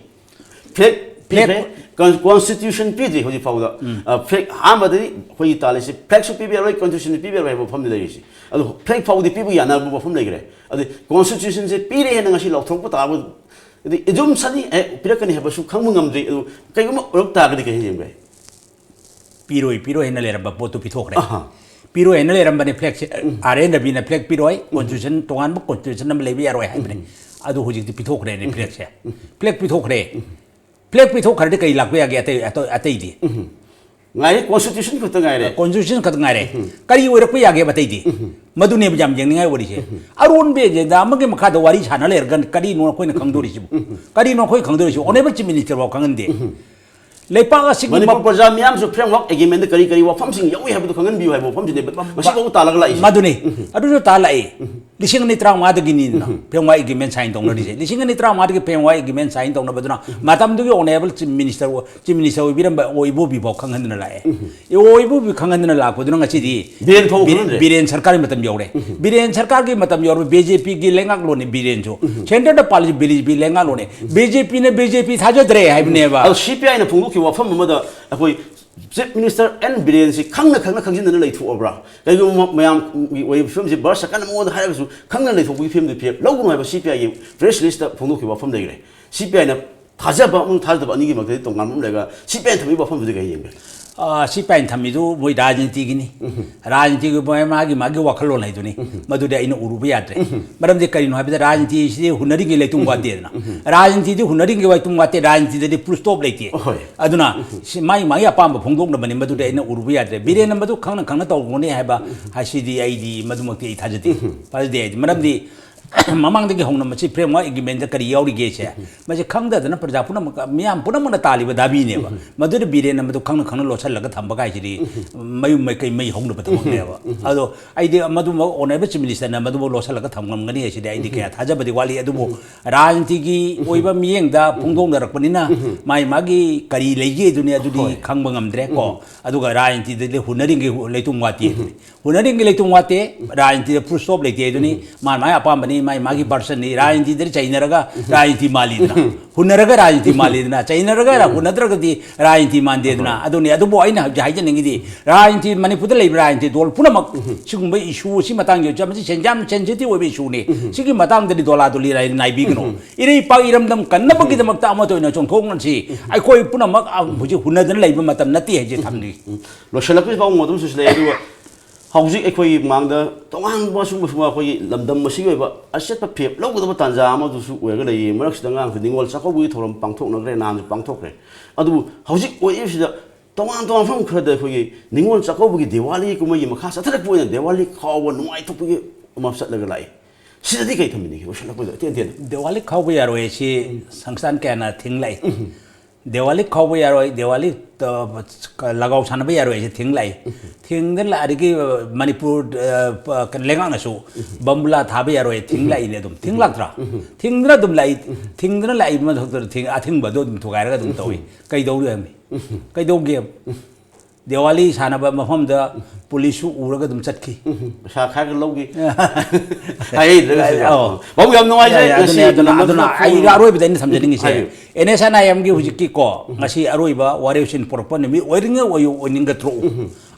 ꯐ꯭ꯂꯦꯛ ꯄꯤꯈ꯭ꯔꯦ, ꯀꯣꯟꯁꯇꯤꯇ꯭ꯌꯨꯁꯟ ꯄꯤꯗ꯭ꯔꯤ ꯍꯧꯖꯤꯛ ꯐꯥꯎꯗ꯫ ꯐ꯭ꯂꯦꯛ ꯑꯍꯥꯟꯕꯗꯗꯤ ꯑꯩꯈꯣꯏꯒꯤ ꯇꯥꯜꯂꯤꯁꯤ ꯐ꯭ꯂꯦꯛꯁꯨ ꯄꯤꯕ ꯌꯥꯔꯣꯏ, ꯀꯣꯟꯁꯇꯤꯇ꯭ꯌꯨꯁꯟ ꯄꯤꯕ ꯌꯥꯔꯣꯏ ꯍꯥꯏꯕ ꯋꯥꯐꯝꯗ ꯂꯩꯔꯤꯁꯤ꯫ ꯑꯗꯨ ꯐ꯭ꯂꯦꯛ ꯐꯥꯎꯕꯗꯤ ꯄꯤꯕ ꯌꯥꯅꯕ ꯋꯥꯐꯝ ꯂꯩꯈ꯭ꯔꯦ꯫ ꯑꯗꯨ ꯀꯣꯟꯁꯇꯤꯇ꯭ꯌꯨꯁꯟꯁꯦ ꯄꯤꯔꯦ ꯍꯥꯏꯅ ꯉꯁꯤ ꯂꯥꯎꯊꯣꯔꯛꯄ ꯇꯥꯕ, ꯑꯗꯨ ꯑꯦꯖꯨꯝꯁꯟꯅꯤ, ꯑꯦ, ꯄꯤꯔꯛꯀꯅꯤ ꯍꯥꯏꯕꯁꯨ ꯈꯪꯕ ꯉꯝꯗ꯭ꯔꯤ꯫ ꯑꯗꯨ ꯀꯩꯒꯨꯝꯕ ꯑꯣꯏꯔꯛ ꯇꯥꯔꯒꯗꯤ ꯀꯩ ꯍꯥꯏꯅꯤꯡꯕ꯭ꯔꯦ? ꯄꯤꯔꯣꯏ, ꯄꯤꯔꯣꯏ ꯍꯥꯏꯅ ꯂꯩꯔꯝꯕ ꯄꯣꯠꯇꯨ ꯄꯤꯊꯣꯛꯈ꯭ꯔꯦ꯫ ꯑꯍꯥ꯫ ꯄꯤꯔꯣꯏ ꯍꯥꯏꯅ ꯂꯩꯔꯝꯕꯅꯤ ꯐ꯭ꯂꯦꯛꯁꯦ꯫ ꯑꯥꯔ ꯑꯦꯟ ꯔꯕꯤꯅ ꯐ꯭ꯂꯦꯛ ꯄꯤꯔꯣꯏ, ꯀꯣꯟꯁꯇꯤꯇ꯭ꯌꯨꯁꯟ, ꯇꯣꯉꯥꯟꯕ ꯀꯣꯟꯁꯇꯤꯇ꯭ꯌꯨꯁꯟ ꯑꯃ ꯂꯩꯕ ꯌꯥꯔꯣꯏ ꯍꯥꯏꯕꯅꯤ꯫ ꯑꯗꯨ ꯍꯧꯖꯤꯛꯇꯤ ꯄꯤꯊꯣꯛꯈ꯭ꯔꯦꯅꯦ ꯐ꯭ꯂꯦꯛꯁꯦ꯫ ꯐ꯭ꯂꯦꯛ ꯄꯤꯊꯣꯛꯈ꯭ꯔꯦ꯫ ꯐ꯭ꯂꯦꯛ ꯄꯤꯊꯣꯛꯈ꯭ꯔꯗꯤ ꯀꯔꯤ ꯂꯥꯛꯄ ꯌꯥꯒꯦ ꯑꯇꯩ, ꯑꯇꯩ, ꯑꯇꯩꯗꯤ? ꯉꯥꯏꯔꯦ, ꯀꯣꯟꯁꯇꯤꯇ꯭ꯌꯨꯁꯟ ꯈꯛꯇ ꯉꯥꯏꯔꯦ꯫ ꯀꯣꯟꯁꯇꯤꯇ꯭ꯌꯨꯁꯟ ꯈꯛꯇ ꯉꯥꯏꯔꯦ꯫ ꯀꯔꯤ ꯑꯣꯏꯔꯛꯄ ꯌꯥꯒꯦꯕ ꯑꯇꯩꯗꯤ? ꯃꯗꯨꯅꯦꯕ ꯌꯥꯝ ꯌꯦꯡꯅꯤꯡꯉꯥꯏ ꯑꯣꯏꯔꯤꯁꯦ꯫ ꯑꯔꯣꯟꯕ ꯑꯦꯖꯦꯟꯗꯥ ꯑꯃꯒꯤ ꯃꯈꯥꯗ ꯋꯥꯔꯤ ꯁꯥꯟꯅ ꯂꯩꯔꯒ ꯀꯔꯤꯅꯣ ꯑꯩꯈꯣꯏꯅ ꯈꯪꯗꯣꯔꯤꯁꯤꯕꯨ? ꯀꯔꯤꯅꯣ ꯑꯩꯈꯣꯏ ꯈꯪꯗꯣꯔꯤꯁꯤꯕꯨ? ꯑꯣꯅꯦꯕꯜ ꯆꯤꯐ ꯃꯤꯅꯤꯁꯇꯔ ꯐꯥꯎ ꯈꯪꯍꯟꯗꯦ꯫ ꯂꯩꯄꯥꯛ ꯑꯁꯤꯒꯤ ꯃꯅꯤꯄꯨꯔ ꯄ꯭ꯔꯖꯥ ꯃꯤꯌꯥꯝꯁꯨ ꯐ꯭ꯔꯦꯝꯋꯥꯔꯛ ꯑꯦꯒ꯭ꯔꯤꯃꯦꯟꯗ ꯀꯔꯤ ꯀꯔꯤ ꯋꯥꯐꯝꯁꯤꯡ ꯌꯥꯎꯏ ꯍꯥꯏꯕꯗꯨ ꯈꯪꯍꯟꯕꯤꯌꯨ ꯍꯥꯏꯕ ꯋꯥꯐꯝꯁꯤꯅꯦ ꯉꯁꯤꯐꯥꯎ ꯇꯥꯜꯂꯒ ꯂꯥꯛꯏꯁꯦ꯫ ꯃꯗꯨꯅꯤ꯫ ꯑꯗꯨꯁꯨ ꯇꯥꯜꯂꯛꯏ꯫ ꯂꯤꯁꯤꯡ ꯑꯅꯤ ꯇꯔꯥꯃꯉꯥꯗꯒꯤꯅꯤꯅ ꯐ꯭ꯔꯦꯝꯋꯥꯔꯛ ꯑꯦꯒ꯭ꯔꯤꯃꯦꯟ ꯁꯥꯏꯟ ꯇꯧꯅꯔꯤꯁꯦ꯫ ꯂꯤꯁꯤꯡ ꯑꯅꯤ ꯇꯔꯥꯃꯉꯥꯗꯒꯤ ꯐ꯭ꯔꯦꯝꯋꯥꯔꯛ ꯑꯦꯒ꯭ꯔꯤꯃꯦꯟ ꯁꯥꯏꯟ ꯇꯧꯅꯕꯗꯨꯅ ꯃꯇꯝꯗꯨꯒꯤ honourable chief minister, chief minister ꯑꯣꯏꯕꯤꯔꯝꯕ ꯑꯣ ꯏꯕꯣꯕꯤ ꯐꯥꯎ ꯈꯪꯍꯟꯗꯅ ꯂꯥꯛꯑꯦ꯫ ꯑꯣ ꯏꯕꯣꯕꯤ ꯈꯪꯍꯟꯗꯅ ꯂꯥꯛꯄꯗꯨꯅ ꯉꯁꯤꯗꯤ ꯕꯤꯔꯦꯟ ꯐꯥꯎ ꯕꯤꯔꯦꯟ, ꯈꯪꯍꯟꯗ꯭ꯔꯦ꯫ ꯕꯤꯔꯦꯟ ꯁꯔꯀꯥꯔꯒꯤ ꯃꯇꯝ ꯌꯧꯔꯦ꯫ ꯕꯤꯔꯦꯟ ꯁꯔꯀꯥꯔꯒꯤ ꯃꯇꯝ ꯌꯧꯔꯕ ꯕꯤ ꯖꯦ ꯄꯤꯒꯤ ꯂꯩꯉꯥꯛꯂꯣꯟꯅꯤ ꯕꯤꯔꯦꯟꯁꯨ꯫ ꯁꯦꯟꯇꯔꯗ ꯄꯥꯜꯂꯤꯁꯤ ꯕꯤ ꯖꯦ ꯄꯤ ꯂꯩꯉꯥꯛꯂꯣꯟꯅꯤ꯫ ꯕꯤ ꯖꯦ ꯄꯤꯅ ꯕꯤ ꯖꯦ ꯄꯤ ꯊꯥꯖꯗ꯭ꯔꯦ ꯍꯥꯏꯕꯅꯦꯕ꯫ ꯑꯗꯣ ꯁꯤ ꯄꯤ ꯑꯥꯏꯅ ꯐꯣꯡꯗꯣꯛꯈꯤꯕ ꯋꯥꯐꯝ ꯑꯃꯗ ꯑꯩꯈꯣꯏ ꯆꯤꯐ ꯃꯤꯅꯤꯁꯇꯔ ꯑꯦꯟ ꯕꯤꯔꯦꯟꯁꯤ ꯈꯪꯅ ꯈꯪꯅ ꯈꯪꯖꯤꯟꯅꯅ ꯂꯩꯊꯣꯛꯑꯕ꯭ꯔꯥ? ꯀꯩꯒꯨꯝꯕ ꯃꯌꯥꯝꯒꯤ ꯑꯣꯏꯕ ꯐꯤꯕꯝꯁꯤ ꯚꯥꯔꯠ ꯁꯔꯀꯥꯔꯅ ꯃꯉꯣꯟꯗ ꯍꯥꯏꯔꯒꯁꯨ ꯈꯪꯅ ꯂꯩꯊꯣꯛꯄꯒꯤ ꯐꯤꯕꯝꯗꯨ ꯐꯤꯔꯦꯞ ꯂꯧꯒꯅꯨ ꯍꯥꯏꯕ ꯁꯤ ꯄꯤ ꯑꯥꯏꯒꯤ ꯄ꯭ꯔꯦꯁ ꯔꯤꯂꯤꯁꯇ ꯐꯣꯡꯗꯣꯛꯈꯤꯕ ꯋꯥꯐꯝ ꯂꯩꯈ꯭ꯔꯦ꯫ ꯁꯤ ꯄꯤ ꯑꯥꯏꯅ ꯊꯥꯖꯕ ꯑꯃꯁꯨꯡ ꯊꯥꯖꯗꯕ ꯑꯅꯤꯒꯤ ꯃꯔꯛꯇꯗꯤ ꯇꯣꯉꯥꯟꯕ ꯑꯃ ꯂꯩꯔꯒ ꯁꯤ ꯄꯤ ꯑꯥꯏꯅ ꯊꯝꯃꯤꯕ ꯋꯥꯐꯝꯗꯨꯗꯤ ꯀꯩ ꯌꯦꯡꯒꯦ? ꯁꯤ ꯄꯤ ꯑꯥꯏꯅ ꯊꯝꯃꯤꯗꯨ ꯃꯣꯏ ꯔꯥꯖꯅꯤꯇꯤꯒꯤꯅꯤ꯫ ꯔꯥꯖꯅꯤꯇꯤꯒꯤ ꯃꯣꯏ ꯃꯥꯒꯤ ꯃꯥꯒꯤ ꯋꯥꯈꯜꯂꯣꯟ ꯍꯥꯏꯗꯨꯅꯤ꯫ ꯃꯗꯨꯗꯤ ꯑꯩꯅ ꯎꯔꯨꯕ ꯌꯥꯗ꯭ꯔꯦ꯫ ꯃꯔꯝꯗꯤ ꯀꯔꯤꯅꯣ ꯍꯥꯏꯕꯗ ꯔꯥꯖꯅꯤꯇꯤꯁꯤꯗꯤ ꯍꯨꯟꯅꯔꯤꯉꯩ ꯂꯩꯇꯨꯝ ꯋꯥꯠꯇꯦꯗꯅ꯫ ꯔꯥꯖꯅꯤꯇꯤꯗꯤ ꯍꯨꯟꯅꯔꯤꯉꯩ ꯂꯩꯇꯨꯝ ꯋꯥꯠꯇꯦ, ꯔꯥꯖꯅꯤꯇꯤꯗꯗꯤ ꯐꯨꯜ ꯁ꯭ꯇꯣꯞ ꯂꯩꯇꯦ꯫ ꯍꯣꯏ꯫ ꯑꯗꯨꯅ ꯁꯤ ꯃꯥꯒꯤ ꯃꯥꯒꯤ ꯑꯄꯥꯝꯕ ꯐꯣꯡꯗꯣꯛꯅꯕꯅꯤ, ꯃꯗꯨꯗꯤ ꯑꯩꯅ ꯎꯔꯨꯕ ꯌꯥꯗ꯭ꯔꯦ꯫ ꯕꯤꯔꯦꯟꯅ ꯃꯗꯨ ꯈꯪꯅ ꯈꯪꯅ ꯇꯧꯔꯝꯒꯅꯤ ꯍꯥꯏꯕ ꯍꯥꯏꯁꯤꯗꯤ ꯑꯩꯗꯤ ꯃꯗꯨꯃꯛꯇꯤ ꯑꯩ ꯊꯥꯖꯗꯦ꯫ ꯊꯥꯖꯗꯦ ꯍꯥꯏꯗꯤ ꯃꯔꯝꯗꯤ ꯃꯃꯥꯡꯗꯒꯤ ꯍꯧꯅ ꯃꯁꯤ ꯐ꯭ꯔꯦꯝꯋꯥꯔꯛ ꯑꯦꯒ꯭ꯔꯤꯃꯦꯟꯗ ꯀꯔꯤ ꯌꯥꯎꯔꯤꯒꯦꯁꯦ ꯃꯁꯤ ꯈꯪꯗꯗꯅ ꯄ꯭ꯔꯖꯥ ꯄꯨꯝꯅꯃꯛ, ꯃꯤꯌꯥꯝ ꯄꯨꯝꯅꯃꯛꯅ ꯇꯥꯜꯂꯤꯕ ꯗꯥꯕꯤꯅꯦꯕ꯫ ꯃꯗꯨꯗ ꯕꯤꯔꯦꯟꯅ ꯃꯗꯨ ꯈꯪꯅ ꯈꯪꯅ ꯂꯣꯠꯁꯤꯜꯂꯒ ꯊꯝꯕ ꯀꯥꯏꯁꯤꯗꯤ ꯃꯌꯨꯝ ꯃꯩꯀꯩ ꯃꯩ ꯍꯧꯅꯕ ꯊꯕꯛꯅꯦꯕ꯫ ꯑꯗꯣ ꯑꯩꯗꯤ ꯃꯗꯨꯃꯛ ꯑꯣꯅꯔꯦꯕꯜ ꯆꯤꯐ ꯃꯤꯅꯤꯁꯇꯔꯅ ꯃꯗꯨꯃꯛ ꯂꯣꯠꯁꯤꯜꯂꯒ ꯊꯝꯂꯝꯒꯅꯤ ꯍꯥꯏꯁꯤꯗꯤ ꯑꯩꯗꯤ ꯀꯌꯥ ꯊꯥꯖꯕꯗꯤ ꯋꯥꯠꯂꯤ꯫ ꯑꯗꯨꯕꯨ ꯔꯥꯖꯅꯤꯇꯤꯒꯤ ꯑꯣꯏꯕ ꯃꯤꯠꯌꯦꯡꯗ ꯐꯣꯡꯗꯣꯛꯅꯔꯛꯄꯅꯤꯅ ꯃꯥꯒꯤ ꯃꯥꯒꯤ ꯀꯔꯤ ꯂꯩꯒꯦ ꯑꯗꯨꯅꯤ, ꯑꯗꯨꯗꯤ ꯍꯣꯏ꯫ ꯈꯪꯕ ꯉꯝꯗ꯭ꯔꯦ ꯀꯣ꯫ ꯑꯗꯨꯒ ꯔꯥꯖꯅꯤꯇꯤꯗꯗꯤ ꯍꯨꯟꯅꯔꯤꯉꯩ ꯂꯩꯇꯨꯝ ꯋꯥꯠꯇꯦ ꯑꯗꯨꯅꯤ꯫ ꯍꯨꯟꯅꯔꯤꯉꯩ ꯂꯩꯇꯨꯝ ꯋꯥꯠꯇꯦ, ꯔꯥꯖꯅꯤꯇꯤꯗ ꯐꯨꯜ ꯁ꯭ꯇꯣꯞ ꯂꯩꯇꯦ ꯑꯗꯨꯅꯤ꯫ ꯃꯥ ꯃꯥꯒꯤ ꯑꯄꯥꯝꯕꯅꯤ, ꯃꯥꯒꯤ ꯃꯥꯒꯤ ꯄꯥꯔꯁꯟꯅꯤ꯫ ꯔꯥꯖꯅꯤꯇꯤꯗꯗꯤ ꯆꯩꯅꯔꯒ ꯔꯥꯖꯅꯤꯇꯤ ꯃꯥꯜꯂꯤꯗꯅ, ꯍꯨꯟꯅꯔꯒ ꯔꯥꯖꯅꯤꯇꯤ ꯃꯥꯜꯂꯤꯗꯅ, ꯆꯩꯅꯔꯒ ꯍꯨꯟꯅꯗ꯭ꯔꯒꯗꯤ ꯔꯥꯖꯅꯤꯇꯤ ꯃꯥꯟꯗꯦꯗꯅ꯫ ꯑꯗꯨꯅꯤ꯫ ꯑꯗꯨꯕꯨ ꯑꯩꯅ ꯍꯧꯖꯤꯛ ꯍꯥꯏꯖꯅꯤꯡꯉꯤꯗꯤ ꯔꯥꯖꯅꯤꯇꯤ, ꯃꯅꯤꯄꯨꯔꯗ ꯂꯩꯕ ꯔꯥꯖꯅꯤꯇꯤ ꯗꯣꯜ ꯄꯨꯝꯅꯃꯛ ꯁꯤꯒꯨꯝꯕ ꯏꯁꯨ ꯑꯁꯤ ꯃꯇꯥꯡꯗ ꯌꯥꯝ ꯁꯦꯟꯁꯤꯇꯤꯚ ꯑꯣꯏꯕ ꯏꯁꯨꯅꯤ꯫ ꯁꯤꯒꯤ ꯃꯇꯥꯡꯗꯗꯤ ꯗꯣꯂꯥ ꯗꯣꯂꯤ ꯅꯥꯏꯕꯤꯒꯅꯨ꯫ ꯏꯔꯩ ꯏꯄꯥꯛ ꯏꯔꯝꯗꯝ ꯀꯟꯅꯕꯒꯤꯗꯃꯛꯇ ꯑꯃꯠꯇ ꯑꯣꯏꯅ ꯆꯣꯡꯊꯣꯛꯅꯁꯤ꯫ ꯑꯩꯈꯣꯏ ꯄꯨꯝꯅꯃꯛ ꯍꯧꯖꯤꯛ ꯍꯨꯟꯅꯗꯅ ꯂꯩꯕ ꯃꯇꯝ ꯅꯠꯇꯦ ꯍꯥꯏꯁꯦ ꯊꯝꯂꯤ꯫ ꯂꯣꯏꯁꯤꯜꯂꯛꯄꯁꯤ ꯄꯥꯎ ꯑꯗꯨꯝ ꯁꯨꯁꯤꯜꯂꯛꯑꯦ꯫ ꯑꯗꯨꯒ ꯍꯧꯖꯤꯛ ꯑꯩꯈꯣꯏꯒꯤ ꯃꯥꯡꯗ ꯇꯣꯉꯥꯟꯕ ꯁꯤꯒꯨꯝꯕ ꯑꯩꯈꯣꯏꯒꯤ ꯂꯝꯗꯝ ꯑꯁꯤꯒꯤ ꯑꯣꯏꯕ ꯑꯆꯦꯠꯄ ꯐꯤꯔꯦꯞ ꯂꯧꯒꯗꯕ ꯇꯥꯟꯖꯥ ꯑꯃꯗꯨꯁꯨ ꯑꯣꯏꯔꯒ ꯂꯩꯌꯦ꯫ ꯃꯔꯛꯁꯤꯗ ꯑꯉꯥꯡꯁꯨ ꯅꯤꯉꯣꯜ ꯆꯥꯛꯀꯧꯕꯒꯤ ꯊꯧꯔꯝ ꯄꯥꯡꯊꯣꯛꯅꯈ꯭ꯔꯦ, ꯅꯍꯥꯟꯁꯨ ꯄꯥꯡꯊꯣꯛꯈ꯭ꯔꯦ꯫ ꯑꯗꯨꯕꯨ ꯍꯧꯖꯤꯛ ꯑꯣꯏꯔꯤꯕꯁꯤꯗ ꯇꯣꯉꯥꯟ ꯇꯣꯉꯥꯟꯕ ꯃꯐꯝ ꯈꯔꯗ ꯑꯩꯈꯣꯏꯒꯤ ꯅꯤꯉꯣꯜ ꯆꯥꯛꯀꯧꯕꯒꯤ ꯗꯤꯋꯥꯂꯤ ꯀꯨꯝꯍꯩꯒꯤ ꯃꯈꯥ ꯆꯠꯊꯔꯛꯄ ꯑꯣꯏꯅ ꯗꯤꯋꯥꯂꯤ ꯈꯥꯎꯕ, ꯅꯨꯡꯉꯥꯏꯊꯣꯛꯄꯒꯤ ꯑꯃ ꯆꯠꯂꯒ ꯂꯥꯛꯏ꯫ ꯁꯤꯗꯗꯤ ꯀꯩ ꯊꯝꯕꯤꯅꯤꯡꯉꯤ? ꯂꯣꯏꯁꯤꯜꯂꯛꯄꯗ ꯑꯇꯦꯟ ꯑꯇꯦꯟꯅ꯫ ꯗꯤꯋꯥꯂꯤ ꯈꯥꯎꯕ ꯌꯥꯔꯣꯏ ꯁꯤ ꯁꯪꯁꯊꯥꯟ ꯀꯌꯥꯅ ꯊꯤꯡꯂꯛꯏ꯫ ꯗꯤꯋꯥꯂꯤ ꯈꯥꯎꯕ ꯌꯥꯔꯣꯏ, ꯗꯤꯋꯥꯂꯤ, ꯑ, ꯂꯒꯥꯎ ꯁꯥꯟꯅꯕ ꯌꯥꯔꯣꯏ ꯍꯥꯏꯁꯦ ꯊꯤꯡꯂꯛꯏ꯫ ꯊꯤꯡꯗꯅ ꯂꯥꯛ-, ꯑꯗꯒꯤ, ꯑ, ꯃꯅꯤꯄꯨꯔ, ꯑ, ꯄ-, ꯀꯩꯅꯣ, ꯂꯩꯉꯥꯛꯅꯁꯨ ꯕꯝꯕꯨꯂꯥ ꯊꯥꯕ ꯌꯥꯔꯣꯏ ꯊꯤꯡꯂꯛꯏꯅꯦ ꯑꯗꯨꯝ꯫ ꯊꯤꯡꯂꯛꯇ꯭ꯔꯥ? ꯊꯤꯡꯗꯅ ꯑꯗꯨꯝ ꯂꯥꯛꯏ꯫ ꯊꯤꯡꯗꯅ ꯂꯥꯛꯏꯕ ꯃꯊꯛꯇꯨꯗ ꯊꯤꯡ-, ꯑꯊꯤꯡꯕꯗꯣ ꯑꯗꯨꯝ ꯊꯨꯒꯥꯏꯔꯒ ꯑꯗꯨꯝ ꯇꯧꯏ꯫ ꯀꯩꯗꯧꯔꯤ ꯍꯥꯏꯕꯅꯤ? ꯀꯩꯗꯧꯒꯦ? ꯗꯤꯋꯥꯂꯤ ꯁꯥꯟꯅꯕ ꯃꯐꯝꯗ ꯄꯨꯂꯤꯁꯁꯨ ꯎꯔꯒ ꯑꯗꯨꯝ ꯆꯠꯈꯤ꯫ ꯄꯩꯁꯥ ꯈꯔꯒ ꯂꯧꯈꯤ꯫ ꯍꯥꯏꯗ꯭ꯔꯒꯁꯨ ꯑꯧ꯫ ꯄꯥꯕꯨꯡ ꯌꯥꯝ ꯅꯨꯡꯉꯥꯏꯖꯩ꯫ ꯌꯥꯏ, ꯑꯗꯨꯅꯦ, ꯉꯁꯤ ꯑꯗꯨꯅ, ꯂꯝꯗꯝꯁꯤꯗ ꯑꯗꯨꯅ ꯐꯣꯡ- ꯑꯩ ꯑꯔꯣꯏꯕꯗ ꯑꯩꯅ ꯊꯝꯖꯅꯤꯡꯉꯤꯁꯦ, ꯍꯥꯏꯕꯤꯌꯨ꯫ ꯑꯦꯟ ꯑꯦꯁ ꯑꯦꯟ ꯑꯥꯏ ꯑꯦꯝꯒꯤ ꯍꯧꯖꯤꯛꯀꯤꯀꯣ, ꯉꯁꯤ ꯑꯔꯣꯏꯕ ꯋꯥꯔꯦꯞꯁꯤꯟ ꯄꯨꯔꯛꯄ ꯅꯨꯃꯤꯠ ꯑꯣꯏꯔꯤꯉꯩ ꯑꯣꯏꯌꯨ ꯑꯣꯏꯅꯤꯡꯒꯗ꯭ꯔꯣ?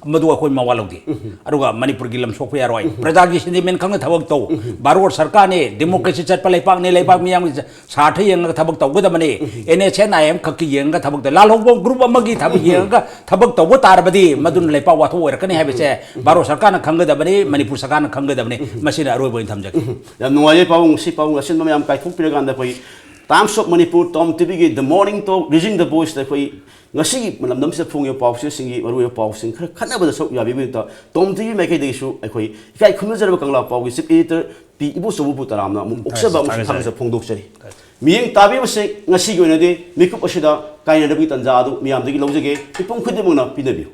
ꯃꯗꯨ ꯑꯩꯈꯣꯏ ꯃꯋꯥ ꯂꯧꯗꯦ꯫ ꯑꯗꯨꯒ ꯃꯅꯤꯄꯨꯔꯒꯤ ꯂꯝ ꯁꯣꯛꯄ ꯌꯥꯔꯣꯏ, ꯄ꯭ꯔꯖꯥꯒꯤ ꯁꯦꯟꯇꯤꯃꯦꯟ ꯈꯪꯅ ꯊꯕꯛ ꯇꯧ꯫ ꯚꯥꯔꯠ ꯁꯔꯀꯥꯔꯅꯦ, ꯗꯦꯃꯣꯀ꯭ꯔꯦꯁꯤ ꯆꯠꯄ ꯂꯩꯄꯥꯛꯅꯦ, ꯂꯩꯄꯥꯛ ꯃꯤꯌꯥꯝꯒꯤ ꯁꯥꯔꯊ ꯌꯦꯡꯉꯒ ꯊꯕꯛ ꯇꯧꯒꯗꯕꯅꯦ꯫ N S N I M ꯈꯛꯀꯤ ꯌꯦꯡꯉꯒ ꯊꯕꯛ ꯇꯧ, ꯂꯥꯜꯍꯧꯕ ꯒ꯭ꯔꯨꯞ ꯑꯃꯒꯤ ꯊꯕꯛ ꯌꯦꯡꯉꯒ ꯊꯕꯛ ꯇꯧꯕ ꯇꯥꯔꯕꯗꯤ ꯃꯗꯨꯅ ꯂꯩꯄꯥꯛ ꯋꯥꯊꯣꯛ ꯑꯣꯏꯔꯛꯀꯅꯤ ꯍꯥꯏꯕꯁꯦ ꯚꯥꯔꯠ ꯁꯔꯀꯥꯔꯅ ꯈꯪꯒꯗꯕꯅꯤ, ꯃꯅꯤꯄꯨꯔ ꯁꯔꯀꯥꯔꯅ ꯈꯪꯒꯗꯕꯅꯤ꯫ ꯃꯁꯤꯅ ꯑꯔꯣꯏꯕ ꯑꯣꯏꯅ ꯊꯝꯖꯒꯦ꯫ ꯌꯥꯝ ꯅꯨꯡꯉꯥꯏꯖꯩ ꯄꯥꯕꯨꯡ꯫ ꯉꯁꯤ ꯄꯥꯕꯨꯡ ꯑꯁꯤꯟꯕ ꯃꯌꯥꯝ ꯀꯥꯏꯊꯣꯛꯄꯤꯔꯀꯥꯟꯗ ꯑꯩꯈꯣꯏ Times of Manipur, Tom ꯇꯤꯚꯤꯒꯤ The Morning Talk, Reaching the Voiceꯇ ꯑꯩꯈꯣꯏ ꯉꯁꯤꯒꯤ ꯂꯝꯗꯝꯁꯤꯗ ꯐꯣꯡꯉꯤꯕ ꯄꯥꯎꯆꯦꯁꯤꯡꯒꯤ ꯃꯔꯨꯑꯣꯏꯕ ꯄꯥꯎꯁꯤꯡ ꯈꯔ ꯈꯟꯅꯕꯗ ꯁꯔꯨꯛ ꯌꯥꯕꯤꯕꯒꯤꯗꯃꯛꯇ Tom ꯇꯤꯚꯤ ꯃꯥꯏꯀꯩꯗꯒꯤꯁꯨ ꯑꯩꯈꯣꯏ ꯏꯀꯥꯏ ꯈꯨꯝꯅꯖꯔꯕ ꯀꯪꯂꯥ ꯄꯥꯎꯒꯤ Chief Editor ꯄꯤ ꯏꯕꯣꯆꯧꯕꯕꯨ ꯇꯔꯥꯝꯅ ꯑꯃꯨꯛ ꯑꯣꯛꯆꯕ ꯑꯃꯁꯨꯡ ꯊꯥꯒꯠꯆꯔꯤ꯫ ꯊꯥꯒꯠꯆꯕ ꯐꯣꯡꯗꯣꯛꯆꯔꯤ꯫ ꯃꯤꯠꯌꯦꯡ ꯇꯥꯕꯤꯕꯁꯦ ꯉꯁꯤꯒꯤ ꯑꯣꯏꯅꯗꯤ ꯃꯤꯀꯨꯞ ꯑꯁꯤꯗ ꯀꯥꯏꯅꯅꯕꯒꯤ ꯇꯥꯟꯖꯥ ꯑꯗꯨ ꯃꯤꯌꯥꯝꯗꯒꯤ ꯂꯧꯖꯒꯦ꯫ ꯃꯤꯄꯨꯝ ꯈꯨꯗꯤꯡꯃꯛꯅ ꯄꯤꯅꯕꯤꯌꯨ꯫